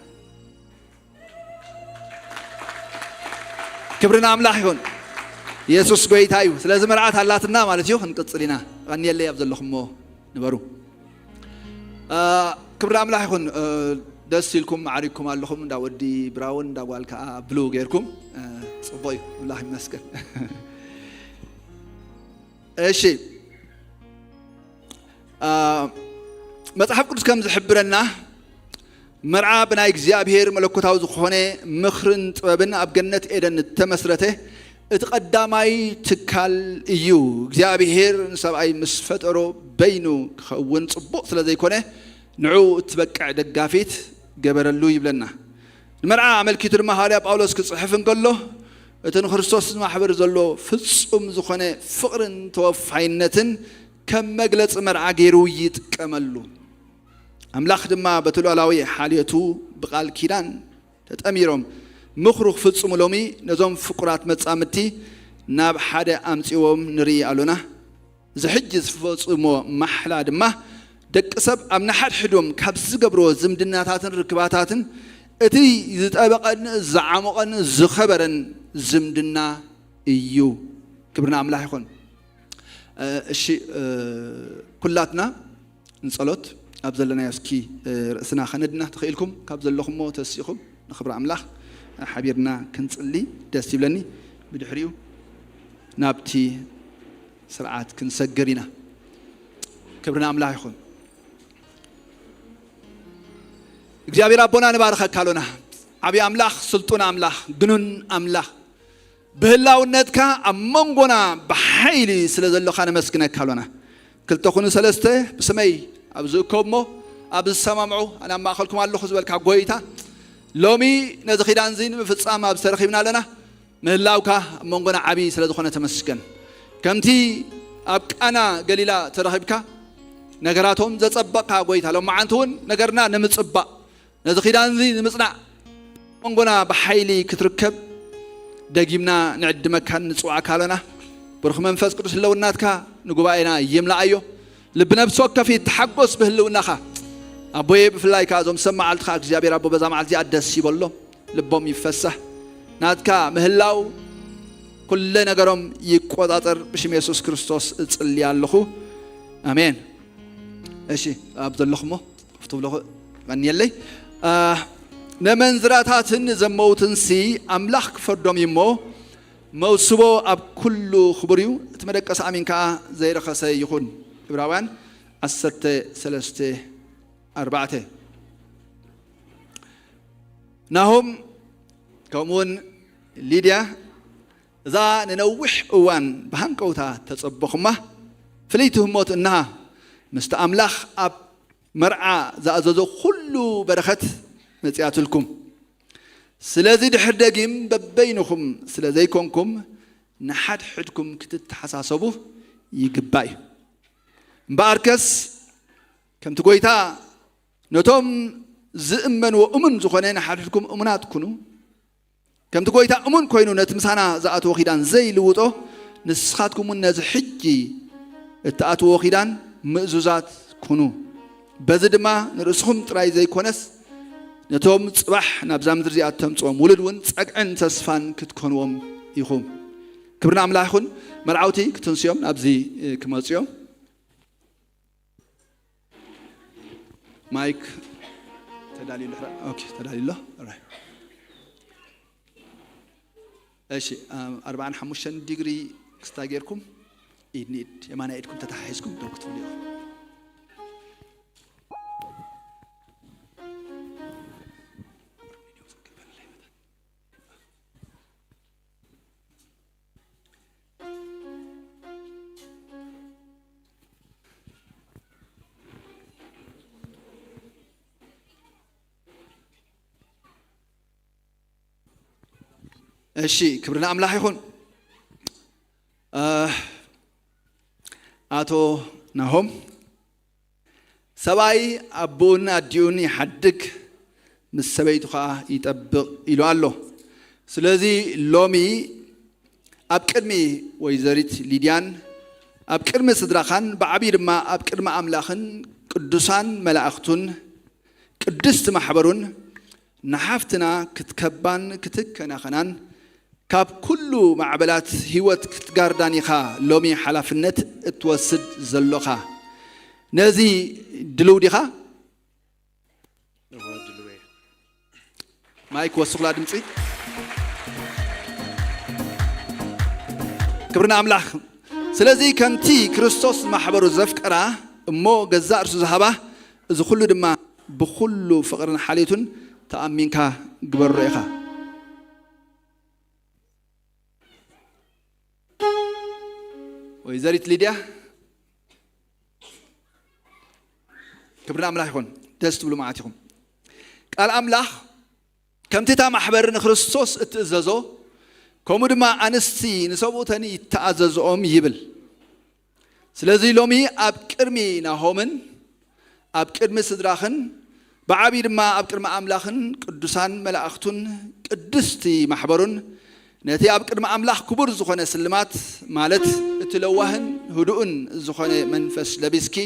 ክብሪ ንኣምላኽ ይኹን። የሱስ ጎይታ እዩ። ስለዚ መርዓት ኣላትና ማለት እዩ። ክንቅጽል ኢና። ቀንየለይ ኣብ ዘለኹሞ ንበሩ። አ፣ ክብሪ ኣምላኽ ይኹን። እ፣ ደስ ኢልኩም ማዕሪግኩም ኣለኹም። እንዳ ወዲ ብራውን እንዳ ጓል ከኣ ብሉ ጌርኩም። እ፣ ጽቡቕ እዩ። ኣምላኽ ይመስገን። እሺ። አ፣ መጽሓፍ ቅዱስ ከም ዝሕብረና መርዓ ብናይ እግዚኣብሔር መለኮታዊ ዝኾነ ምኽርን ጥበብን ኣብ ገነት ኤደን እተመስረተ እቲ ቀዳማይ ትካል እዩ። እግዚኣብሔር ንሰብኣይ ምስ ፈጠሮ በይኑ ክኸውን ጽቡቕ ስለ ዘይኮነ ንዕኡ እትበቅዕ ደጋፊት ገበረሉ ይብለና። ንመርዓ ኣመልኪቱ ድማ ሃዋርያ ጳውሎስ ክጽሕፍ እንከሎ እቲ ንክርስቶስ ዝማሕበር ዘሎ ፍጹም ዝኾነ ፍቕርን ተወፋይነትን ከም መግለጺ መርዓ ገይሩ ይጥቀመሉ። ኣምላኽ ድማ በቲ ሉዓላዊ ሓልዮቱ ብቓል ኪዳን ተጠሚሮም ምኽሩ ክፍጽሙ ሎሚ ነዞም ፍቁራት መጻምድቲ ናብ ሓደ ኣምጺዎም ንርኢ ኣሎና። እዚ ሕጂ ዝፈጽሞ ማሕላ ድማ ደቂ ሰብ ኣብ ንሓድሕዶም ካብ ዝገብርዎ ዝምድናታትን ርክባታትን እቲ ዝጠበቐን ዝዓሞቐን ዝኸበረን ዝምድና እዩ። ክብሪ ንኣምላኽ ይኹን። እ፣ እሺ፣ እ፣ ኩላትና ንጸሎት ኣብ ዘለናዮ እስኪ፣ እ፣ ርእስና ከነድና ተኽኢልኩም ካብ ዘለኹሞ ተሲእኹም ክብሪ ኣምላኽ ሓቢርና ክንጽሊ ደስ ይብለኒ። ብድሕሪኡ ናብቲ ስርዓት ክንሰግር ኢና። ክብሪ ንኣምላኽ ይኹን። እግዚኣብሔር ኣቦና ንባርኸካ ኣሎና። ዓብዪ ኣምላኽ፣ ስልጡን ኣምላኽ፣ ግኑን ኣምላኽ፣ ብህላውነትካ ኣብ መንጎና ብሓይሊ ስለ ዘሎኻ ነመስግነካ ኣሎና። ክልተ ኩኑ ሰለስተ ብስመይ ኣብ ዝእከቡ እሞ ኣብ ዝሰማምዑ ኣነ ኣብ ማእኸልኩም ኣለኹ ዝበልካ ጎይታ፣ ሎሚ ነዚ ኪዳን እዚ ንምፍጻም ኣብዚ ተረኺብና ኣለና። ምህላውካ ኣብ መንጎና ዓብዪ ስለ ዝኾነ ተመስገን። ከምቲ ኣብ ቃና ገሊላ ተረኺብካ ነገራቶም ዘጸበቕካ ጎይታ፣ ሎማዓንቲ እውን ነገርና ንምጽባቕ ነዚ ኪዳን እዚ ንምጽናዕ መንጎና ብሓይሊ ክትርከብ ደጊምና ንዕድመካን ንጽዋዕካ ኣለና። ብሩኽ መንፈስ ቅዱስ ህልውናትካ ንጉባኤና ይምላኣዮ። ልቢ ነብሲ ወከፍ ይተሓጎስ ብህልውናኻ ኣቦየ። ብፍላይ ከኣ እዞም ሰብ መዓልትኻ እግዚኣብሔር ኣቦ በዛ መዓልቲ እዚኣ ደስ ይበሎም፣ ልቦም ይፈሳህ። ናትካ ምህላው ኩለ ነገሮም ይቆጻጸር። ብሽም የሱስ ክርስቶስ እጽሊ ኣለኹ፣ ኣሜን። እሺ፣ ኣብ ዘለኹሞ ኮፍ ትብሎ ቀንየለይ። አ፣ ነመንዝራታትን ዘመውትንሲ ኣምላኽ ክፈርዶም እዩ እሞ፣ መውስቦ ኣብ ኩሉ ክቡር እዩ፣ እቲ መደቀሲ ኣሚን ከኣ ዘይረኸሰ ይኹን። ዕብራውያን ዓሰርተ ሰለስተ ኣርባዕተ። ናሆም ከምኡውን ሊድያ፣ እዛ ንነዊሕ እዋን ብሃንቀውታ ተጸበኹማ ፍልይቲ ህሞት እንሃ፣ ምስቲ ኣምላኽ ኣብ መርዓ ዝኣዘዞ ኩሉ በረኸት መጺኣትልኩም። ስለዚ ድሕር ደጊም በበይንኹም ስለ ዘይኮንኩም፣ ንሓድሕድኩም ክትተሓሳሰቡ ይግባእ እዩ። እምበኣርከስ ከምቲ ጐይታ ነቶም ዝእመንዎ እሙን ዝኾነ፣ ንሓድሕድኩም እሙናት ኩኑ። ከምቲ ጐይታ እሙን ኮይኑ ነቲ ምሳና ዝኣተዎ ኪዳን ዘይልውጦ፣ ንስኻትኩም እውን ነዚ ሕጂ እትኣትዎ ኪዳን ምእዙዛት ኩኑ። በዚ ድማ ንርእስኹም ጥራይ ዘይኮነስ፣ ነቶም ጽባሕ ናብዛ ምድሪ እዚኣ እተምጽኦም ውሉድ እውን ጸግዕን ተስፋን ክትኮንዎም ኢኹም። ክብሪ ንኣምላኽ ይኹን። መርዓውቲ ክትንስዮም ናብዚ፣ እ፣ ክመጹ እዮም። ማይክ ተዳልዩ ኣሎ። ኦኬ፣ ተዳልዩ ኣሎ። ኦራይት። እሺ፣ ኣም፣ ኣርብዓን ሓሙሽተን ዲግሪ ክስታይ ጌርኩም፣ ኢድ ንኢድ፣ የማናይ ኢድኩም ተተሓሒዝኩም ደው ክትብሉ ኢኹም። እሺ፣ ክብሪ ንኣምላኽ ይኹን። እ፣ ኣቶ ናሆም፣ ሰብኣይ ኣቦኡን ኣዲኡን ይሓድግ፣ ምስ ሰበይቱ ኸኣ ይጠብቕ ኢሉ ኣሎ። ስለዚ ሎሚ ኣብ ቅድሚ ወይዘሪት ሊድያን ኣብ ቅድሚ ስድራኻን ብዓብዪ ድማ ኣብ ቅድሚ ኣምላኽን ቅዱሳን መላእኽቱን ቅድስቲ ማሕበሩን ንሓፍትና ክትከባን ክትከናኸናን ካብ ኩሉ ማዕበላት ህይወት ክትጋርዳን ኢኻ ሎሚ ሓላፍነት እትወስድ ዘሎኻ። ነዚ ድልው ዲኻ? እወ፣ ድልው እየ። ማይክ ወስኹላ ድምፂ። ክብሪ ንኣምላኽ። ስለዚ ከምቲ ክርስቶስ ማሕበሩ ዘፍቀራ እሞ ገዛእ ርእሱ ዝሃባ፣ እዚ ኩሉ ድማ ብኹሉ ፍቕርን ሓልዮትን ተኣሚንካ ግበሮ ኢኻ። ወይዘሪት ሊድያ፣ ክብሪ ንኣምላኽ ይኹን። ደስ ትብሉ መዓት ኢኹም። ቃል ኣምላኽ፣ ከምቲ እታ ማሕበር ንክርስቶስ እትእዘዞ፣ ከምኡ ድማ ኣንስቲ ንሰብኡተን ይተኣዘዝኦም ይብል። ስለዚ ሎሚ ኣብ ቅድሚ ናሆምን ኣብ ቅድሚ ስድራኽን ብዓብዪ ድማ ኣብ ቅድሚ ኣምላኽን ቅዱሳን መላእኽቱን ቅድስቲ ማሕበሩን ነቲ ኣብ ቅድሚ ኣምላኽ ክቡር ዝኾነ ስልማት፣ ማለት እቲ ለዋህን ህዱእን ዝኾነ መንፈስ ለቢስኪ፣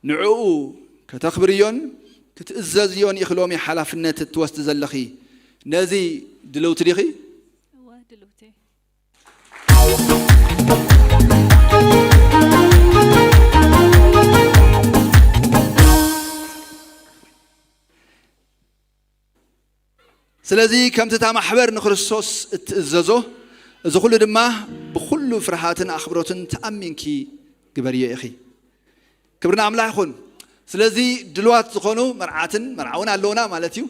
ንዕኡ ከተኽብርዮን ክትእዘዝዮን ኢኺ ሎሚ ሓላፍነት እትወስዲ ዘለኺ። ነዚ ድልውቲ ዲኺ? እወ፣ ድልውቲ። ስለዚ ከምቲ እታ ማሕበር ንክርስቶስ እትእዘዞ፣ እዚ ኩሉ ድማ ብኹሉ ፍርሃትን ኣኽብሮትን ተኣሚንኪ ግበርዮ ኢኺ። ክብሪ ንኣምላኽ ይኹን። ስለዚ ድልዋት ዝኾኑ መርዓትን መርዓውን ኣለውና ማለት እዩ።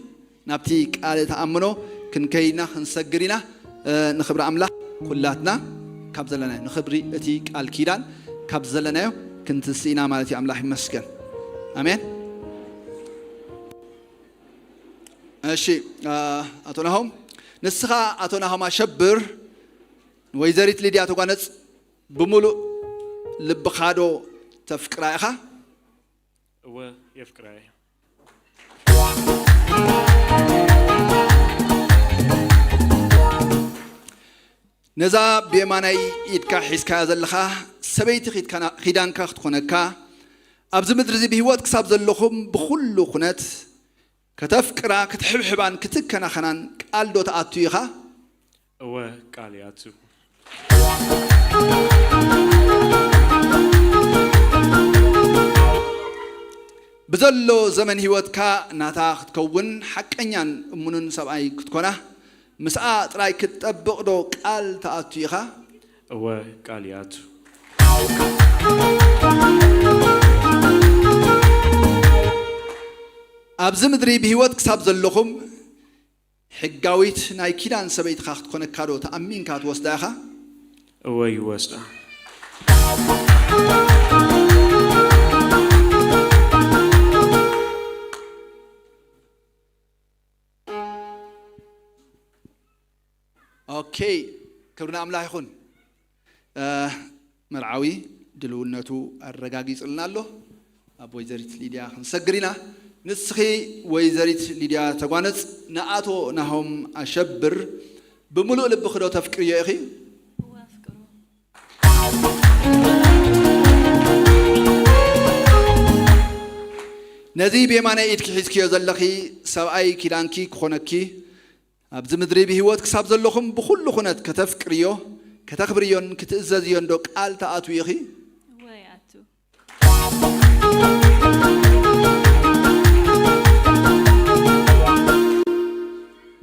ናብቲ ቃል ተኣምኖ ክንከይድና ክንሰግር ኢና። እ፣ ንኽብሪ ኣምላኽ ኩላትና ካብ ዘለናዮ፣ ንኽብሪ እቲ ቃል ኪዳን ካብ ዘለናዮ ክንትስእ ኢና ማለት እዩ። ኣምላኽ ይመስገን። ኣሜን። እሺ፣ እ፣ ኣቶ ናሆም፣ ንስኻ ኣቶ ናሆም ኣሸብር ንወይዘሪት ሊድያ ተጓነጽ ብምሉእ ልብኻ ዶ ተፍቅራ ኢኻ? እወ፣ የፍቅራ እየ። ነዛ ብየማናይ ኢድካ ሒዝካያ ዘለኻ ሰበይቲ ኺድካና-፣ ኺዳንካ ክትኮነካ፣ ኣብዚ ምድሪ እዚ ብህይወት ክሳብ ዘለኹም ብኹሉ ኩነት ከተፍቅራ፣ ክትሕብሕባን ክትከናኸናን ቃል ዶ ትኣቱ ኢኻ? እወ፣ ቃል ይኣቱ። ብዘሎ ዘመን ህይወትካ ናታ ክትከውን ሓቀኛን እሙንን ሰብኣይ ክትኮና፣ ምስኣ ጥራይ ክትጠብቕ ዶ ቃል ትኣቱ ኢኻ? እወ፣ ቃል ይኣቱ። ኣብዚ ምድሪ ብህይወት ክሳብ ዘለኹም ሕጋዊት ናይ ኪዳን ሰበይትኻ ክትኮነካ ዶ ተኣሚንካ ትወስዳ ኢኻ? እወ፣ ይወስዳ። ኦኬ፣ ክብሪ ንኣምላኽ ይኹን። እ፣ መርዓዊ ድልውነቱ ኣረጋጊጽልና ኣሎ። ኣብ ወይዘሪት ሊድያ ክንሰግር ኢና። ንስኺ ወይዘሪት ሊድያ ተጓነጽ ንኣቶ ናሆም ኣሸብር ብምሉእ ልብኺ ዶ ተፍቅርዮ ኢኺ? እወ፣ ኣፍቅሮ። ነዚ ብየማናይ ኢድኪ ሒዝክዮ ዘለኺ ሰብኣይ ኪዳንኪ ክኾነኪ፣ ኣብዚ ምድሪ ብህይወት ክሳብ ዘለኹም ብኹሉ ኩነት ከተፍቅርዮ፣ ከተኽብርዮን ክትእዘዝዮን ዶ ቃል ትኣትዊ ኢኺ? እወ፣ ይኣቱ።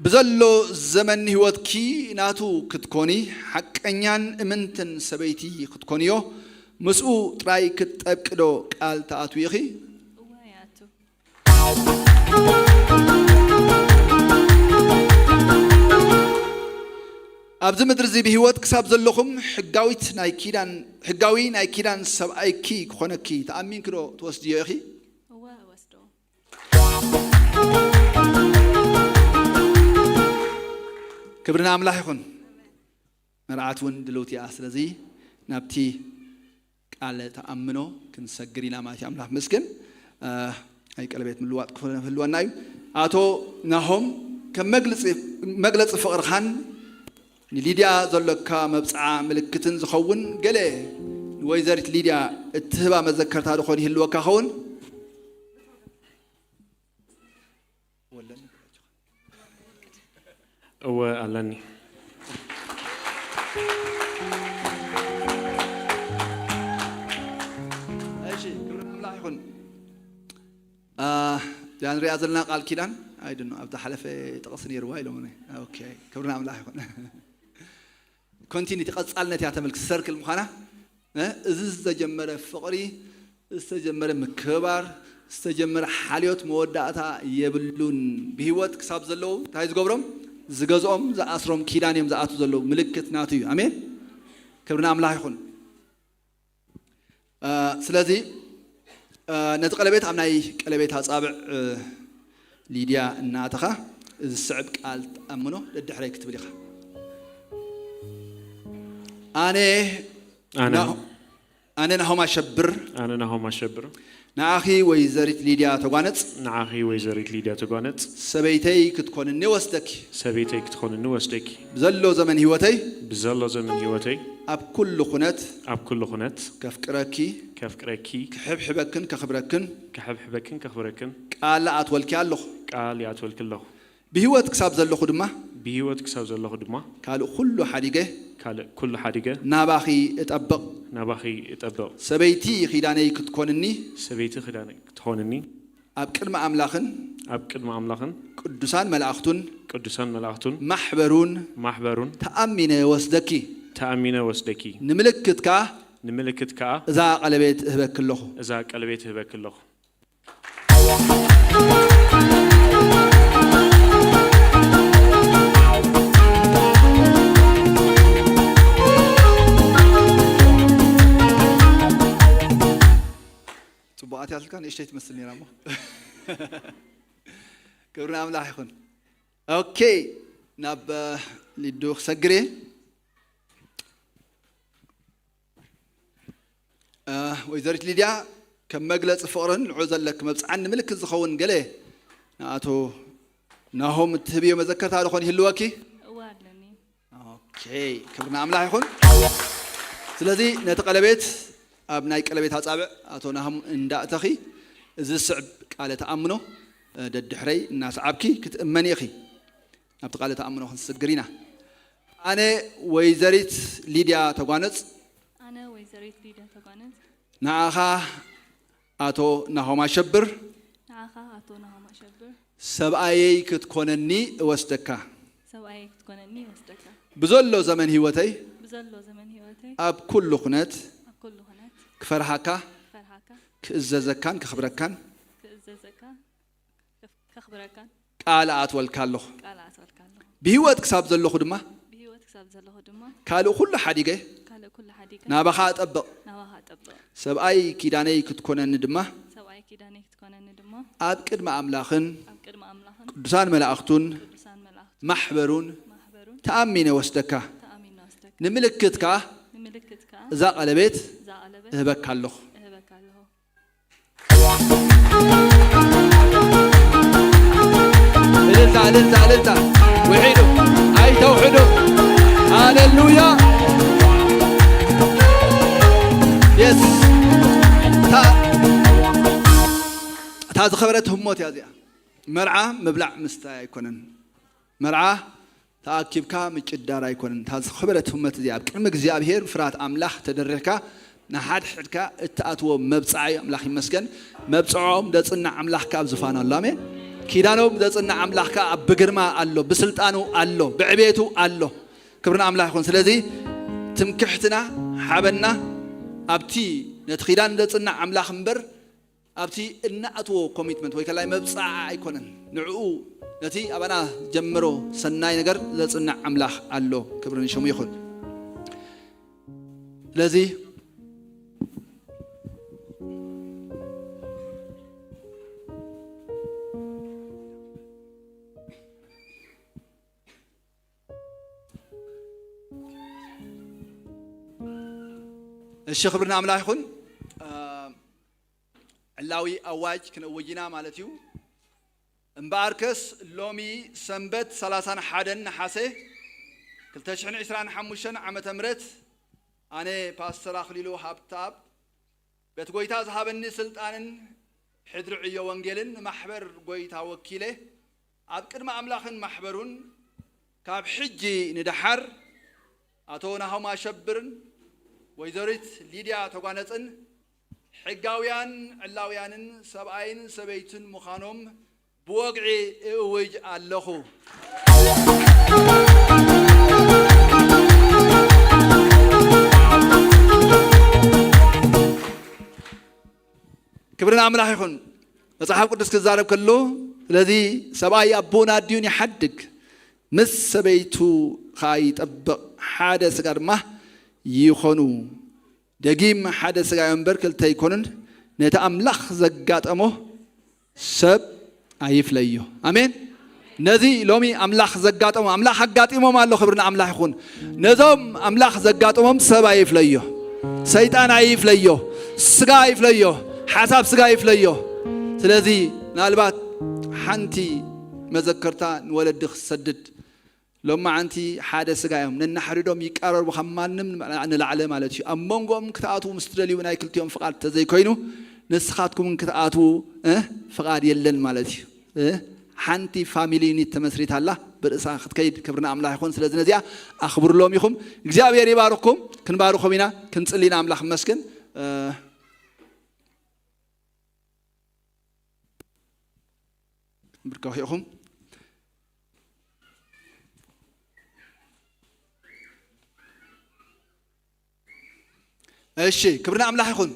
ብዘሎ ዘመን ህይወትኪ ናቱ ክትኮኒ፣ ሓቀኛን እምንትን ሰበይቲ ክትኮንዮ፣ ምስኡ ጥራይ ክትጠብቂ ዶ ቃል ትኣትዊ ኢኺ? እወ፣ ይኣቱ። ኣብዚ ምድሪ እዚ ብህይወት ክሳብ ዘለኹም ሕጋዊት ናይ ኪዳን፣ ሕጋዊ ናይ ኪዳን ሰብኣይኪ ክኾነኪ ተኣሚንኪ ዶ ትወስድዮ ኢኺ? እወ፣ እወስዶ። ክብሪ ንኣምላኽ ይኹን። መርዓት እውን ድልውቲ እያ። ስለዚ ናብቲ ቃል ተኣምኖ ክንሰግር ኢና ማለት እዩ። ኣምላኽ መስገን። እ፣ ናይ ቀለቤት ምልዋጥ ክህልወና እዩ። ኣቶ ናሆም፣ ከም መግለጺ፣ መግለጺ ፍቕርኻን ንሊድያ ዘሎካ መብጽዓ ምልክትን ዝኸውን ገለ ንወይዘሪት ሊድያ እትህባ መዘከርታ ዝኾን ይህልወካ ኸውን? ወለኒ። እወ፣ ኣለኒ። እሺ፣ ክብሪ ኣምላኽ ይኹን። አ፣ እዛ ንሪኣ ዘለና ቃል ኪዳን፣ I don't know፣ ኣብ ዝሓለፈ ጥቕሲ ነይርዋ ኢሎምኒ። ኦኬ፣ ክብሪ ኣምላኽ ይኹን። ኮንቲኒቲ፣ ቀጻልነት እያ ተመልክት፣ ሰርክል ምዃና። እ፣ እዚ ዝተጀመረ ፍቕሪ፣ ዝተጀመረ ምክብባር፣ ዝተጀመረ ሓልዮት መወዳእታ የብሉን። ብህይወት ክሳብ ዘለዉ እንታይ ዝገብሮም? ዝገዝኦም፣ ዝኣስሮም ኪዳን እዮም ዝኣቱ ዘለዉ። ምልክት ናቱ እዩ። ኣሜን። ክብሪ ንኣምላኽ ይኹን። እ፣ ስለዚ፣ እ፣ ነቲ ቀለቤት ኣብ ናይ ቀለቤት ኣጻብዕ፣ እ፣ ሊድያ እናኣተኻ እዚ ዝስዕብ ቃል ትኣምኖ ደድሕረይ ክትብል ኢኻ። ኣነ ኣነ ና-፣ ኣነ ናሆም ኣሸብር ኣነ ናሆም ኣሸብር ንኣኺ ወይዘሪት ሊድያ ተጓነጽ ንዓኺ ወይዘሪት ሊድያ ተጓነጽ ሰበይተይ ክትኮንኒ ወስደኪ። ሰበይተይ ክትኮንኒ ወስደኪ። ብዘሎ ዘመን ህይወተይ ብዘሎ ዘመን ህይወተይ ኣብ ኩሉ ኩነት ኣብ ኩሉ ኩነት ከፍቅረኪ፣ ከፍቅረኪ፣ ክሕብሕበክን ከኽብረክን ክሕብሕበክን ከኽብረክን ቃል ኣትወልኪ ኣለኹ። ቃል ይኣትወልኪ ኣለኹ። ብህይወት ክሳብ ዘለኹ ድማ ብህይወት ክሳብ ዘለኹ ድማ ካልእ ኩሉ ሓዲገ ካልእ ኩሉ ሓዲገ ናባኺ እጠብቕ። ናባኺ እጠብቕ። ሰበይቲ ኺዳነይ ክትኮንኒ ሰበይቲ ኺዳነይ ክትኾንኒ ኣብ ቅድሚ ኣምላኽን ኣብ ቅድሚ ኣምላኽን ቅዱሳን መላእኽቱን ቅዱሳን መላእኽቱን ማሕበሩን ማሕበሩን ተኣሚነ ወስደኪ። ተኣሚነ ወስደኪ። ንምልክት ከኣ ንምልክት ከኣ እዛ ቀለቤት እህበኪ ኣለኹ። እዛ ቀለቤት እህበኪ ኣለኹ። ጽቡቓት ያትልካ ንእሽተይ ትመስል ነይራ እሞ ክብሪ ኣምላኽ ይኹን። ኦኬ፣ ናብ ሊዱ ክሰግር እየ። ወይዘሪት ሊድያ፣ ከም መግለፂ ፍቕርን ንዑ ዘለኪ መብፅዓን ንምልክት ዝኸውን ገለ ንኣቶ ናሆም እትህብዮ መዘከርታ ዶ ኾን ይህልወኪ? እወ ኣለኒ። ኦኬ፣ ክብሪ ንኣምላኽ ይኹን። ስለዚ ነቲ ቀለቤት ኣብ ናይ ቀለቤት ኣጻብዕ ኣቶ ናሆም እንዳእተኺ እዚ ዝስዕብ ቃለ ተኣምኖ ደድሕረይ እናሰዓብኪ ክትእመኒ ኢኺ። ናብቲ ቃለ ተኣምኖ ክንስግር ኢና። ኣነ ወይዘሪት ሊድያ ተጓነጽ ኣነ ወይዘሪት ሊድያ ተጓነጽ ንኣኻ ኣቶ ናሆም ኣሸብር ንዓኻ ኣቶ ናሆም ኣሸብር ሰብኣየይ ክትኮነኒ እወስደካ። ሰብኣየይ ክትኮነኒ እወስደካ። ብዘሎ ዘመን ህይወተይ ብዘሎ ዘመን ህይወተይ ኣብ ኩሉ ኩነት ኣብ ኩሉ ኩነት ክፈርሃካ ክፈርሃካ ክእዘዘካን ከኽብረካን ክእዘዘካ ከኽብረካን ቃል ኣትወልካ ኣለኹ። ቃል ኣትወልካ ኣለኹ። ብህይወት ክሳብ ዘለኹ ድማ ብህይወት ክሳብ ዘለኹ ድማ ካልእ ኩሉ ሓዲገ ካልእ ኩሉ ሓዲገ ናባኻ እጠብቕ። ናባኻ እጠብቕ። ሰብኣይ ኪዳነይ ክትኮነኒ ድማ ሰብኣይ ኪዳነይ ክትኮነኒ ድማ ኣብ ቅድሚ ኣምላኽን ኣብ ቅድሚ ኣምላኽን ቅዱሳን መላእኽቱን ቅዱሳን መላእኽቱን ማሕበሩን ማሕበሩን ተኣሚነ ወስደካ። ተኣሚነ ወስደካ። ንምልክት ከኣ ንምልክት ከኣ እዛ ቀለቤት እዛ ቀለቤት እህበካ ኣለኹ። እህበካ ኣለኹ። እልልታ እልልታ እልልታ። ውሒዱ ኣይተውሕዱ። ሃሌሉያ። የስ። እታ እታ ዝኸበረት ህሞት እያ እዚኣ። መርዓ ምብላዕ ምስታይ ኣይኮነን። መርዓ ተኣኪብካ ምጭዳር ኣይኮነን። እታ ዝኸበረት ህሞት እዚኣ ኣብ ቅድሚ እግዚኣብሄር ፍርሃት ኣምላኽ ተደሪኽካ ንሓድሕድካ እትኣትዎ መብጽዓ እዩ። ኣምላኽ ይመስገን። መብጽዖም ዘጽንዕ ኣምላኽ ከኣ ኣብ ዝፋኑ ኣሎ። ኣሜን። ኪዳኖም ዘጽንዕ ኣምላኽ ከኣ ኣብ ብግርማ ኣሎ፣ ብስልጣኑ ኣሎ፣ ብዕቤቱ ኣሎ። ክብሪ ንኣምላኽ ይኹን። ስለዚ ትምክሕትና ሓበና ኣብቲ ነቲ ኪዳን ዘጽንዕ ኣምላኽ እምበር ኣብቲ እንኣትዎ ኮሚትመንት ወይ ከላይ መብጻዓ ኣይኮነን። ንዕኡ ነቲ ኣባና ጀምሮ ሰናይ ነገር ዘጽንዕ ኣምላኽ ኣሎ። ክብሪ ንሽሙ ይኹን። ስለዚ እሺ፣ ክብሪ ንኣምላኽ ይኹን። ዕላዊ ኣዋጅ ክነውጅ ኢና ማለት እዩ። እምበኣርከስ ሎሚ ሰንበት ሰላሳን ሓደን ነሓሰ ክልተ ሽሕን ዕስራን ሓሙሽተን ዓመተ ምህረት ኣነ ፓስተር ኣኽሊሉ ሃብተኣብ በቲ ጐይታ ዝሃበኒ ስልጣንን ሕድሪ ዕዮ ወንጌልን ንማሕበር ጐይታ ወኪለ ኣብ ቅድሚ ኣምላኽን ማሕበሩን ካብ ሕጂ ንደሓር ኣቶ ናሆም ኣሸብርን ወይዘሪት ሊድያ ተጓነጽን ሕጋውያን ዕላውያንን ሰብኣይን ሰበይትን ምዃኖም ብወግዒ እእውጅ ኣለኹ። ክብሪ ንኣምላኽ ይኹን። መጽሓፍ ቅዱስ ክዛረብ ከሎ ስለዚ ሰብኣይ ኣቦኡን ኣዲኡን ይሓድግ፣ ምስ ሰበይቱ ኸኣ ይጠብቕ፣ ሓደ ስጋ ድማ ይኾኑ። ደጊም ሓደ ስጋ እዮም እምበር ክልተ ኣይኮኑን። ነቲ ኣምላኽ ዘጋጠሞ ሰብ ኣይፍለዮ። ኣሜን። ነዚ ሎሚ ኣምላኽ ዘጋጠሞ ኣምላኽ ኣጋጢሞም ኣሎ። ክብሪ ንኣምላኽ ይኹን። ነዞም ኣምላኽ ዘጋጠሞም ሰብ ኣይፍለዮ፣ ሰይጣን ኣይፍለዮ፣ ስጋ ኣይፍለዮ፣ ሓሳብ ስጋ ኣይፍለዮ። ስለዚ ምናልባት ሓንቲ መዘከርታ ንወለዲ ክሰድድ ሎማዓንቲ ሓደ ስጋ እዮም። ነናሕድዶም ይቃረርቡ፣ ካብ ማንም ንላዕሊ ማለት እዩ። ኣብ መንጎኦም ክትኣትዉ ምስ ትደልዩ ናይ ክልቲኦም ፍቓድ ተዘይኮይኑ ንስኻትኩም እውን ክትኣትዉ እ ፍቓድ የለን ማለት እዩ። እ ሓንቲ ፋሚሊ ዩኒት ተመስሪታ ኣላ፣ ብርእሳ ክትከይድ። ክብሪ ንኣምላኽ ይኹን። ስለዚ ነዚኣ ኣኽብርሎም ኢኹም። እግዚኣብሔር ይባርኽኩም። ክንባርኾም ኢና፣ ክንጽሊ ኢና። ኣምላኽ ይመስገን። እ፣ ብርከኹ ኢኹም። እሺ፣ ክብሪ ንኣምላኽ ይኹን።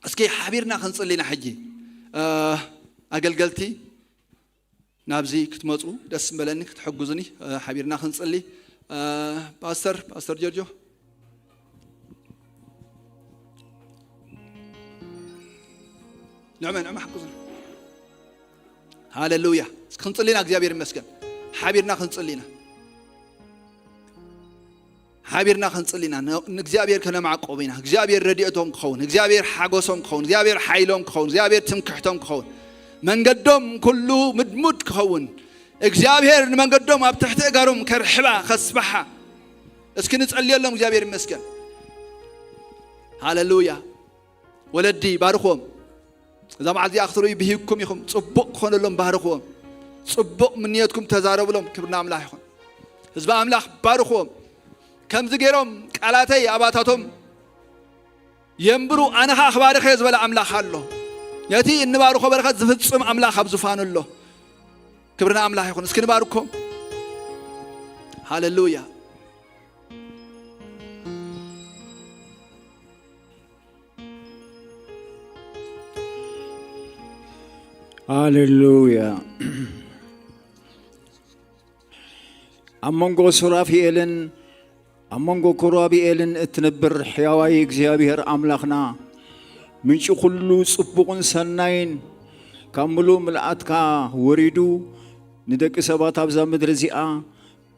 እስኪ ሓቢርና ክንጽሊ ኢና ሕጂ። እ፣ ኣገልገልቲ ናብዚ ክትመጹ ደስ ምበለኒ፣ ክትሕግዙኒ፣ እ፣ ሓቢርና ክንጽሊ። እ፣ ፓስተር፣ ፓስተር ጆርጆ። ንዕመ፣ ንዕመ ሓግዙና። ሃሌሉያ። እስኪ ክንጽሊ ኢና፣ እግዚኣብሔር ይመስገን። ሓቢርና ክንጽሊ ኢና። ሓቢርና ክንጽሊ ኢና። ን-፣ ንእግዚኣብሔር ከነማዕቆብ ኢና። እግዚኣብሔር ረድኤቶም ክኸውን፣ እግዚኣብሔር ሓጎሶም ክኸውን፣ እግዚኣብሔር ሓይሎም ክኸውን፣ እግዚኣብሔር ትምክሕቶም ክኸውን፣ መንገዶም ኩሉ ምድሙድ ክኸውን፣ እግዚኣብሔር ንመንገዶም ኣብ ትሕቲ እጋሮም ከርሕባ፣ ከስፍሓ። እስኪ ንጸልየሎም፣ እግዚኣብሔር ይመስገን። ሃሌሉያ። ወለዲ ባርኽዎም። እዛ መዓልቲ እዚኣ ክትርእዩ ብሂግኩም ኢኹም። ጽቡቕ ክኾነሎም ባህርኽዎም። ጽቡቕ ምንየትኩም ተዛረብሎም። ክብሪ ንኣምላኽ ይኹን። ህዝቢ ኣምላኽ ባርኽዎም። ከምዚ ገይሮም ቃላተይ ኣባታቶም የንብሩ፣ ኣነ ኸኣ ክባርኽ እየ ዝበለ ኣምላኽ ኣሎ። ነቲ እንባርኾ በረኸት ዝፍጽም ኣምላኽ ኣብ ዙፋኑ ኣሎ። ክብሪ ንኣምላኽ ይኹን። እስኪ ንባርኮም። ሃሌሉያ። ሃሌሉያ። ኣብ መንጎ ሱራፊኤልን ኣብ መንጎ ኮራቢኤልን እትነብር ሕያዋይ እግዚኣብሔር ኣምላኽና፣ ምንጪ ኩሉ ጽቡቕን ሰናይን፣ ካብ ምሉእ ምልኣትካ ወሪዱ ንደቂ ሰባት ኣብዛ ምድሪ እዚኣ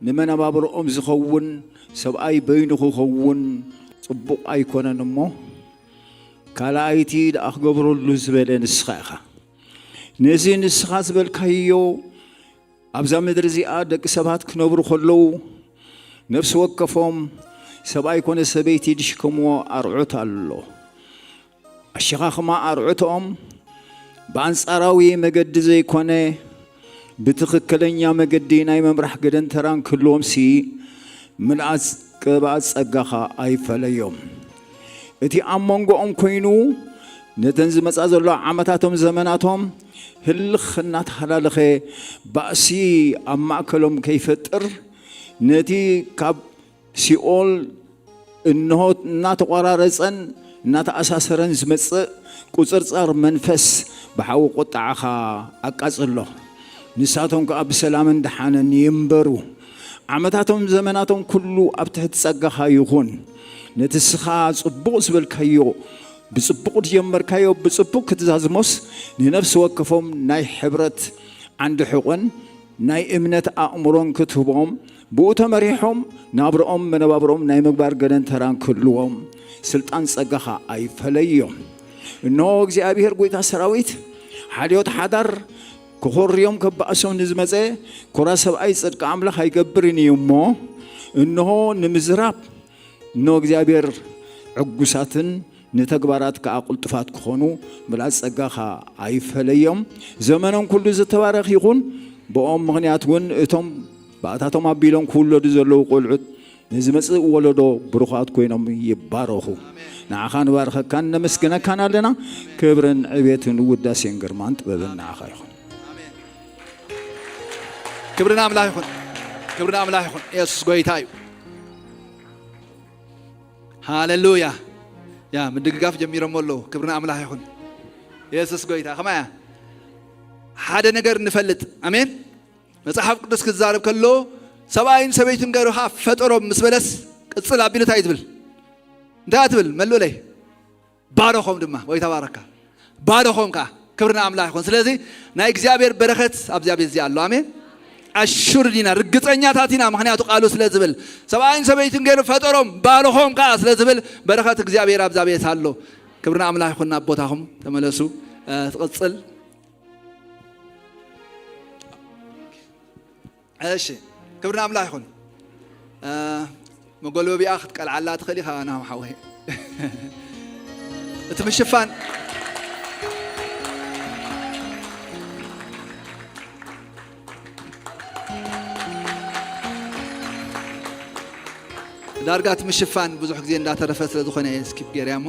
ንመነባብሮኦም ዝኸውን ሰብኣይ በይኑ ክኸውን ጽቡቕ ኣይኮነን እሞ፣ ካልኣይቲ ደኣ ክገብረሉ ዝበለ ንስኻ ኢኻ። ነዚ ንስኻ ዝበልካዮ ኣብዛ ምድሪ እዚኣ ደቂ ሰባት ክነብሩ ከለዉ፣ ነፍሲ ወከፎም ሰብኣይ ኮነ ሰበይቲ ድሽከምዎ ኣርዑት ኣሎ። ኣሸኻኽማ ኣርዑቶም ብኣንጻራዊ መገዲ ዘይኮነ፣ ብትኽክለኛ መገዲ ናይ ምምራሕ ገደን ተራን ክህልዎምሲ፣ ምልኣት ቅብኣት ጸጋኻ ኣይፈለዮም። እቲ ኣብ መንጎኦም ኮይኑ፣ ነተን ዝመጻ ዘሎ ዓመታቶም ዘመናቶም ህልኽ እናተሃላለኸ፣ ባእሲ ኣብ ማእከሎም ከይፈጥር፣ ነቲ ካብ ሲኦል እንሆ እናተቖራረጸን እናተኣሳሰረን ዝመጽእ ቁጽርጻር መንፈስ ብሓዊ ቁጥዓኻ ኣቃጽሎ። ንሳቶም ከኣ ብሰላምን ደሓንን ይንበሩ። ዓመታቶም ዘመናቶም ኩሉ ኣብ ትሕቲ ጸጋኻ ይኹን። ነቲ እስኻ ጽቡቕ ዝበልካዮ፣ ብጽቡቕ ዝጀመርካዮ ብጽቡቕ ክትዛዝሞስ፣ ንነፍሲ ወከፎም ናይ ሕብረት ዓንዲ ሕቖን ናይ እምነት ኣእምሮን ክትህቦም፣ ብኡ ተመሪሖም ናብርኦም መነባብሮም ናይ ምግባር ገደን ተራን ክህልዎም ስልጣን ጸጋኻ ኣይፈለዮም። እንሆ እግዚኣብሔር ጐይታ ሰራዊት ሓልዮት ሓዳር ክኾርዮም ከባእሶም ንዝመጸ ኩራ ሰብኣይ ጽድቂ ኣምላኽ ኣይገብርን እዩ እሞ፣ እንሆ ንምዝራብ እንሆ እግዚኣብሔር ዕጉሳትን ንተግባራት ከኣ ቅልጡፋት ክኾኑ ምልኣት ጸጋኻ ኣይፈለዮም። ዘመኖም ኩሉ ዝተባረኽ ይኹን። ብኦም ምኽንያት እውን እቶም ብኣታቶም ኣቢሎም ክውለዱ ዘለዉ ቆልዑት ንዝመጽእ ወለዶ ብሩኻት ኮይኖም ይባረኹ። ንዓኻ ንባርኸካን ነመስግነካን ኣለና። ክብርን ዕቤትን ውዳሴን ግርማን ጥበብን ንዓኻ ይኹን። ክብሪ ንኣምላኽ ይኹን። ክብሪ ንኣምላኽ ይኹን። የሱስ ጎይታ እዩ። ሃሌሉያ። ያ ምድግጋፍ ጀሚሮም ኣለዉ። ክብሪ ንኣምላኽ ይኹን። የሱስ ጎይታ። ከማያ ሓደ ነገር ንፈልጥ። ኣሜን። መጽሓፍ ቅዱስ ክዛረብ ከሎ ሰብኣይን ሰበይትን ገይሩ ኸዓ ፈጠሮም ምስ በለስ ቅጽል ኣቢሉ እንታይ ትብል? እንታይ ትብል? መልኡለይ። ባረኾም ድማ። ጎይታ ባረካ። ባረኾም ከኣ። ክብሪ ንኣምላኽ ይኹን። ስለዚ ናይ እግዚኣብሔር በረኸት ኣብዚኣ ቤት እዚኣ ኣሎ። ኣሜን። ኣሹር ዲና፣ ርግጸኛታት ኢና፣ ምኽንያቱ ቃሉ ስለ ዝብል። ሰብኣይን ሰበይትን ገይሩ ፈጠሮም፣ ባረኾም ከኣ ስለ ዝብል በረኸት እግዚኣብሔር ኣብዛ ቤት ኣሎ። ክብሪ ንኣምላኽ ይኹን። ናብ ቦታኹም ተመለሱ። እ፣ ትቕጽል። እሺ፣ ክብሪ ንኣምላኽ ይኹን። እ፣ መጎልበቢኣ ክትቀልዓላ ትኽእል ኢኻ፣ ናም ሓወይ። እቲ ምሽፋን፣ ዳርጋ እቲ ምሽፋን ብዙሕ ግዜ እንዳተረፈ ስለ ዝኾነ እየ ስኪፕ ገይረያ እሞ፣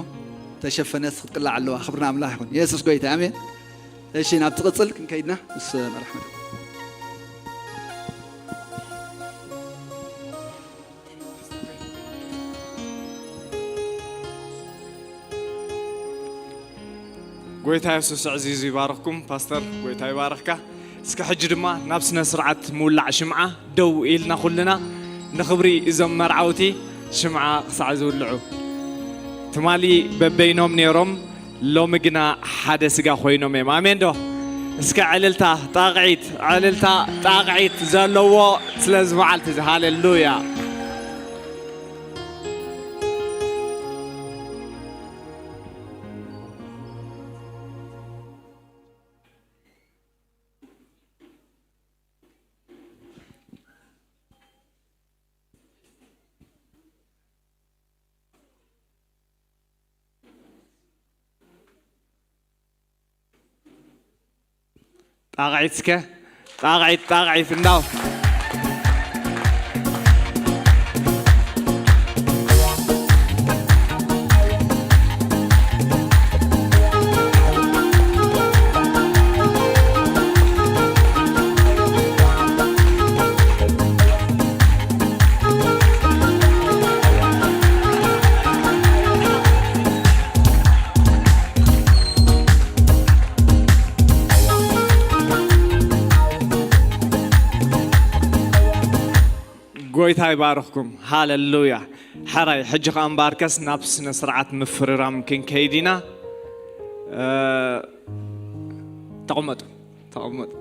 ተሸፈነስ ክትቅላዕ ኣለዋ። ክብሪ ንኣምላኽ ይኹን። የሱስ ጎይታ፣ ኣሜን። እሺ፣ ናብ ትቕጽል ክንከይድና ምስ መራሕመድ ጎይታ የሱስ ኣዕዚዙ ይባርኽኩም። ፓስተር፣ ጎይታ ይባርኽካ። እስከ ሕጂ ድማ ናብ ስነ ስርዓት ምውላዕ ሽምዓ ደው ኢልና ኩልና ንኽብሪ እዞም መርዓውቲ ሽምዓ ክሳዕ ዝውልዑ። ትማሊ በበይኖም ነይሮም፣ ሎሚ ግና ሓደ ስጋ ኮይኖም እዮም። ኣሜን ዶ? እስከ ዕልልታ ጣቕዒት፣ ዕልልታ ጣቕዒት ዘለዎ ስለዚ መዓልቲ እዚ። ሃሌሉያ። ጣቕዒት እስከ፣ ጣቕዒት፣ ጣቕዒት እንዳው። ጎይታ ይባርኽኩም። ሃሌሉያ። ሕራይ፣ ሕጂ ኸኣ እምበኣርከስ ናብ ስነ ስርዓት ምፍርራም ክንከይድ ኢና። እ፣ ተቐመጡ፣ ተቐመጡ።